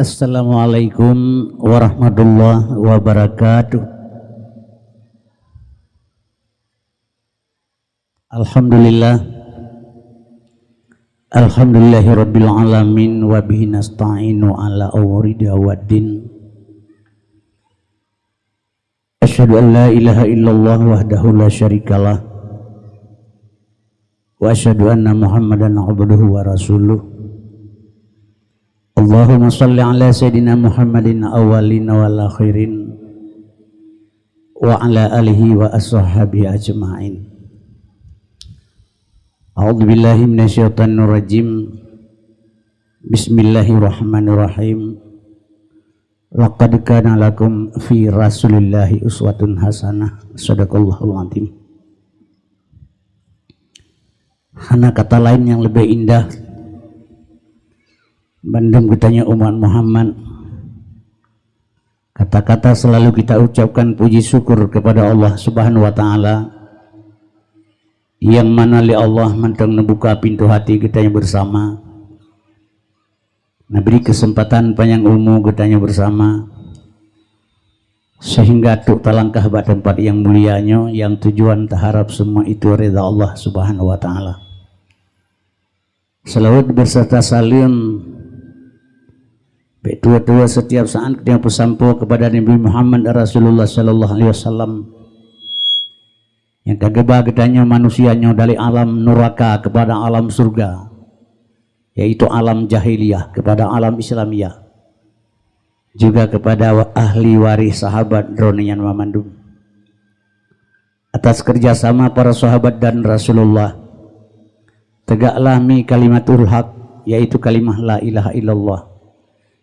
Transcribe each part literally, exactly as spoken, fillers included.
Assalamualaikum warahmatullahi wabarakatuh. Alhamdulillah. Alhamdulillahirabbil alamin, wa bihi nasta'inu ala umuri dunya waddin. Asyhadu an la ilaha illallah wahdahu la syarikalah. Wa asyhadu anna Muhammadan abduhu wa rasuluh. Allahumma shalli ala sayyidina Muhammadin awwalin wal akhirin, wa ala alihi wa ashabihi ajma'in. A'udzu billahi minasyaitonir rajim. Bismillahirrahmanirrahim. Laqad kana lakum fi Rasulillahi uswatun hasanah. Sadaqallahul azim. Hana kata lain nyang leubeh indah, bandum geutanyoe umat Muhammad. Kata-kata selalu kita ucapkan puji syukur kepada Allah Subhanahu wa Ta'ala, yang mana lé Allah mantong neubuka pintoe hati geutanyoe bersama, neubri keuseumpatan panyang umu geutanyoe bersama, sehingga trok talangkah bak teumpat nyang mulia nyoe, nyang tujuan taharab seumua itu ridha Allah Subhanahu wa Ta'ala. Salawat beserta saleuem bèk tuwoe-tuwoe setiap saat geutanyoe peusampoe kepada Nabi Muhammad Rasulullah sallallahu alaihi wasallam, nyang ka geuba geutanyoe manusia nyoe dari alam nuraka kepada alam surga, yaitu alam jahiliyah kepada alam Islamiyah, juga kepada wa-, ahli waréh sahabat droeneuh nyan banmandum. Atas kerjasama para sahabat dan Rasulullah, tegaklah mi kalimatul haq, yaitu kalimah la ilaha illallah,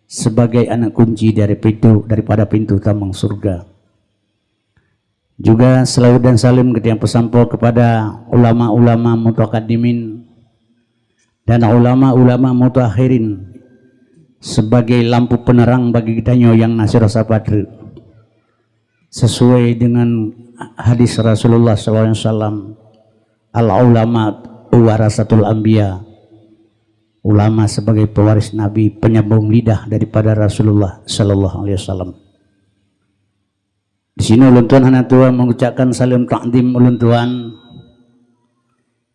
sebagai aneuk kunci dari pintu, daripada pintu tamong surga. Juga salawat dan saleuem geutanyoe peusampoe kepada ulama-ulama mutaqaddimin dan ulama-ulama mutaakhirin sebagai lampu penerang bagi geutanyoe nyang na sidroe sapat treuk. Sesuai dengan hadis Rasulullah sallallahu alaihi wasallam, "Al-ulama warasatul anbiya." Ulama sebagai pewaris Nabi, penyambung lidah daripada Rasulullah sallallahu alaihi wasallam. Di sinoe ulôn tuan hana tuwoe mengucapkan saleuem takzim ulôn tuan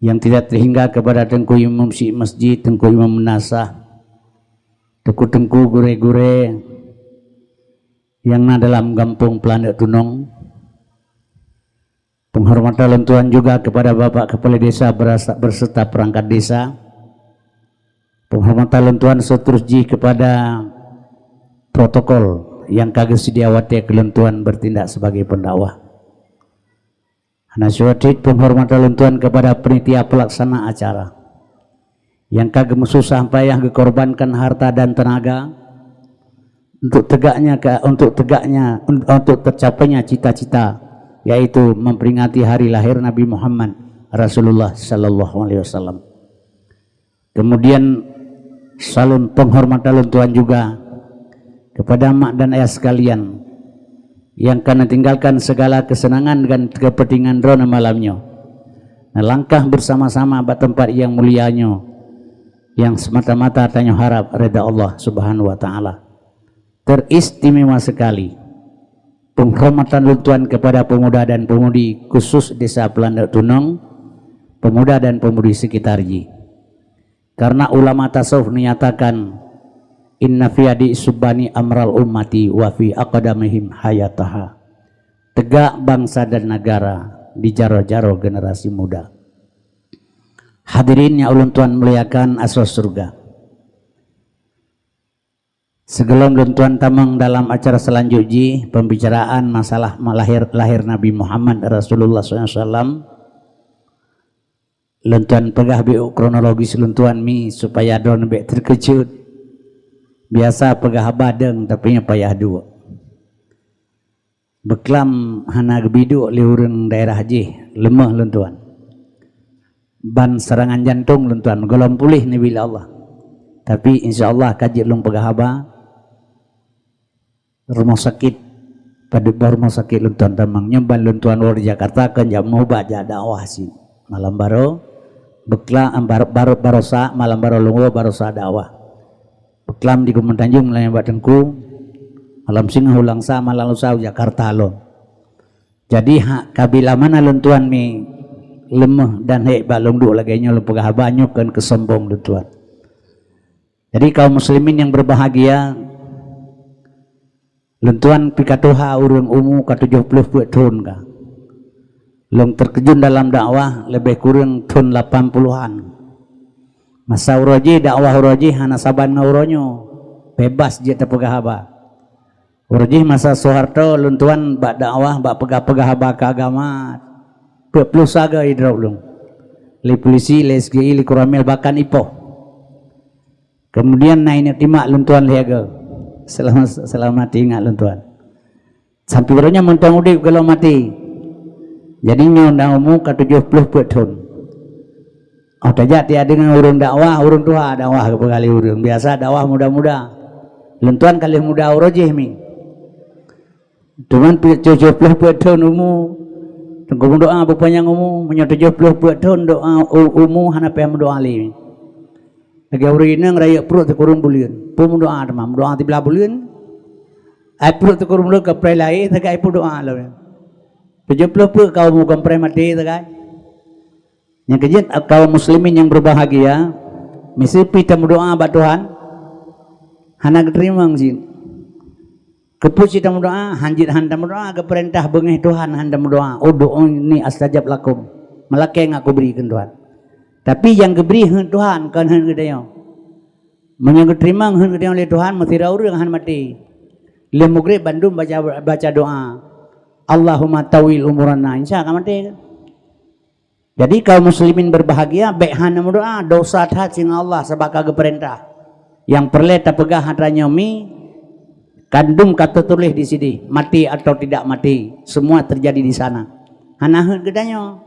yang tidak terhingga kepada Teungku Imum Syik Masjid, Teungku Imum Meunasah, teungku-teungku, gurée-gurée nyang na dalam gampông Peulandeuk Tunong. Penghormatan lôn tuan juga kepada Bapak Kepala Desa berasa-, berserta perangkat desa. Penghormatan lôn tuan seterus jih kepada protokol nyang ka geuseudia watée keu lôn tuan bertindak sebagai pendakwah. Hana syuwa cit penghormatan lôn tuan kepada panitia pelaksana acara nyang ka geumeususah payah geukorbankan harta dan tenaga untuk tegaknya ke, untuk tegaknya, un-, untuk tercapainya cita-cita, yaitu memperingati hari lahir Nabi Muhammad Rasulullah sallallahu alaihi wasallam. Kemudian, saleuem penghormatan lôn tuan juga kepada mak dan ayah sekalian nyang ka neutinggalkan segala kesenangan dan kepentingan droeneuh malam nyoe, neulangkah bersama-sama bak teumpat nyang mulia nyoe, nyang semata-mata tanyoe harab ridha Allah Subhanahu wa Ta'ala. Teristimewa sekali penghormatan lôn tuan kepada pemuda dan pemudi khusus Desa Peulandeuk Tunong, pemuda dan pemudi sekitar jih. Karena ulama tasawuf menyatakan, "Inna fi adi subani amral ummati wa fi aqdamihim hayataha." Tegak bangsa dan negara di jaroe-jaroe generasi muda. Hadirin nyang ulôn tuan muliakan asoe syeuruga. Sigohlom lôn tuan tamong dalam acara seulanjut jih, pembicaraan masalah lahir, lahir Nabi Muhammad Rasulullah sallallahu alaihi wasallam, lôn tuan peugah beu kronologis lôn tuan mi supaya droeneuh bèk teukeujot. Biasa peugah haba deueng, tapi nyoe payah duek. Beuklam hana geubiduek lé ureuëng daerah jih, leumoh lôn tuan. Ban serangan jantong lôn tuan, gohlom puléh neubi lé Allah. Tapi insya Allah ka jeuet lôn peugah haba. Rumoh sakét, padub boh rumoh sakét lôn tuan tamong. Nyoe ban lôn tuan woe di Jakarta kon jak meuubat, jak dakwah cit. Malam baroe, beuklam, baroe, baroe, baroe sa, malam baroe lôn woe baroe sa dakwah. Peuklam di Kumbang Tanjong, meulayan bak Teungku, malam singoh u Langsa, malam lusa u Jakarta lom. Jadi, hak kabilah mana lôn tuan mi leumoh dan hék bak lôn duek lagée nyoe lôn peugah haba nyoe kon keusombong lôn tuan. Jadi, kaum muslimin yang berbahagia, lôn tuan pih ka tuha ureuëng umu ka tujoh ploh peuet thon ka. Lôn terkeujun dalam dakwah leubeh kureueng thon lapan puluhan. Masa uroe jih dakwah uroe jih hana saban ngon uroe nyoe. Bebas jeuet tapeugah haba. Uroe jih masa Soeharto lôn tuan bak dakwah, bak peugah-peugah haba keu agama, peuet ploh saga idrop lôn. Lé polisi, lé S G I, lé Koramil, bahkan ipoh. Kemudian na ingat timak lôn tuan lhée go. Selamat, selamat ingat lôn tuan. Sampai uroe nyoe mantong udeb gohlom maté. Jadi nyoe na umu ka tujoh ploh peuet thon. Oh, tajak tiak deungoe ureuëng dakwah, ureuëng tuha dakwah keupeugah lé ureuëng. Biasa dakwah muda-muda. Lôn tuan ka lheueh muda uroe jih mi. Teuma tujoh ploh peuet thon umu, teungku meudoá beupanyang umu, meunyoe tujoh ploh peuet thon doá u-, umu hana payah meudoá lé. Lagée ureuëng inong rayeuk pruet sikureueng buleuen, peue meudoá teuma, meudoá siblaih buleuen. Ai pruet sikureueng buleuen ka preh lahé, sagai peudoá lom. Tujoh ploh peuet ka umu kon preh maté sagai. Nyang keujeuet kaum muslimin yang berbahagia, miseue pih tameudoá bak Tuhan, hana geuteurimong cit. Keupeue cit tameudoá, han jeuet han tameudoá, geupeurintah beungéh Tuhan han tameudoá, "Ud'uni astajab lakum." Meulakée ngat kubri kheun Tuhan. Tapi nyang geubri heuet Tuhan, kon heuet geutanyoe. Meunyoe geuteurimong heuet geutanyoe lé Tuhan, meusidroe ureuëng han maté. Lheueh mugreb bandum baca, baca doá, "Allahumma tawil umurana." Insya ka maté. Jadi kaum muslimin berbahagia, bék hana meudoá, dosa that singoh Allah sabab ka geupeurintah. Nyang peureulée tapeugah atra nyoe mi, kandum ka teutuléh di sideh, mati atau tidak mati, semua terjadi di sana. Hana heuet geutanyoe.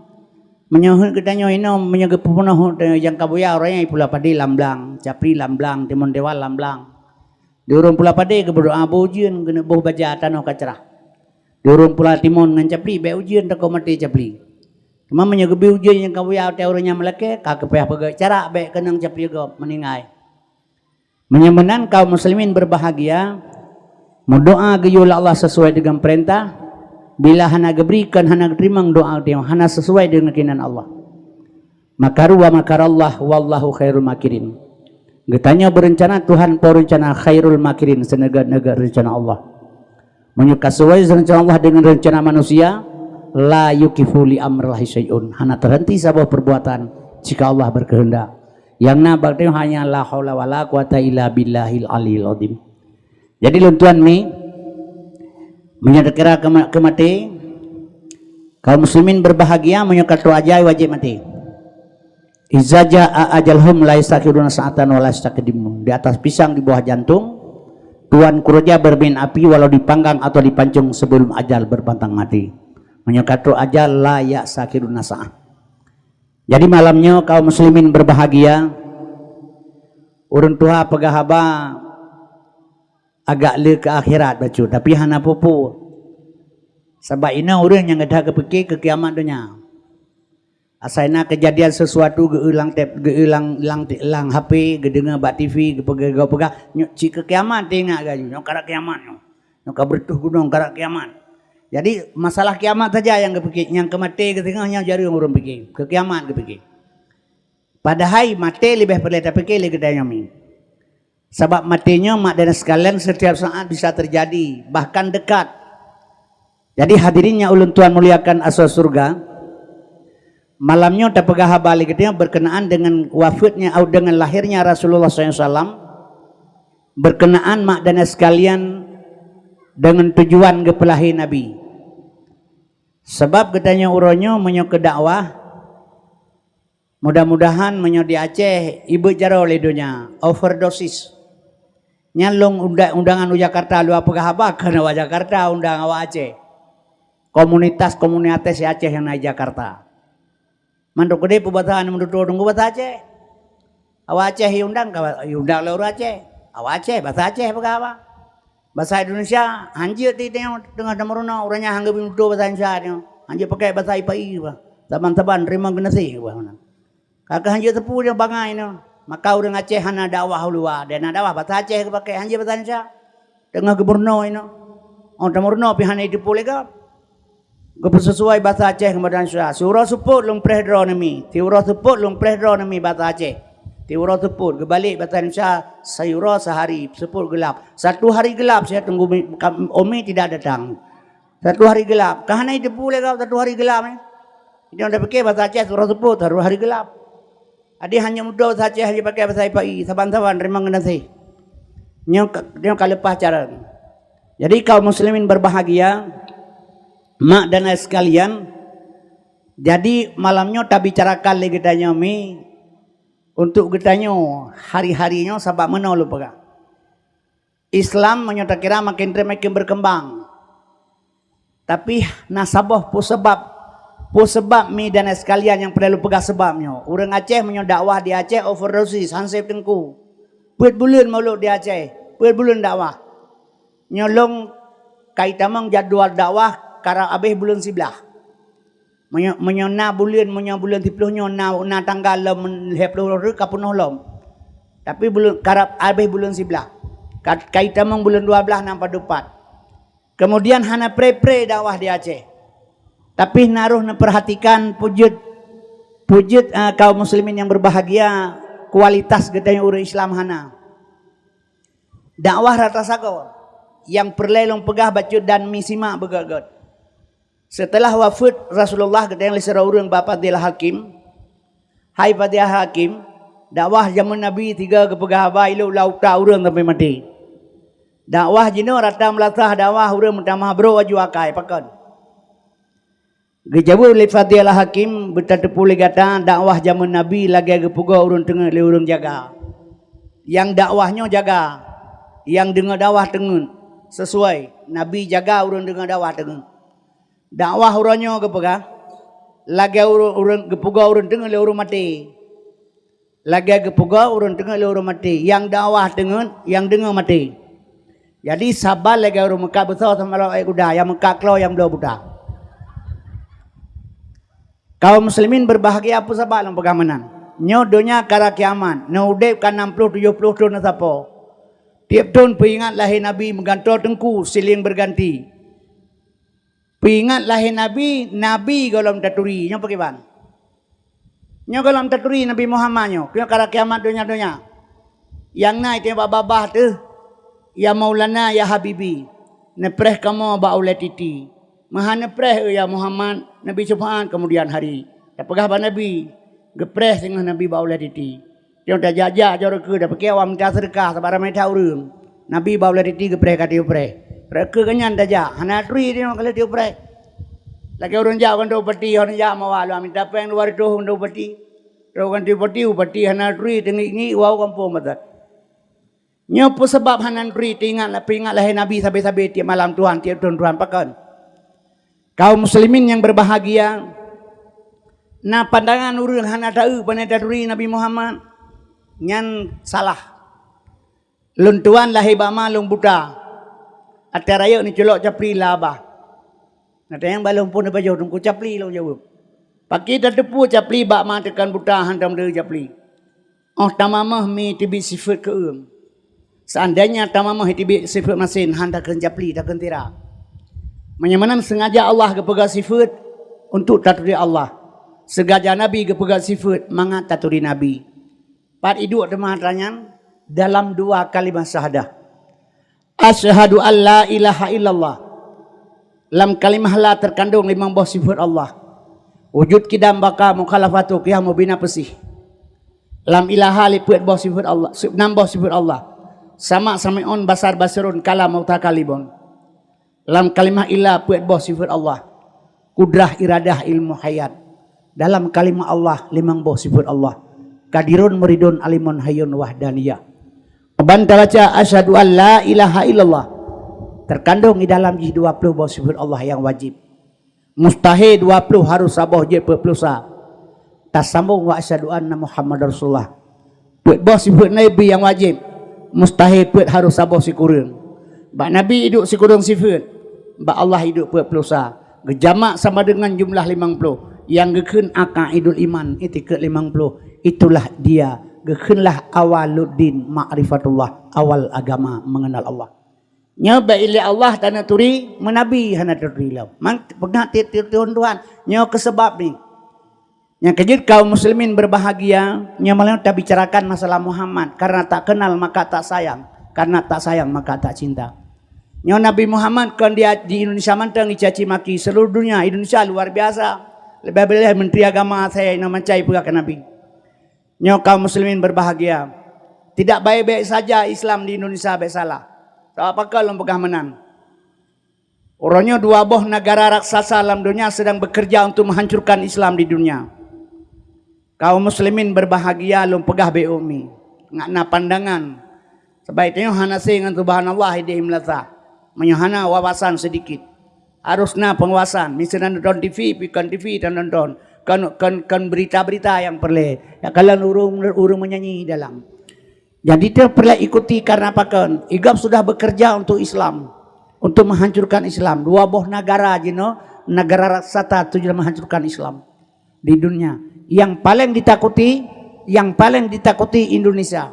Meunyoe heuet geutanyoe inoe, meunyoe geupeupunoh heuet tanyoe nyang ka buya, uroe nyan ipula padé lam blang, capli lam blang, timon dewan lam blang. Di ureuëng pula padé geupeudoá boh ujeuen keuneuk boh baja tanoh ka crah. Di ureuëng pula timon ngon capli bék ujeuen takot maté capli. Teuma meunyoe geubri ujeuen nyang ka buya watée ureuëng nyan meulakée, ka geupayah peugét carak bék keunong capli gob meuninggai. Meunyoe meunan kaum muslimin berbahagia, meudoá geuyue lé Allah sesuai dengan perintah, bila hana geubri kon hana geuteurimong doá geutanyoe hana sesuai dengan keinginan Allah. Makaru wa makarallah wallahu khairul makirin. Geutanyoe beureuncana, Tuhan po reuncana khairul makirin, seuneugét-neugét reuncana Allah. Meunyoe ka sesuai reuncana Allah deungon reuncana manusia, la yukifu li amrillahi syai'un, hana teuhenti saboh peurbuatan jika Allah beukeuheundak. Nyang na bak tanyoe hanya la haula wala quwata illa billahil aliyil azim. Jadi lôn tuan mi, meunyoe teukira keu ma-, keu maté, kaum muslimin berbahagia meunyoe ka trok ajai wajéb maté. Iza jaa ajaluhum la yastakhiruna sa'atan wa la yastaqdimun. Di atas pisang di bawah jantung, Tuan Ku Raja bermain api walau dipanggang atau dipancung sebelum ajal berpantang mati. Meunyoe ka trok ajal, la yastakhiruna sa'ah. Jadi malam nyoe kaum muslimin berbahagia, ureuëng tuha peugah haba agak le keu akhirat bacut, tapi hana peue-peue. Sabab inoe ureuëng nyang geudah geupike keu kiamat donya. Asai na keujadian sesuatu geu-eu lam tep-, geu-eu lam, lam, lam H P, geudeungoe bak T V, geupeugah-peugah, nyoe cit keu kiamat teuingat geuh, nyoe karab kiamat nyoe. Nyoe ka beureutoh gunong karab kiamat. Jadi masalah kiamat saja nyang geupike, nyang keu maté geuh singoh nyan jareueng ureuëng pike, keu kiamat geupike. Padahai maté leubeh peureulée tapike lé geutanyoe nyoe. Sabab maté nyoe mak dan sekalian setiap saat bisa terjadi, bahkan dekat. Jadi hadirin nyang ulôn tuan muliakan asoe syeuruga, malam nyoe tapeugah haba lé geutanyoe berkenaan dengan wafatnya atau dengan lahirnya Rasulullah sallallahu alaihi wasallam, berkenaan mak dan sekalian dengan tujuan geupeulahé Nabi. Sabab geutanyoe uroe nyoe meunyoe keu dakwah, mudah-mudahan meunyoe di Aceh ibeuet jaroe lé donya, overdosis. Nyan lôn unda-, undangan u Jakarta, lôn peugah haba keu awak Jakarta undang awak Aceh. Komunitas-komunitas Aceh nyang na di Jakarta. Mandum keudeh peubasa nyang meututoe teungku basa Aceh. Awak Aceh iundang ka, iundang lé ureuëng Aceh. Awak Aceh basa Aceh peugah haba. Basa Indonesia hanjeuet di teungoh, teungoh tameurunoe, ureuëng nyan hana geubri meututoe basa Indonesia teungoh. Hanjeuet pakai basa ipai bah. Saban-saban terima geunaséh bah meunan. Ka keuh hanjeuet teupeu nyoe bangai nyoe. Maka ureuëng Aceh hana dakwah u luwa, dan na dakwah basa Aceh geupakai, hana basa Indonesia. Teungoh geumeurunoe inoe. Oh, teumeurunoe pih hana jiteupeue lé gob. Geupeusesuai basa Aceh ngon basa Indonesia. Siuroe seupôt lôn preh droeneuh mi. Siuroe seupôt lôn preh droeneuh mi basa Aceh. Siuroe seupôt, geubalek basa Indonesia, siuroe sehari seupôt geulap. Satu hari gelap saya tunggu mi-, kam-, Umi tidak datang. Satu hari gelap. Ka hana jiteupeue lé gob satu hari gelap, eh. Jadi, anda pikir basa Aceh siuroe seupôt, satu hari gelap. Jadi, hana mudah basa Aceh, hana pakai basa Ipai, saban-saban, terima kasih. Nyoe ka, nyoe ka leupah cara. Jadi, kaum muslimin berbahagia, mak dan ayah sekalian, jadi malam nyoe tabicarakan lé geutanyoe mi, untuk geutanyoe hari-hari nyoe sabab meunoe lôn peugah. Islam meunyoe takira makin treb makin berkembang. Tapi na saboh peue sabab, peue sabab mi dan ayah sekalian nyang peureulée lôn peugah sabab nyoe. Ureuëng Aceh meunyoe dakwah di Aceh overdosis, han sép teungku. Peuet buleuen mulod di Aceh, peuet buleuen dakwah. Nyoe lôn ka itamong jadwal dakwah karab abéh buleuen siblaih. Meunyoe, meunyoe na buleuen, meunyoe buleuen siplôh nyoe na, na tanggal lom lhée ploh rhot ka peunoh lom. Tapi buleuen karab abéh buleuen siblaih. Ka, ka itamong buleuen dua blaih na padub pat. Kemudian hana pré-pré dakwah di Aceh. Tapi na roh neupeurhatikan peue jeuet, peue jeuet, eh, kaum muslimin yang berbahagia, kualitas geutanyoe ureuëng Islam hana. Dakwah rata sagoe. Nyang peureulée lôn peugah bacut dan mi simak beugét-gét. Seuteulah wafeuet Rasulullah, geutanyong lé sidroe ureuëng bak Fadil Hakim, "Hai Fadil Hakim, dakwah jamén Nabi tiga geupeugah haba ilok lam utak ureuëng sampai maté. Dakwah jinoe rata meulasah dakwah ureuëng meutamah brok aju akai, pakon?" Geujaweueb lé Fadil Hakim, "Beutateupeue lé gata, dakwah jamén Nabi lagée geupeugoe ureuëng teungeut lé ureuëng jaga. Nyang dakwah nyoe jaga, nyang deungoe dakwah teungeut. Sesuai, Nabi jaga ureuëng deungoe dakwah teungeut." Dakwah uroe nyoe geupeugah, lagée ureuëng, ureuëng geupeugoe ureuëng teungeut lé ureuëng maté. Lagée geupeugoe ureuëng teungeut lé ureuëng maté. Nyang dakwah teungeut, nyang deungoe maté. Jadi, saban lagée ureuëng meukat beusoe sama lawan ék kuda, nyang meukat kloe nyang bloe buta. Kaum muslimin berbahagia, peue sabab lôn peugah meunan? Nyoe donya karab kiamat, neuudeb ka nam ploh tujoh ploh thon neusapo. Tieb thon peuingat lahé Nabi meugantoe teungku sileng beuganti. Peuingat lahé Nabi, Nabi gohlom taturi. Nyoe pakriban? Nyoe gohlom taturi Nabi Muhammad nyoe. Nyoe karab kiamat donya-donya. Nyang na iteueng bak babah teuh, "Ya Maulana, ya Habibi, neupreh kamoe bak ulée titi." "Meuhan neupreh, ya Muhammad, neubi syeufaát keumudian hari." Tapeugah bak Nabi, geupreh singoh Nabi bak ulée titi. Nyoe tajak-jak jaroe keu, tapiké awak mita seudeukah, sabab ramé that ureuëng. Nabi bak ulée titi geupreh ka tiupreh. Rot keu geuhnyan tajak, hana turi nyoe ka lheueh tiupreh. Lagée ureuëng jak u kantô bupati, hana jak mawa lom mita péng dua reutôh u kantô bupati. Rot u kantô bupati, bupati hana turi, teungiek-ngiek wau gampông batat. Nyoe peue sabab hana turi teuingat, peuingat lahé Nabi sabe-sabe tieb malam Tuhan, tieb thon Tuhan pakon? Kaum muslimin yang berbahagia, na pandangan ureuëng hana taeu panai taturi Nabi Muhammad, nyan salah. Lôn tuan lahé bak ma lôn buta, até rayeuk neuculok capli lam babah. Nyan tanyong bak lôn phon neupajoh teungku capli lôn jaweueb. Pakri tateupeue capli bak ma teukon buta han tameudeue capli. Óh tamamah mi teubiet sifeuet keu-uem. Seandainya tamamah teubiet sifeuet masen, han takheun capli, takheun tira. Meunyoe meunan, sengaja Allah geupeugah sifeuet untuk taturi Allah. Sengaja Nabi geupeugah sifeuet mangat taturi Nabi. Pat iduek teuma atra nyan? Dalam dua kalimah syahadah. Asyhadu an la ilaha illallah. Lam kalimah la teukandong limong boh sifeuet Allah. Wujud, qidam, baqa, mukhalafatu, qiyam, mubina, peusih. Lam ilaha lé peuet boh sifeuet Allah, si-, nam boh sifeuet Allah. Sama, sami'un, basar, basirun, kalam, mutakalimun. Lam kalimah illa peuet boh sifeuet Allah. Kudrah, iradah, ilmu, hayat. Dalam kalimah Allah limong boh sifeuet Allah. Qadirun, Muridun, Alimun, Hayyun, Wahdaniyah. Ban tabaca asyhadu an la ilaha illallah, teukandong di dalam jih dua ploh boh sifeuet Allah nyang wajéb. Mustahé dua ploh, harôh saboh, jeuet peuet ploh sa. Tasambong wa asyhadu anna Muhammadar Rasulullah. Peuet boh sifeuet Nabi nyang wajéb, mustahé peuet, harôh saboh, sikureueng. Bak Nabi iduek sikureueng sifeuet, bak Allah iduek peuet ploh sa. Geujamak sama deungon jumlah limong ploh. Nyang geukheun aqaidul iman, itikeuet limong ploh. Itulah dia Geukheunlah awaluddin ma'rifatullah, awal agama mengenal Allah. Nyoe bak ilée Allah taneuturi, meunabi hana teuturi lom. Mang peugah ti-, ti-, Tuhan, Tuhan. Nyoe keusabab ni. Nyang keujeuet kaum muslimin berbahagia, nyoe malam tabicarakan masalah Muhammad. Karena tak kenal maka tak sayang, karena tak sayang maka tak cinta. Nyoe Nabi Muhammad kon dia di Indonesia mantong dicaci maki, seluruh dunia, Indonesia luar biasa. Leubeh-leubeh menteri agama saya inoe mancai peugah ke Nabi. Nyoe kaum muslimin berbahagia. Tidak baik-baik saja Islam di Indonesia, baik salah. Sabab pakon lôn peugah meunan? Uroe nyoe dua boh negara raksasa lam dunia sedang bekerja untuk menghancurkan Islam di dunia. Kaum muslimin berbahagia, lôn peugah beu mi. Ngat na pandangan. Sabab tanyoe hana se ngon subhanallah ideh meulasa. Meunyoe hana wawasan sedikit. Harus na penguasaan. Misalnya nonton T V, bukan T V dan nonton. Kan, kan, kan berita-berita yang perlu. Ya, kalau urung, urung menyanyi dalam. Jadi, teuh peureulée ikuti karena pakon? Igab sudah bekerja untuk Islam, untuk menghancurkan Islam. Dua boh negara jinoe, negara raksasa tujuan menghancurkan Islam di dunia. Yang paling ditakuti, yang paling ditakuti Indonesia.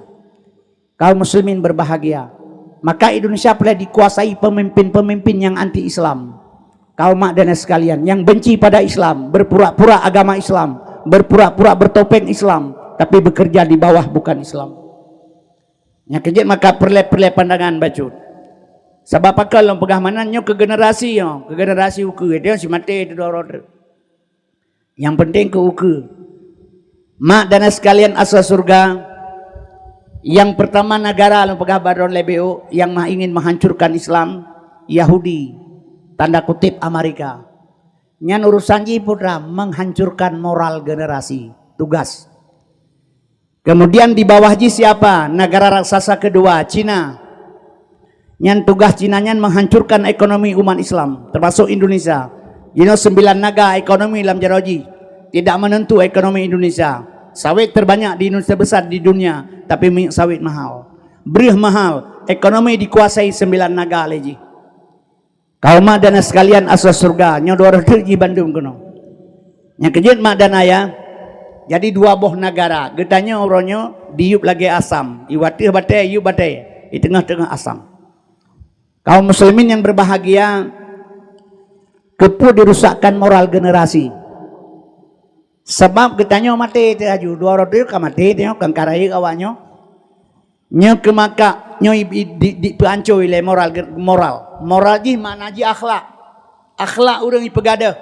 Kaum muslimin berbahagia. Maka Indonesia peureulée dikuasai pemimpin-pemimpin yang anti Islam. Kaum mak dan sekalian, yang benci pada Islam, berpura-pura agama Islam, berpura-pura bertopeng Islam, tapi bekerja di bawah bukan Islam. Nyang keujeuet maka peureulée-peureulée pandangan bacut. Sabab pakon lôn peugah meunan, nyoe keu generasi nyoe, keu generasi ukeue, dia si maté itu dua roda. Yang penting keu ukeue. Mak dan sekalian asai syurga, yang pertama negara lôn peugah baroe lé beu, yang mah ingin menghancurkan Islam, Yahudi, tanda kutip Amerika. Nyan urusan jih putra, menghancurkan moral generasi. Tugas. Kemudian di bawah jih siapa? Negara raksasa kedua, Cina. Nyan tugas Cina nyan menghancurkan ekonomi umat Islam, termasuk Indonesia. Jinoe sembilan naga ekonomi lam jaroe jih. Tidak menentu ekonomi Indonesia. Sawit terbanyak di Indonesia besar di dunia, tapi minyak sawit mahal. Breueh mahal, ekonomi dikuasai sembilan naga lé jih. Kaum mak dan sekalian asai syurga, nyoe dua roda jih bandum keunoe. Nyang keujeuet mak dan ayah, jadi dua boh negara. Geutanyoe uroe nyoe diyueb lagée asam, iwateuh batée, iyueb batée, di teungoh-teungoh asam. Kaum muslimin yang berbahagia, keupeue dirusakkan moral generasi? Sabab geutanyoe maté teuh laju, dua roda ka maté teuh nyoe, kan ka rayeuk awak nyoe. Nyoe keumakak, nyoe i-, i-, di, di, peuancoi lé moral, moral. Moral jih makna jih akhlak. Akhlak ureuëng ipeugadeuh.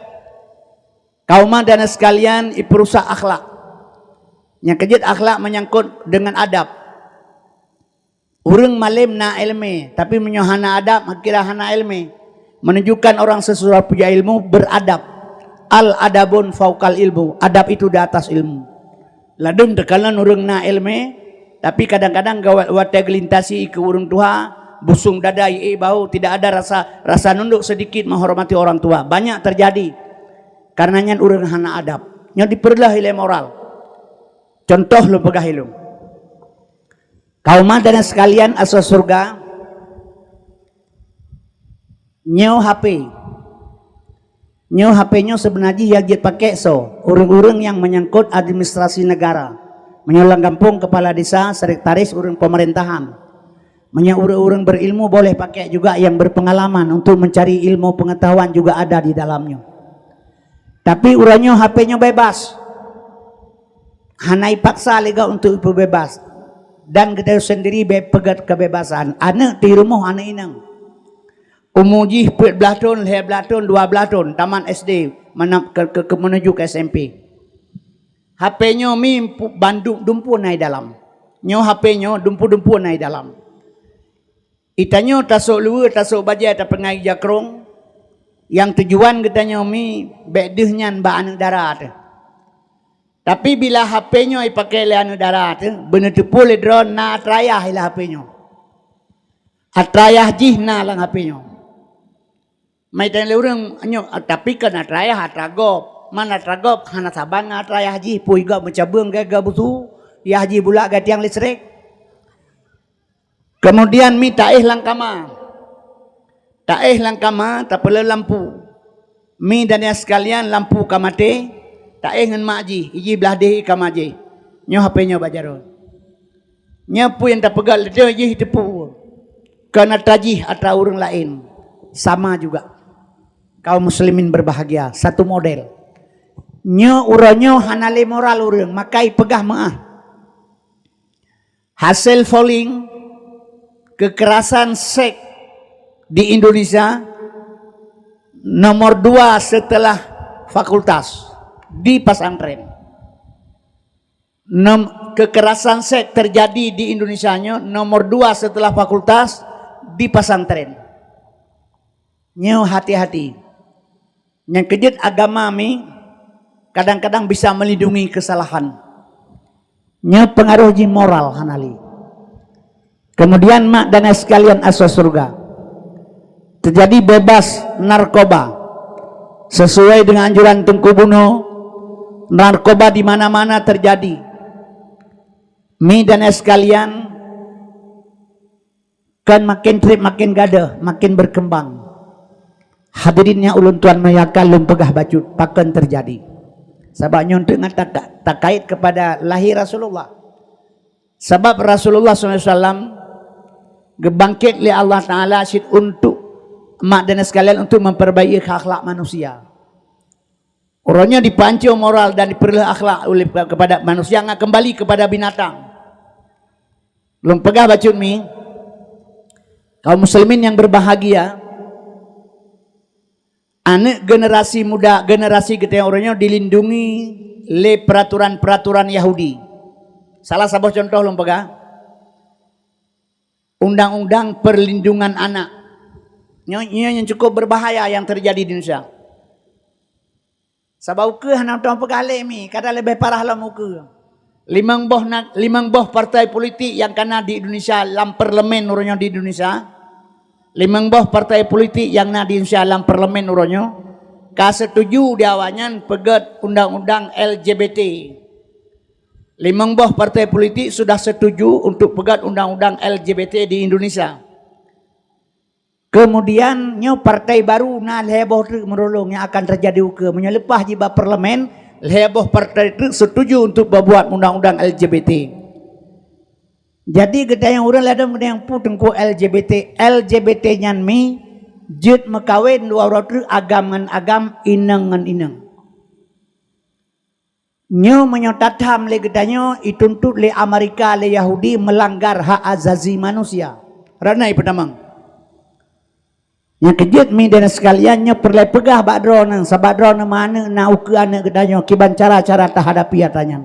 Kaum dan sekalian ipeurusak akhlak. Nyang keujeuet akhlak menyangkut dengan adab. Ureuëng malem na iéleumé, tapi meunyoe hana adab, kira hana iéleumé. Menunjukkan orang sesudah puja ilmu beradab. Al adabun faukal ilmu. Adab itu di atas ilmu. Ladum teukalon ureuëng na iéleumé, tapi kadang-kadang gawat watée geulintasi keu ureuëng tuha, busong dada ié bau, tidak ada rasa rasa nunduk sedikit menghormati orang tua. Banyak terjadi. Karena nyan ureuëng hana adab. Nyoe dipeureuloh ilée moral. Contoh lôn peugah ilung. Kaum dan sekalian asai syurga, nyoe H P. Nyoe H P nyoe seubeuna jih nyang jeuet pakai soe? Ureuëng-ureuëng nyang menyangkut administrasi negara. Meunyoe lam gampông kepala desa, sekretaris ureuëng pemerintahan. Meunyoe ureuëng-ureuëng berilmu boleh pakai juga yang berpengalaman untuk mencari ilmu pengetahuan juga ada di dalamnya. Tapi uroe nyoe H P nyoe bebas. Hana ipaksa lé gob untuk ipeubebas. Dan geutanyoe sendiri bèk peugét kebebasan. Aneuk di rumoh aneuk inong. Umu jih peuet blaih thon, lhèe blaih thon, dua blaih thon, tamat S D, mana ke, ke, ke menuju ke S M P. H P nyoe mi pu-, bandum dumpeue na i dalam. Nyoe H P nyoe dumpeue-dumpeue na i dalam. Geutanyoe tasôk luweue, tasôk bajèe, tapeungai jakrong, nyang tujuan geutanyoe mi bèk deuh nyan bak aneuk dara teuh. Tapi bila H P nyoe ipaké lé aneuk dara teuh, beuneuteupeu lé droe na atra ayah i lam H P nyoe. Atra ayah jih na lam H P nyoe. Meuitan lé ureueng nyoe, tapi kon atra ayah, atra gob. Man atra gob hana saban ngon atra ayah jih, peue gob meucabeueng gaya-gaya busu, ayah jih bulak gaya tiang listrik. Kemudian mi taéh lam kama. Taéh lam kama, tapeuleueh lampu. Mi dan nyang sekalian lampu ka maté, taéh ngon mak jih, i jih blaih deh i kama jih. Nyoe H P nyoe bak jaroe. Nyoe peue nyang tapeugah lé droe jih teupeu. Kon atra jih atra ureuëng laén. Sama juga. Kaum muslimin berbahagia, satu model. Nyoe uroe nyoe hana lé moral ureuëng, maka ipeugah meuah. Hasil polling kekerasan seks di Indonesia nomor dua setelah fakultas di pesantren. Nom-, kekerasan seks terjadi di Indonesia nyoe nomor dua setelah fakultas di pesantren. Nyoe hati-hati. Nyang keujeuet agama mi kadang-kadang bisa melindungi kesalahan. Nyoe pengaruh jih moral hana lé. Kemudian mak dan ayah sekalian ahli surga, terjadi bebas narkoba. Sesuai dengan anjuran Teungku Bunoe, narkoba di mana-mana terjadi. Mi dan ayah sekalian, kan makin treb makin gadoh, makin berkembang. Hadirin nyang ulôn tuan muliakan, lôn peugah bacut pakon terjadi. Sabab nyoe teuk ngon taka-, takait kepada lahé Rasulullah. Sabab Rasulullah sallallahu alaihi wasallam geubangkét lé Allah Taala cit untuk mak dan sekalian untuk memperbaiki akhlak manusia. Uroe nyoe dipancô moral dan dipeureuloh akhlak oleh kepada manusia nyang kembali kepada binatang. Lôn peugah bacut mi, kaum muslimin yang berbahagia, aneuk generasi muda, generasi geutanyoe uroe nyoe dilindungi lé peraturan-peraturan Yahudi. Salah saboh contoh lôn peugah, undang-undang perlindungan anak. Nyoe, nyoe yang cukup berbahaya yang terjadi di Indonesia. Sabab ukeue hana mantong peugah lé mi, kadang leubeh parah lom ukeue. Limong boh na-, limong boh partai politik nyang kana di Indonesia lam parlemen uroe nyoe di Indonesia. Limong boh partai politik nyang na di Indonesia lam parlemen uroe nyoe ka setuju di awaknyan peugét undang-undang L G B T. Limong boh partai politik sudah setuju untuk peugét undang-undang L G B T di Indonesia. Kemudian nyoe partai baru na lhée boh treuk meurolong nyang akan teujadi ukeue. Meunyoe leupah jih bak parlemen, lhée boh partai treuk setuju untuk peubuet undang-undang L G B T. Jadi geutanyoe ureuëng ladom geutanyoe peue teungku L G B T. L G B T nyan mi jeuet meukawen dua uroe treuk agam ngon agam, inong ngon inong. Nyoe meunyoe tatham lé geutanyoe, ituntot lé Amerika, lé Yahudi meulanggar hak azazi manusia. Rot na ipeutamong. Nyang keujeuet mi dan sekalian nyoe peureulée peugah bak droeneuh, sabab droeneuh meuaneuk na ukeue aneuk geutanyoe kiban cara-cara tahadapi atra nyan.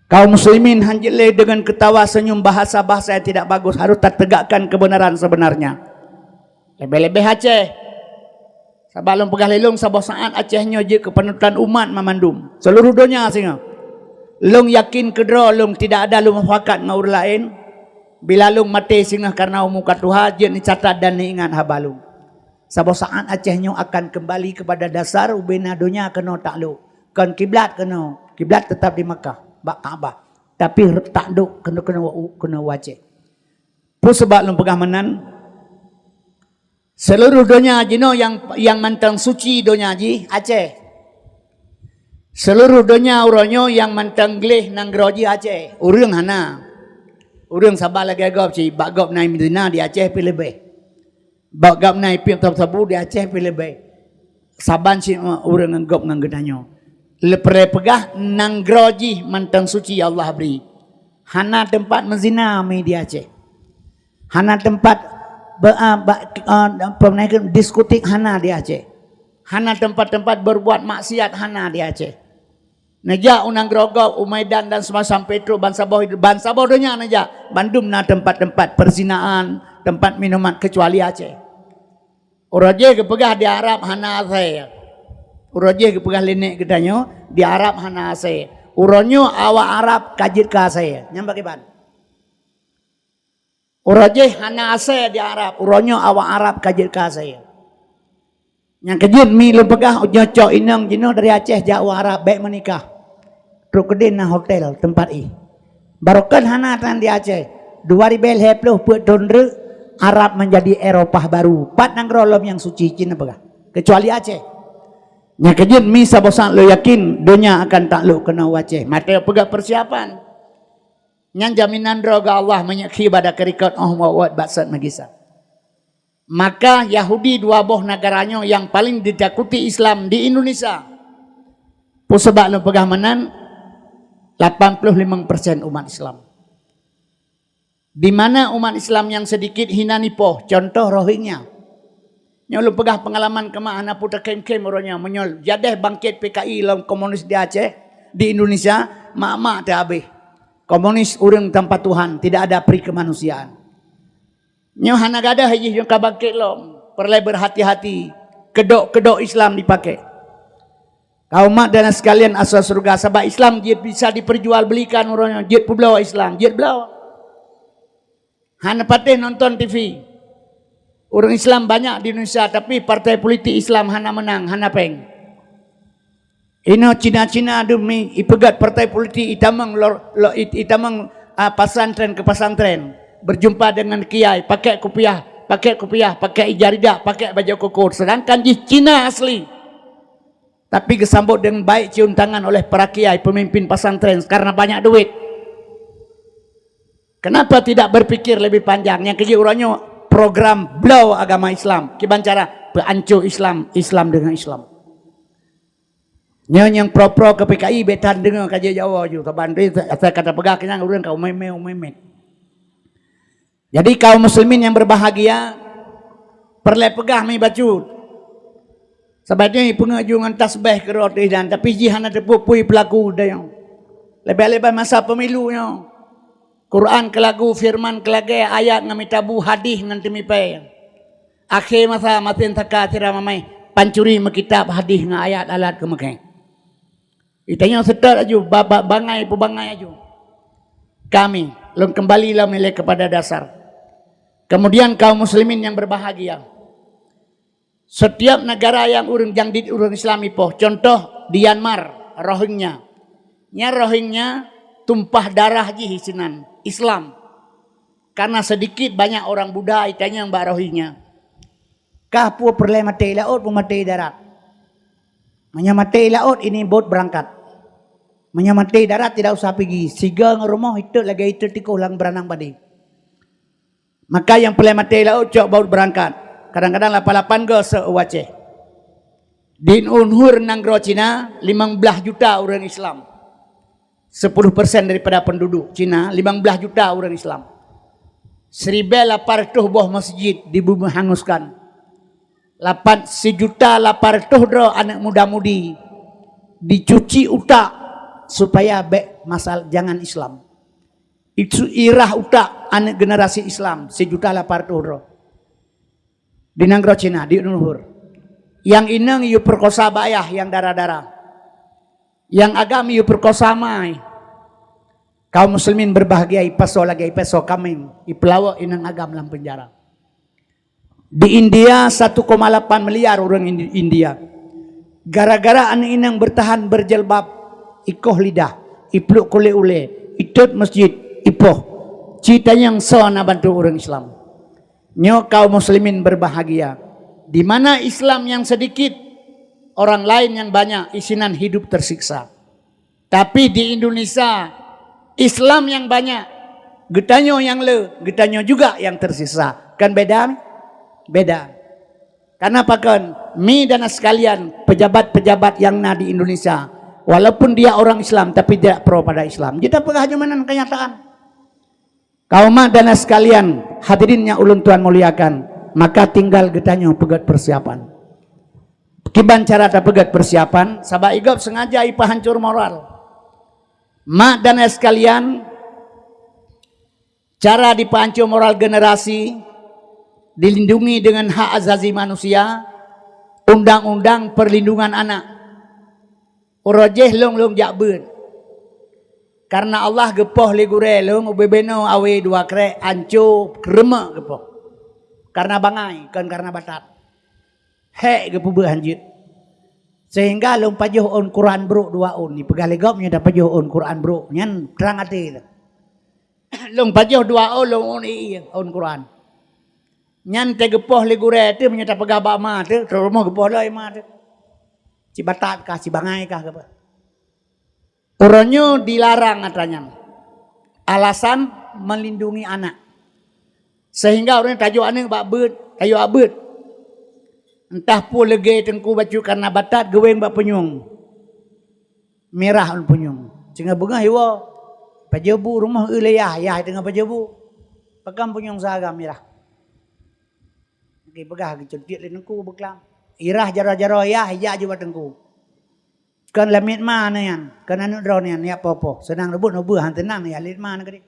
Kaum muslimin han jeuet lé deungon keutawa seunyum bahasa-bahasa yang tidak bagus, harus tategakkan kebenaran sebenarnya. Leubeh-leubeh Aceh. Sabab lôn peugah lé lôn saboh saát Aceh nyoe jeuet keu panutan umat mamandum. Seuluruh donya singoh. Lôn yakin keudroe lôn tidak ada lôn mufakat ngon ureuëng laén. Bila lôn maté singoh kareuna umu ka tuha, jeuet neucatat dan neuingat haba lôn. Saboh saát Aceh nyoe akan keumbali keupada dasar ubena donya keunoe taklok. Kon kiblat keunoe, kiblat teutab di Makkah, bak Ka'bah. Tapi taklok keunoe, keunoe, keunoe u Aceh. Peue sabab lôn peugah meunan? Seuluruh donya jinoe nyang, nyang mantong suci donya jih Aceh. Seuluruh donya uroe nyoe nyang mantong gleh nanggroe jih Aceh. Ureuëng hana. Ureuëng saban lagée gob cit, bak gob na meuzina di Aceh pih leubeh. Bak gob na ipiep sabu-sabu di Aceh pih leubeh. Saban cit ureuëng ngon gob ngon geutanyoe. Leupeureulée peugah nanggroe jih mantong suci Allah bri. Hana teumpat meuzina mi di Aceh. Hana teumpat be-, a, ba-, a, apa namanya, diskotik hana di Aceh. Hana teumpat-teumpat berbuat maksiat hana di Aceh. Neujak u nanggroe gob, u Medan dan seumacam Petro, bansaboh, bansaboh donya neujak. Bandum na teumpat-teumpat perzinaan, teumpat minuman, keucuali Aceh. Uroe jih geupeugah di Arab hana asée. Uroe jih geupeugah lé nek geutanyoe di Arab hana asée. Uroe nyoe awak Arab ka jeuet keu asée. Nyan pakriban? Uroe jih hana asée di Arab, uroe nyoe awak Arab ka jeuet keu asée. Nyang keujeuet mi lôn peugah, ujoe cok inong jinoe dari Aceh jak u Arab bék meunikah. Trok keudeh na hotel teumpat ih. Barokon hana tan di Aceh. Dua ribée lhée ploh peuet thon reuk, Arab menjadi Eropah baru. Pat nanggroe lom nyang suci cit na peugah. Keucuali Aceh. Nyang keujeuet mi saboh saát lôn yakin donya akan taklok keunoe u Aceh. Maté peugah persiapan. Nyan jaminan droe geuh Allah meunyoe khi bak takeurikot 'oh muwat-muwat bak sot meugisa. Maka Yahudi dua boh nagara nyoe nyang paleng ditakuti Islam di Indonesia. Peue sabab lôn peugah meunan? Lapan ploh limong persen umat Islam. Di mana umat Islam nyang seudikit hinan ipoh, contoh Rohingya. Nyoe lôn peugah peungalaman keumak hana peue takhém-khém uroe nyoe. Meunyoe jadeh bangkét P K I lom komunis di Aceh, di Indonesia, mak-mak teuhabéh. Komunis ureuëng tanpa Tuhan, tidak ada pri kemanusiaan. Nyoe hana gadôh jih nyang ka bangkét lom. Peureulée berhati-hati. Keudok-keudok Islam dipakai. Kaum mak dan sekalian asal surga, sabab Islam jeuet bisa diperjualbelikan uroe nyoe, jeuet peubloe Islam, jeuet bloe. Hana patéh nonton T V. Ureuëng Islam banyak di Indonesia, tapi partai politik Islam hana menang, hana péng. Inoe Cina-Cina dum mi ipeugét partai politik itamong lor, lo, it, itamong, ah, pesantren ke pesantren, berjumpa dengan kiai, pakai kupiah, pakai kupiah, pakai ija ridak, pakai baju koko. Sedangkan jih Cina asli. Tapi geusambot dengan baik cium tangan oleh para kiai pemimpin pesantren karena banyak duit. Kenapa tidak berpikir lebih panjang? Nyang keujeuet uroe nyoe program bloe agama Islam. Kiban cara peuancô Islam, Islam dengan Islam. Nyoe nyang pro-pro ke P K I bék tan deungoe ka jeuet Jawa ju. Saban asai ka tapeugah keu nyang ureuëng ka umé-mé, umé-mé. Jadi kaum muslimin yang berbahagia, peureulée peugah mi bacut. Sabab nyan ipeungeut ju ngon tasbeh keudroe teuh dan, tapi jih hana teupeu peue peulaku dayong. Leubeh-leubeh masa pemilu nyoe. Quran keulagu, firman keulagée, ayat ngon mitabu, hadih ngon teumipée. Akhé masa masen saka sira mamai pancuri meukitab hadih ngon ayat alat keumeukhée. Itanyong seutôt aju, ba-, ba-, bangai peubangai aju. Kami, lôn keumbali lom ilée keupada dasar. Kemudian kaum muslimin yang berbahagia. Setiap negara yang ureuëng jangdit ureuëng Islam ipoh, contoh Myanmar, Rohingya. Nya Rohingya tumpah darah jih sinan Islam. Karena sedikit banyak orang Buddha itanyong bak Rohingya. Kah peue peureulée maté i laôt, peue maté i darat? Meunyoe maté i laôt, ini bot beurangkat. Meunyoe maté i darat, tidak usah pigi. Sigoe ngon rumoh itot lagée itot tikoh lam beranang badée. Maka nyang peureulée maté i laôt cok bot beurangkat. Kadang-kadang lapan-lapan goe seueu u Aceh. Di Uyghur nanggroe Cina, limong blaih juta ureuëng Islam. Sepuluh persen daripada penduduk Cina, limong blaih juta ureuëng Islam. Siribée lapan reutôh boh masjid dibeumeue hanguskan. Lapan, sijuta lapan reutôh droe aneuëk muda-mudi dicuci utak supaya bék masal jangan Islam. Itu irah utak aneuëk generasi Islam, sijuta lapan reutôh droe. Di nanggroe Cina, di Uyghur. Nyang inong yue peukosa bak ayah nyang dara-dara. Nyang agam yue peukosa ma. Kaum muslimin berbahagia, ipasoe lagée ipasoe kaméng, ipeulawok inong agam lam penjara. Di India, satu koma lapan miliar ureuëng Indi-, India. Gara-gara aneuëk inong beurtahan berjilbab, ikoh lidah, ipluek kulét ulée, itot masjid, ipoh. Ci tanyong soe na bantu ureuëng Islam. Nyoe kaum muslimin berbahagia. Di mana Islam nyang sedikit, orang lain nyang banyak, isinan hidup tersiksa. Tapi di Indonesia, Islam nyang banyak, geutanyoe nyang le, geutanyoe juga nyang tersiksa. Kan beda? Beda. Karena pakon, mi dan sekalian, pejabat-pejabat nyang na di Indonesia, walaupun dia orang Islam, tapi tidak pro pada Islam. Jeuet tapeugah nyoe meunan kenyataan. Kaum mak dan sekalian, hadirin nyang ulôn tuan muliakan, maka tinggal geutanyoe peugét persiapan. Kiban cara tapeugét persiapan, sabab i gob sengaja ipeuhancor moral. Mak dan ayah sekalian, cara dipeuhancor moral generasi dilindungi dengan hak azazi manusia, undang-undang perlindungan anak. Uroe jéh lôn, lôn jak beuet. Karena Allah geupoh lé gurée lôn, ubé beno awe dua krek, anco, keureumeuk geupoh. Karena bangai, kon karena batat. Hék geupeubeuet hanjeuet. Sehingga lôn pajoh ôn Quran brok dua ôn. Ipeugah lé gob nyoe tapajoh ôn Quran brok. Nyan trang até lôn. Lôn pajoh dua ôn, lôn ôn ié, ôn Quran. Nyan teugeupôh lé gurée teuh, meunyoe tapeugah bak ma teuh, teuma geupoh lom ma teuh. Cibatat kah, cibangai kah, geupeugah. Uroe nyoe dilarang atra nyan. Alasan melindungi anak. Sehingga ureuëng tajok aneuëk bak beuet, tajok bak beuet. Entah peue leugée teungku bacut karena batat geuweng bak punyueng. Mirah ôn punyueng. Singoh beungoh iwoe, pajoh bu rumoh eu lé yah, yah teungoh pajoh bu. Pakon punyueng saga mirah. Geupeugah geucuntiek lé teungku beuklam. Irah jaroe-jaroe yah, ijak jubah teungku. Kon lamiet ma nyan, kon aneuëk droe nyan, jak poh-poh. Seunang reubot nubeuh, han seunang jak lamiet ma nyan keudeh.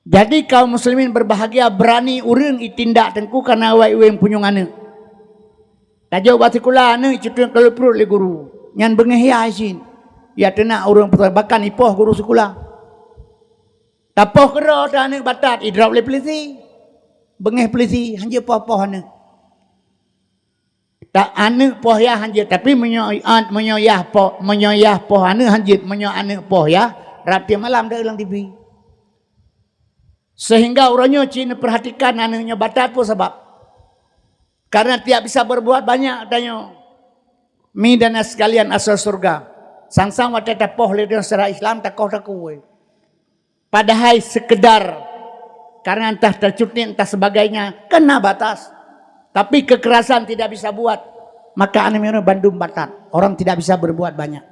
Jadi kaum muslimin berbahagia, berani ureuëng itindak teungku karena awai ueng punyueng aneuëk. Tajok bak sikula aneuëk icutueng keu pruet lé guru. Nyan beungéh yah cit. Ya teunak ureuëng peuteubakan ipoh guru sikula. Tapoh keudroe teuh aneuëk batat, idrop lé peulisi. Beungéh peulisi, hanjeuet poh-poh aneuëk. Tak aneuëk poh yah hanjeuet, tapi meunyoe an-, meunyoe yah poh, meunyoe yah poh aneuëk hanjeuet, meunyoe aneuëk poh yah, rab tieb malam deuh lam T V. Sehingga uroe nyoe cit neupeurhatikan aneuëk nyoe batat peue sabab. Karena tidak bisa berbuat banyak tanyoe. Mi dan sekalian asoe syurga. Sang-sang watée tapoh lé droe secara Islam takoh takue. Padahai sekedar karena entah tercuntiek entah sebagainya, kena batas. Tapi kekerasan tidak bisa buat, maka aneuëk bandum batat. Orang tidak bisa berbuat banyak.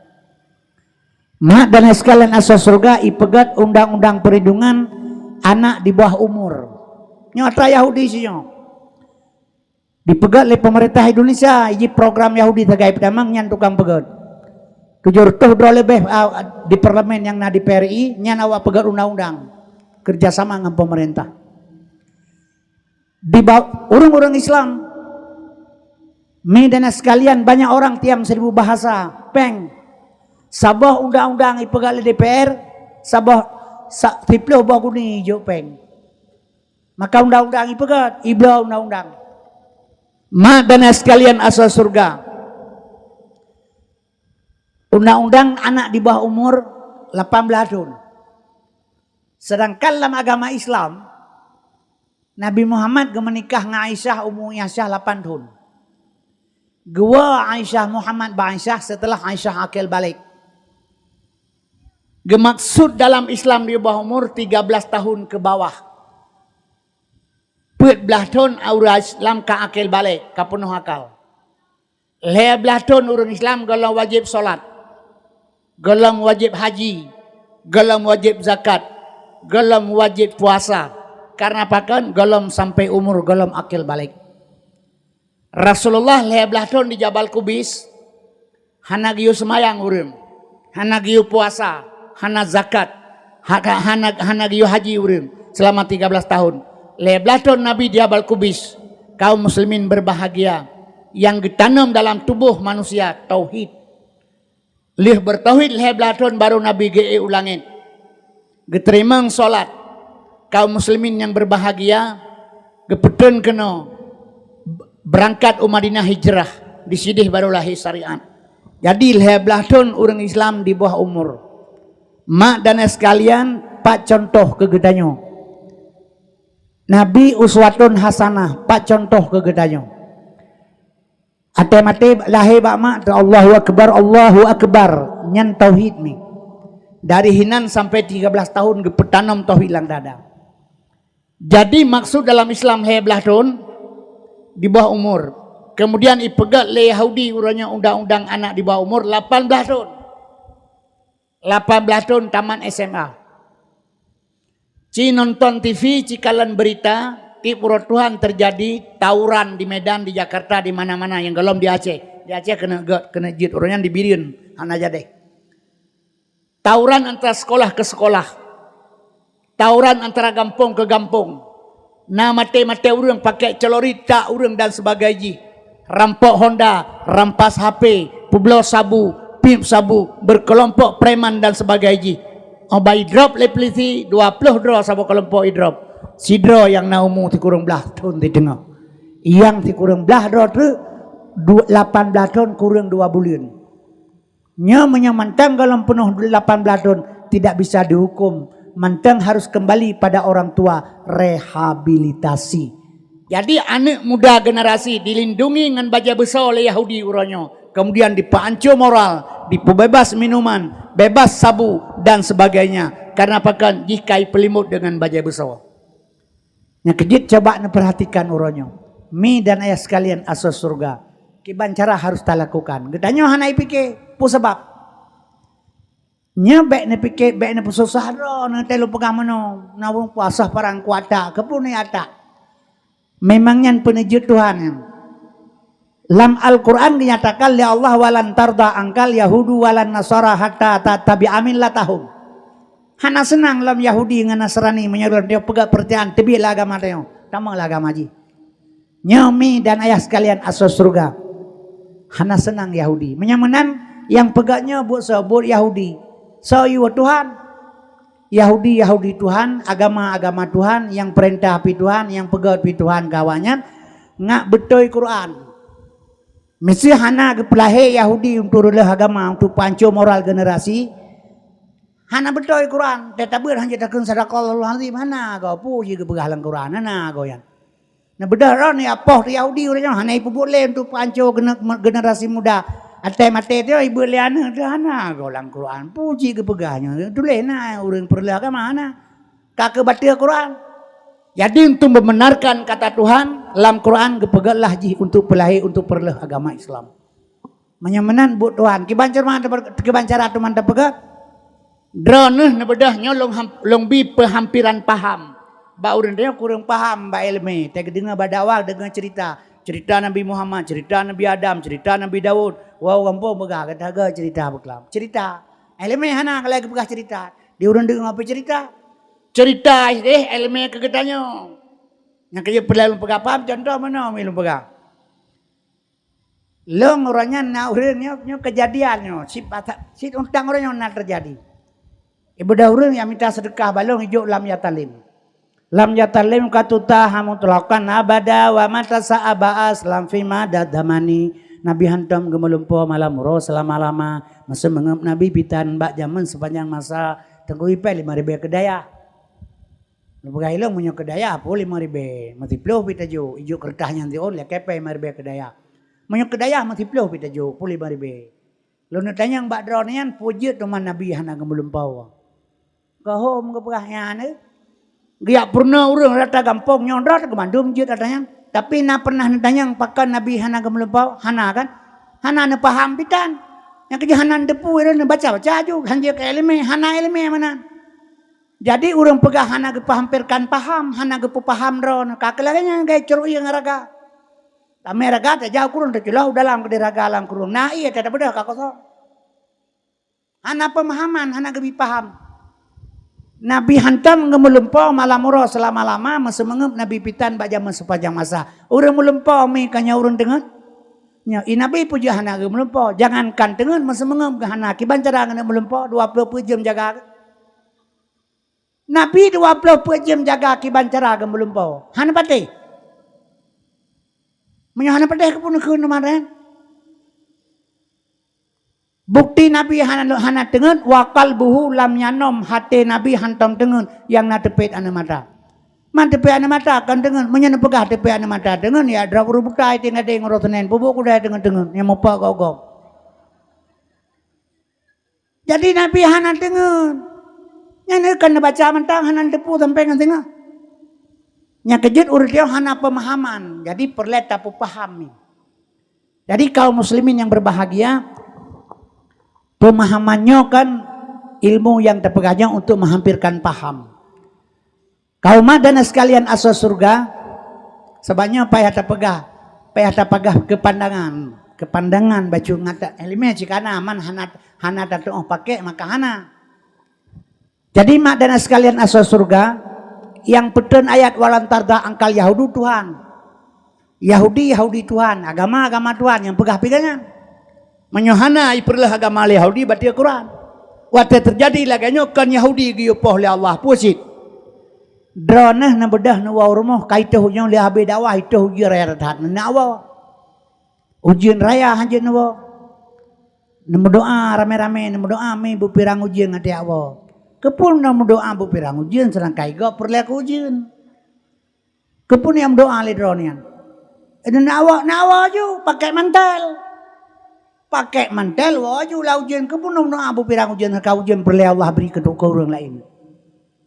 Mak dan sekalian asoe syurga ipeugét undang-undang perlindungan anak di bawah umur. Nyoe atra Yahudi sinyoe. Dipeugét lé pemerintah Indonesia, iji program Yahudi sagai peutamong nyan tukang peugét. Tujoh reutôh droe leubeh, ah, di parlemen nyang na di P R I, nyan awak peugét undang-undang kerjasama ngon pemerintah. Di ba-, ureuëng-ureuëng Islam, mi dan sekalian, banyak orang tiam seribu bahasa, péng. Saboh undang-undang ipeugét lé D P R, saboh sa-, siplôh boh guni ijok péng. Maka undang-undang ipeugét, ibloe undang-undang. Mak dan sekalian asoe syurga. Undang-undang anak di bawah umur lapan belas thon. Sedangkan lam agama Islam, Nabi Muhammad geumeunikah ngon Aisyah, Ummu Aisyah lapan thon. Geuwoe Aisyah Muhammad bak Aisyah setelah Aisyah akil baligh. Geumaksud dalam Islam di bawah umur tiga belas tahun ke bawah. Peuet blaih thon ureuëng Islam ka akil baligh, ka peunoh akal. Lhée blaih thon ureuëng Islam gohlom wajéb salat, gohlom wajéb haji, gohlom wajéb zakat, gohlom wajéb puasa. Karena pakon? Gohlom sampai umur gohlom akil baligh. Rasulullah lhée blaih thon di Jabal Kubais, hana geuyue seumayang ureuëng, hana geuyue puasa, hana zakat, ha-, hana, hana geuyue haji ureuëng selama tiga belas tahun. Lhée blaih thon Nabi di Jabal Kubais, kaum muslimin berbahagia, nyang geutanom dalam tuboh manusia tauhid. Lheueh beutauhid lhée blaih thon baru Nabi geuék u langét. Geuteurimong salat. Kaum muslimin nyang berbahagia, geupeutrön keunoe beurangkat u Madinah hijrah, di sideh baru lahé syariat. Jadi lhée blaih thon ureuëng Islam di bawah umur. Mak dan sekalian, pat contoh keu geutanyoe? Nabi uswatun hasanah, pat contoh keu geutanyoe? Até maté lahé bak mak, Allahu Akbar, Allahu Akbar, nyan tauhid mi. Dari hinan sampai tiga belas tahun geupeutanom tauhid lam dada. Jadi maksud dalam Islam lhée blaih thon di bawah umur. Kemudian ipeugét lé Yahudi uroe nyoe undang-undang anak di bawah umur lapan belas thon. Lapan belas thon tamat S M A. Ci nonton T V, ci kalon berita, tieb uroe Tuhan terjadi tawuran di Medan, di Jakarta, di mana-mana nyang gohlom di Aceh. Di Aceh keuneuk gét, keuneuk jeuet, uroe nyan di Bireuen, hana jadeh. Tawuran antara sekolah ke sekolah. Tawuran antara gampông ke gampông. Na maté-maté ureuëng, pakai celurit tak ureuëng dan sebagai jih. Rampok Honda, rampas H P, peubloe sabu, piep sabu, berkelompok preman dan sebagai jih. Óh ba idrop lé peulisi, dua ploh droe saboh keulompok idrop. Sidroe nyang na umu sikureueng blaih thon di teungoh. Nyang sikureueng blaih droe treuk, du-, lapan blaih thon kureueng dua buleuen. Nyoe meunyoe mantong gohlom peunoh lapan blaih thon, tidak bisa dihukum. Mantong harus kembali pada orang tua, rehabilitasi. Jadi, aneuëk muda generasi dilindungi ngon bajée beusoe lé Yahudi uroe nyoe, kemudian dipeuancô moral, dipeubeubaih minuman, beubaih sabu, dan sebagainya. Karena pakon jih ka ipeulimot deungon bajée beusoe. Nyang keujeuet coba neupeurhatikan uroe nyoe. Mi dan ayah sekalian asoe syeuruga, kiban cara harus talakukan. Geutanyoe hana ipike, peue sabab? Nyoe bék neupike, bék neupeususah droe, neuteuleu peugah meunoe, na ureuëng puasa parang kuata, keupeue neuatak. Memang nyan peuneujeuet Tuhan nyan. Lam Al-Quran dinyatakan lé Allah, "Walan tarda angkal yahudu walan nasara hatta tattabi'a millatahum." Hana seunang lom Yahudi ngon Nasrani meunyoe lôn peugah peurcayaan teubiet lah agama tanyoe, tamong lah agama jih. Nyoe mi dan ayah sekalian asoe syeuruga. Hana seunang Yahudi. Meunyoe meunan, nyang peugah nyoe buet soe? Buet Yahudi. Soe yue Tuhan? Yahudi, Yahudi Tuhan, agama, agama Tuhan, nyang peurintah pi Tuhan, nyang peugét pi Tuhan keu awaknyan, ngat beutôi Quran. Meusé hana geupeulahé Yahudi untuk reuloh agama, untuk peuhanco moral generasi, hana beutôi Quran. Teutabeuet hana takheun sadaqallahul azim, hana goe peue jih geupeugah lam Quran, hana goe nyan. Neubeudôh droe neuapoh teu Yahudi ureuëng nyoe, hana ipeubuet lé untuk peuhanco gene-, generasi muda. Até maté teu ibeuet lé aneuëk teu hana goe lam Quran. Peue jih geupeugah nyoe, tuléh na ureuëng peureuloh agama hana. Ka keu bateue Quran. Jadi untuk membenarkan kata Tuhan, lam Quran geupeugét lah jih untuk peulahé, untuk peureuloh agama Islam. Meunyoe meunan buet Tuhan, kiban cara, kiban cara teuma tapeugah? Droeneuh neubeudôh nyoe lôn ham-, lôn bi peuhampiran paham. Bak ureuëng tanyoe kureueng paham bak iéleumé, teudeungoe bak dakwah deungoe cerita. Cerita Nabi Muhammad, cerita Nabi Adam, cerita Nabi Daud. Wow, gampông peugah, gata-gata cerita beuklam. Cerita. Iéleumé hana ka lheueh geupeugah cerita. Di ureuëng deungoe peucerita. Cerita ideh iéleumé keu geutanyoe. Nyang keujeuet peureulée lôn peugah paham, contoh meunoe mi lôn peugah. Lôn uroe nyan na ureuëng nyoe, nyoe keujadian nyoe, cit pasa-, cit untang uroe nyoe na teujadi. Ibeudôh ureuëng nyang mita seudeukah bak lôn ijok lam Yatalem. Lam Yatalem ka tuta ha mutlaqan abada wa mata sa'aba aslam fi mada zamani. Nabi hantom geumeulumpo malam uroe seulama-lama. Meuseumangöp Nabi pitan bak jamén seupanjang masa teungku ipée lima ribée keudayah. Neupeugah ilong meunyoe keudayah peuet lima ribée, meusiploh pi tajok, ijok keureutah nyang siôn lakée pée lima ribée keudayah. Meunyoe keudayah meusiploh pi tajok, peuet lima ribée. Lôn neutanyong bak droeneuh nyan, peue jeuet teuma Nabi hana geumeulumpo? Keuhom geupeugah nyan, eh? Geujak peurunoe ureuëng rata gampông nyoe droe teuk mandum jeuet ata nyan. Tapi na pernah neutanyong pakon Nabi hana geumeulumpo? Hana kan? Hana neupaham pitan. Nyang keujeuet hana neuteupeue, neubaca-baca aju, hanjeuet keu iéleumé, hana iéleumé meunan. Jadi ureuëng peugah hana geupeuhampiran paham, hana geupeupaham droeneuh, ka keu lagée nyan gai ceuruieng raga. Tamé raga tajak u krueng, teuculoh u dalam keudeh raga lam krueng. Na ié teutabeudoh ka kosong. Hana peumahaman, hana geubi paham. Nabi hantom geumeulumpo malam uroe seulama-lama, meuseumangöp Nabi pitan bak jamén seupanjang masa. Ureuëng meulumpo mi ka nyoe ureuëng teungeut? Nyoe i Nabi peue jeuet hana geumeulumpo? Jangankan teungeut, meuseumangöp geuh hana, kiban cara geuneuk meulumpo dua ploh peuet jeuem jaga. Nabi dua ploh peuet jeuem jaga kiban cara geumeulumpo. Hana patéh. Meunyoe hana patéh, keupeue neukheun teuma nyan? Bukeuti Nabi hana, hana teungeut, wa qalbuhu lam yanom, até Nabi hantom teungeut, nyang na teupet aneuk mata. Man teupet aneuk mata kon teungeut, meunyoe neupeugah teupet aneuk mata teungeut, ya droe ureuëng buta i tinggai deng uroe Senin, peubuet kudai teungeut-teungeut, nyang muphom gob-gob. Jadi Nabi hana teungeut. Nyan kon neubaca mantong hana neuteupeue sampoe ngon singoh. Nyang keujeuet ureuëng nyoe hana peumahaman, jadi peureulée tapeupaham. Jadi kaum muslimin yang berbahagia, peumahaman nyoe kan ilmu nyang tapeugah nyoe untuk menghampirkan paham. Kaum dan sekalian asoe syeuruga, sabab nyoe payah tapeugah, payah tapeugah keu pandangan, keu pandangan bacut ngat iéleumé cit kana man hana, hana tatuoh pakék maka hana. Jadi mak dan sekalian asoe syeuruga, nyang peuteun ayat walan tarda angkal Yahudu Tuhan. Yahudi, Yahudi Tuhan, agama, agama Tuhan nyang peugah piga nyan. Meunyoe hana ipeureuleuh agama lé Yahudi, bateue Quran. Watée teujadi lagée nyoe kon Yahudi geuyue poh lé Allah, peue cit? Droeneuh neubeudôh neuwoe rumoh, ka itôh nyoe lé habéh dakwah, itôh ujeuen raya that neunak woe. Ujeuen raya hanjeuet neuwoe. Neumeudoá ramé-ramé, neumeudoá mi beupirang ujeuen ngon tiak woe. Keupeue neumeudoá beupirang ujeuen seudangkan gob peureulée keu ujeuen? Keupeue nyang meudoá lé droe nyan? Neunak woe, nak woe aju, pakék mantel. Pakék mantel woe aju lam ujeuen, keupeue neumeudoá beupirang ujeuen, ka ujeuen peureulée Allah bri keu ureuëng laén.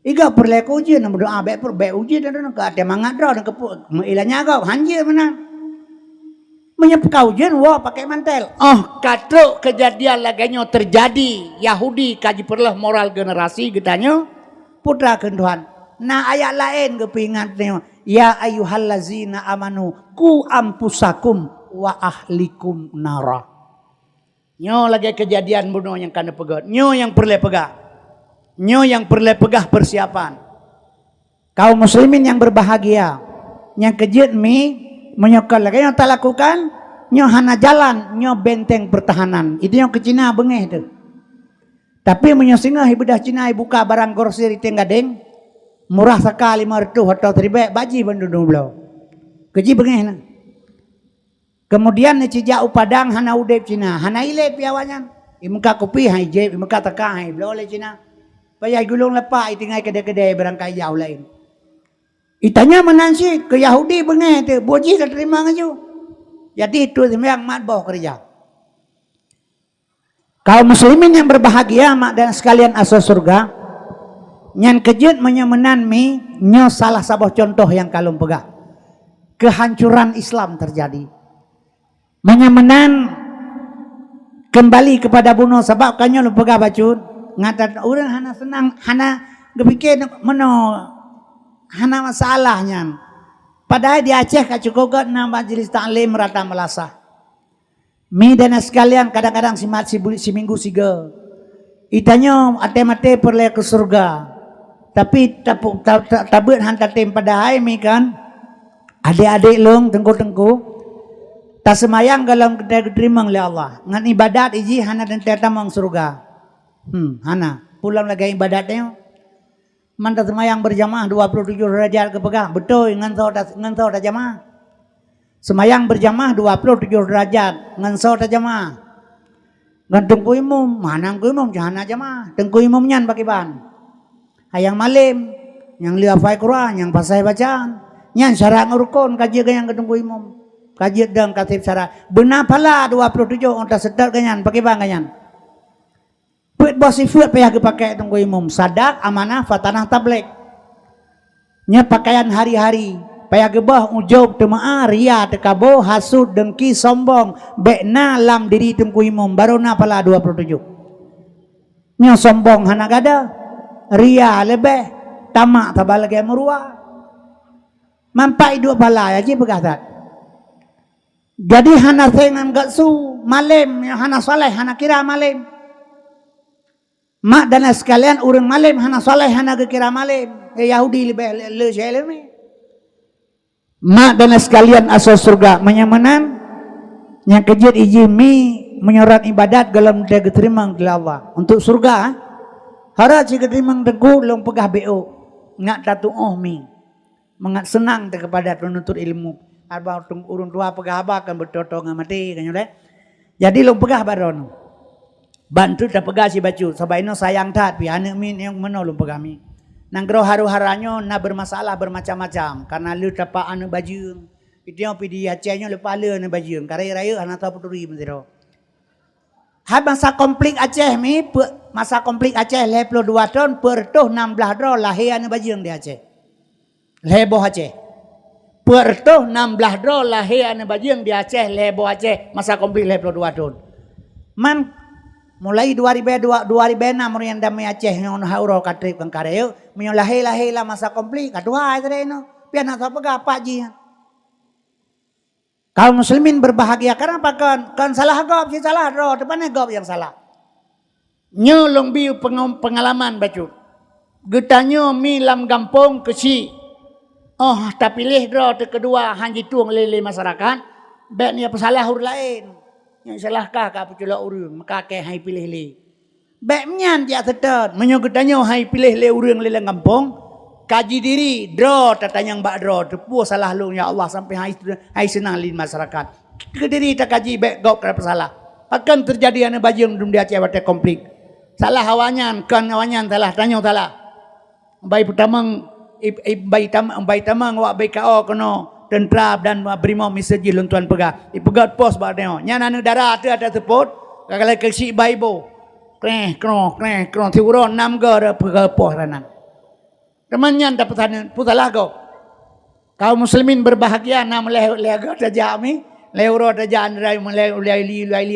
Iga peureulée keu ujeuen, meudoa bék peureulée bék ujeuen, dan ka até mangat droe dan keupeu meuilanya gob hanjeuet meunan. Meunyoe ka ujeuen, woe pakai mantel. Oh, ka trok keujadian lagée nyoe teujadi, Yahudi ka jipeureuloh moral generasi geutanyoe, putra kheun Tuhan. Na ayat laén geupeuingat nyoe, "Ya ayyuhallazina amanu, qu anfusakum wa ahlikum nara." Nyoe lagée keujadian bunoe nyang ka neupeugét. Nyoe nyang peureulée peugah. Nyoe nyang peureulée peugah peusiapan. Kaum muslimin nyang berbahagia, nyang keujeuet mi, meunyoe kon lagée nyoe talakukan, nyoe hana jalan, nyoe benteng pertahanan. Itu nyang keu Cina beungéh teuh. Tapi meunyoe singoh ibeudôh Cina ibuka barang grosir i Teng Gadeng, murah saka lima reutôh atau siribée, bak jih bandum bloe. Keu jih beungéh na. Keumudian neucijak u Padang hana udeb Cina, hana ilée pih awaknyan. Imeuka kupi hai jeb, imeuka taka hai bloe lé Cina. Payah gulong lepak itinggai keudée-keudée beurangkai yah laén. Itanya meunan cit keu Yahudi beungéh teuh, buet jih ka teurimong laju. Jadi itu seumayang mat boh keureuja. Kaum muslimin yang berbahagia, mak dan sekalian asoe syurga, nyan keujeuet meunyoe meunan mi, nyoe salah saboh contoh nyang ka lôn peugah. Kehancuran Islam terjadi. Meunyoe meunan, keumbali keupada bunoe, sabab ka nyoe lôn peugah bacut, ngat that ureuëng hana seunang, hana geupike meunoe, hana masalah nyan. Padahai di Aceh ka cukup gét na majlis taklim rata meulasah. Mi dan sekalian, kadang-kadang simat sibu-, siminggu siga. Itanyoe até maté peureulée keu syeuruga. Tapi tapu-, ta-, ta-, tabeuet han tatem padahai mi kan. Adék-adék lôn, teungku-teungku, taseumayang gohlom teurimong lé Allah. Ngon ibadat iji hana teuntée tamong syeuruga. Hmm, hana. Pulang lagée ibadat nyoe. Man taseumayang beurjamaah dua ploh tujoh deurajat geupeugah, beutôi ngon soe ta-, ngon soe tajamaah. Seumayang beurjamaah dua ploh tujoh deurajat ngon soe tajamaah. Ngon teungku imum, manang teungku imum hana jamaah. Teungku imum nyan pakriban? Hai nyang malém, nyang le hafai Quran, nyang fasai bacaan. Nyan syarat ngon rukon ka jeuet geuh nyang keu teungku imum. Ka jeuet dong ka seb syarat. Beuna phala dua ploh tujoh ôn taseutôt geuh nyan, pakriban geuh nyan? Peuet boh sifeuet payah geupakék teungku imum, sadak, amanah, fatanah, tablék. Nyoe pakaian hari-hari, payah geuboh ujôb, teumeu'ah, ria, teukabo, hasut, deungki, sombong, bék na lam diri teungku imum, barô na phala dua ploh tujoh. Nyoe sombong hana gada, ria leubeh, tamak saba lagée meuruwa. Manfaat iduek phala ya jih peugah that. Jadi hana seng ngon gak su, malém, hana saleh, hana kira malém. Mak dan sekalian, ureuëng malém hana saleh, hana geukira malém. Eh, Yahudi leubeh le, le, le, le. Mak dan sekalian asoe syeuruga, meunyoe meunan, nyang keujeuet iji mi meunyoe rot ibadat gohlom teuh geuteurimong lé Allah. Untuk syeuruga, harap cit geuteurimong teungku lôn peugah bék ôk, ngat tatuoh mi. Mangat seunang teuh keupada penuntut ilmu. Haba ureuëng tua peugah haba kan beutôi-toi ngon maté kan nyoe lé. Jadi lôn peugah bak droeneuh. Ban treuk tapeugah sibacut, sabab inoe sayang that pih aneuëk miet nyang meunoe lôn peugah miet. Nanggroe Haru-Hara nyoe na beurmasalah beurmacam-macam, kareuna le tapak aneuëk bajeueng. Pi nyoe pi di Aceh nyoe leupah le aneuëk bajeueng, ka rayeuk-rayeuk hana soe peuturi meusidroe. Hai masa konflik Aceh mi, pe-, masa konflik Aceh lhée ploh dua thon, peuet reutôh nam blaih droe lahé aneuëk bajeueng di Aceh. Lhée boh Aceh. Peuet reutôh nam blaih droe lahé aneuëk bajeueng di Aceh, lhée boh Aceh, masa konflik lhée ploh dua thon. Man, mulai dua ribée dua, dua ribée nam ureuëng nyang damé Aceh ngon hak uroe ka treb kan ka rayeuk, meunyoe lahé-lahé lam masa konflik, ka tuha ai teuh inoe. Pian hana soe peugah pat jih. Kaum muslimin berbahagia, kenapa kon, kon salah gob, cit salah droe, teuh pane gob nyang salah. Nyoe lôn bi pengau-, pengalaman bacut. Geutanyoe mi lam gampông keuchik. Oh, tapiléh droe teuh keudua han jitueng lé, lé masyarakat, bék nyoe peusalah ureuëng laén. Nyang salah kah ka peuculok ureuëng, maka kée hai piléh lé. Bék nyan jak seutôt, meunyoe geutanyoe hai piléh lé ureuëng lé lam gampông, kaji diri, droe tatanyong bak droe, teupeue salah lôn ya Allah sampai hai, hai seunang lé masyarakat. Keu diri takaji bék gob ka peusalah. Pakon teujadi aneuëk bajeueng dum di Aceh watée konflik. Salah awaknyan, kon awaknyan salah, tanyoe salah. Bai peutamong, i-, i-, bai tam-, bai tamong awak B K O keunoe teuntra dan brimob miseue jih lôn tuan peugah. Ipeugét pos bak tanyoe. Nyan aneuëk dara teuh ata seupôt, ka galak keuchik bai boh. Kreh, kroh, kreh, kroh, siuroe nam goe peugét pos ranan. Teuma nyan tapeusaneut, peue salah gob? Kaum muslimin berbahagia, na meulai lhèe go tajak mi, lhèe uroe tajak, mulai ulèe li, ulèe li,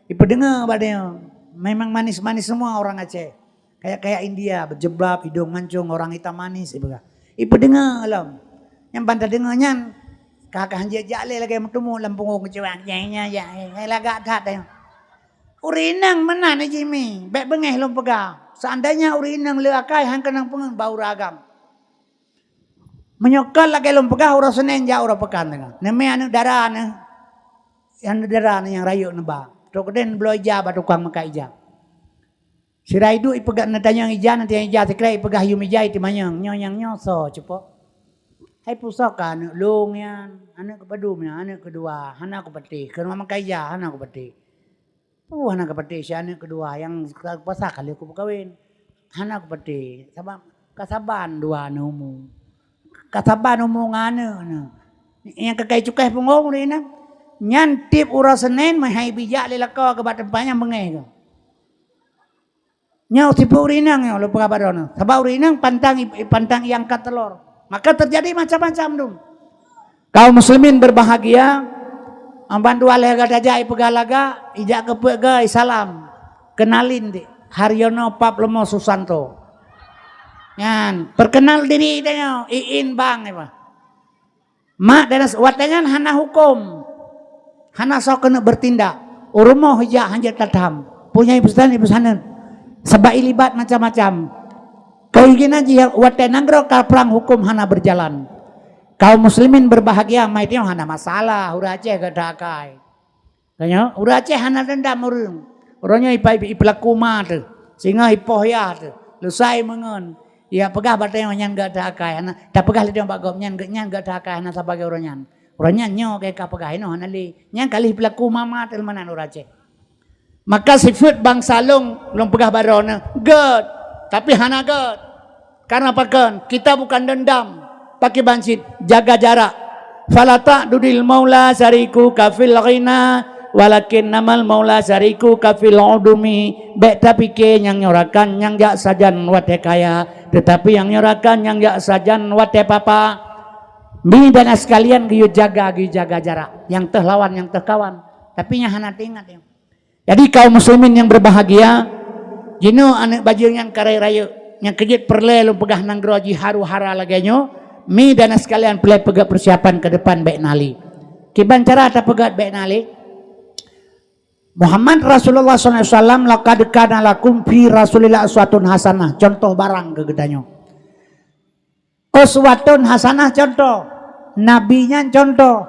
ipeudeungoe bak tanyoe. Memang manis-manis semua orang Aceh. Kayak-kayak India, berjilbab, hidung mancung, orang hitam manis, ipeugah. Ipeudeungoe lom. Nyang ban tadeungoe nyan, ka, ka hanjeuet jak lé lagèe meuteumé lam punggong keucuang. Ya, ya, ya, ya, lagak that tanyoe. Ureueng inong meunan jih mi, bèk beungèh lôn peugah. Seandainya ureueng inong le akai han keunong peungeut bak ureueng agam. Meunyoe kon lagèe lôn peugah, uroe Senin jak uroe peukan teungoh. Neumè aneuk dara neuh, aneuk dara neuh nyang rayeuk neuba. Trok keudeh neubloe ija bak tukang meukat ija. Sira iduek ipeugah neutanyong ija, neutanyong ija sikrek, ipeugah yum ija, iteumanyong, "Nyoe nyang nyoe soe, cupo?" "Hai, peue soe ka aneuk lôn nyan, aneuk keupadum nyan, aneuk keudua, hana kupatéh, keuneuk meukat ija, hana kupatéh." "Peue hana kapatéh si aneuk keudua nyang ka puasa ka lheueh kupeukawen?" "Hana kupatéh, sabab ka saban dua neuh umu. Ka saban umu ngon aneuk neuh. Nyang ka kai cukai punggong ureueng inong." Nyan tiep uroe Senin meuhai bijak lé lakoe keu bak teumpat nyang beungèh keu. Nyoe tipe ureueng inong nyoe lôn peugah bak droeneuh. Sabab ureueng inong pantang, pantang iangkat teulor. Maka terjadi macam-macam dum. Kaum muslimin berbahagia, bandua lhèe go tajak ipeugah lagak, ijak keu peuet go isalam. Kenalin dik, Haryono Pap Leumo Susanto. Nyan, perkenal diri tanyoe, iin bang, ipa. Mak dan as-, watèe nyan hana huköm, hana soe keuneuk bertindak. U rumoh ijak hanjeuet tatham. Punya ipesan, ipesaneut. Sabab ilibat macam-macam. Keuiginan jih watèe nanggroe ka prang huköm hana berjalan. Kaum muslimin berbahagia, mai tanyoe hana masalah, ureueng Aceh geudak akai. Tanyoe, ureueng Aceh hana dendam ureueng. Uroe nyoe ipa-, ipeulaku ma teuh, singoh ipoh yah teuh, lusai meungon. Ijak peugah bak tanyoe nyan geudak akai, hana, tapeugah lé tanyoe bak gob nyan, geu-, nyan geudak akai, hana saban lagèe uroe nyan. Uroe nyan nyoe ka, ka peugah, inoe hana lé. Nyan ka lheueh ipeulaku ma-ma teuh meunan ureueng Aceh. Maka sifeuet bansa lôn, lôn peugah bak droeneuh, gèt, tapi hana gèt. Karena pakon? Kita bukan dendam, pakriban cit, jaga jarak. "Fala ta'dudil maula syarikuka fil ghina, walakinnamal maula syarikuka fil udumi." Bèk tapike nyang nyoe rakan nyang jak sajan watèe kaya, teutapi nyang nyoe rakan nyang jak sajan watèe papa. Mi dan sekalian geuyue jaga, geuyue jaga jarak. Nyang teuh lawan, nyang teuh kawan. Tapi nyan hana teuingat nyoe. Jadi, kaum muslimin yang berbahagia, jinoe aneuk bajeueng nyang ka rayeuk-rayeuk, nyang keujeuet peureulèe lôn peugah nanggroe jiharu hara lagèe nyoe, mi dan sekalian peureulèe peugah persiapan ke depan bèk na lé. Kiban cara tapeugah bèk na lé? Muhammad Rasulullah sallallahu alaihi wasallam, "Laqad kana lakum fi Rasulillah uswatun hasanah," contoh barang keu geutanyoe. Uswatun hasanah contoh. Nabi nyan contoh.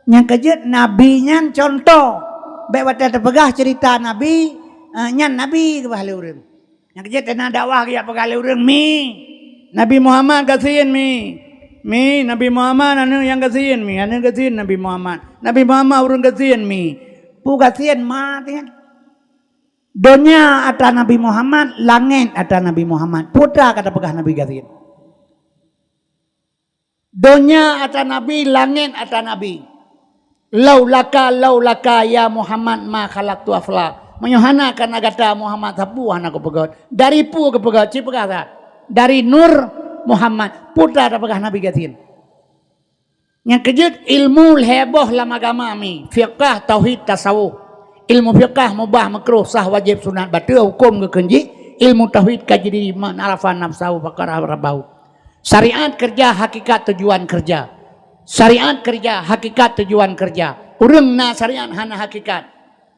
Nyang keujeuet Nabi nyan contoh. Bèk watèe teupeugah ceurita Nabi, eh, nyan Nabi keubah lé ureueng. Nyang keujeuet na dakwah geujak peugah lé ureueng, "Mi, Nabi Muhammad gasien mi. Mi, Nabi Muhammad aneuk nyang gasien mi, aneuk gasien Nabi Muhammad. Nabi Muhammad ureueng gasien mi." Peue gasien ma teuh nyan? Donya atra Nabi Muhammad, langèt atra Nabi Muhammad. Peue atra ka tapeugah Nabi gasien? Donya atra Nabi, langèt atra Nabi. "Laulaka, laulaka ya Muhammad ma khalaqtu afla." Meunyoe hana kareuna gata Muhammad, sapeue hana kupeugèt. Dari peue kupeugèt? Ci peugah that. Dari nur Muhammad. Peue atra tapeugah Nabi gasien? Nyang keujeuet, ilmu lhèe boh lam agama mi, fiqah, tauhid, tasawuf. Ilmu fiqah mubah, makruh, sah, wajéb, sunat, bateue, hukôm geukheun jih. Ilmu tauhid ka jidiri, "Man arafa nafsahu faqad arafa rabbahu." Syariat keureuja, hakikat tujuan keureuja. Syariat keureuja, hakikat tujuan keureuja. Ureueng na syariat hana hakikat,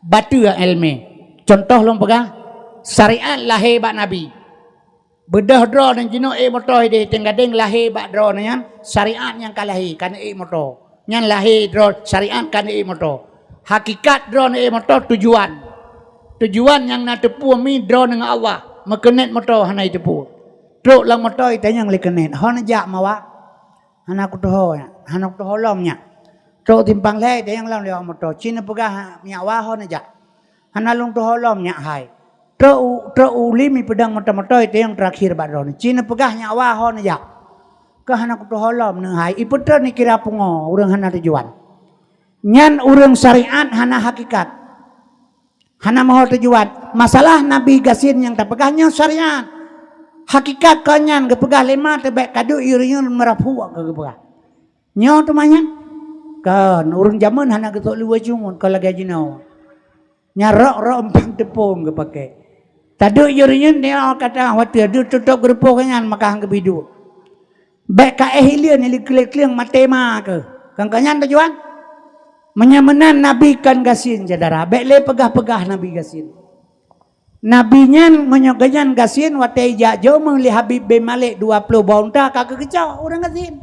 bateue ileumèe. Contoh lôn peugah, syariat lahé bak Nabi. Beudôh droeneuh jinoe ék moto idéh teuh gadeng lahé bak droeneuh nyan, syariat nyang ka lahé, ka neuék moto. Nyan lahé droe, syariat ka neuék moto. Hakikat droeneuh ék moto tujuan. Tujuan nyang na teupeu mi droeneuh ngon Allah, meukeunet moto hana jiteupeu. Trok lam moto itanyong lé keunet, "Ho neujak mawa?" "Hana kutuho nyak, hana kutuho lom nyak." Trok simpang lhèe itanyong lom lé awak moto, "Ci neupeugah nyak wa ho neujak?" "Hana lôn tuho lom nyak hai." Trok u, trok u lim ipeudong moto-moto itanyong teurakhir bak droeneuh, "Ci neupeugah nyak wa ho neujak?" "Keu hana kutuho lom neuh hai." Ipeutreun ikira pungo ureueng hana tujuan. Nyan ureueng syariat hana hakikat. Hana meuho tujuan. Masalah Nabi gasien nyang tapeugah nyoe syariat. Hakikat kon nyan geupeugah lé ma teuh, bèk ka duek yue reunyeun meurapuk keu geupeugah. Nyoe teuma nyan. Kon ureueng jameun hana geusok luweue cungon kon lagèe jinoe. Nyang rok-rok umpang teupông geupakè. Taduek yue reunyeun nyoe ka teungoh watèe deuh tutôp geureupoh keu nyan maka han geubi duek. Bèk ka éh hileuen nyang keuléng-keuléng maté ma keuh. Kon keu nyan tujuan. Meunyoe meunan Nabi kon gasien syedara, bèk lé peugah-peugah Nabi gasien. Nabi nyan meunyoe geuhnyan gasien watèe ijak jeumeung lé Habib bin Malik dua ploh boh unta ka geukeucok ureueng gasien.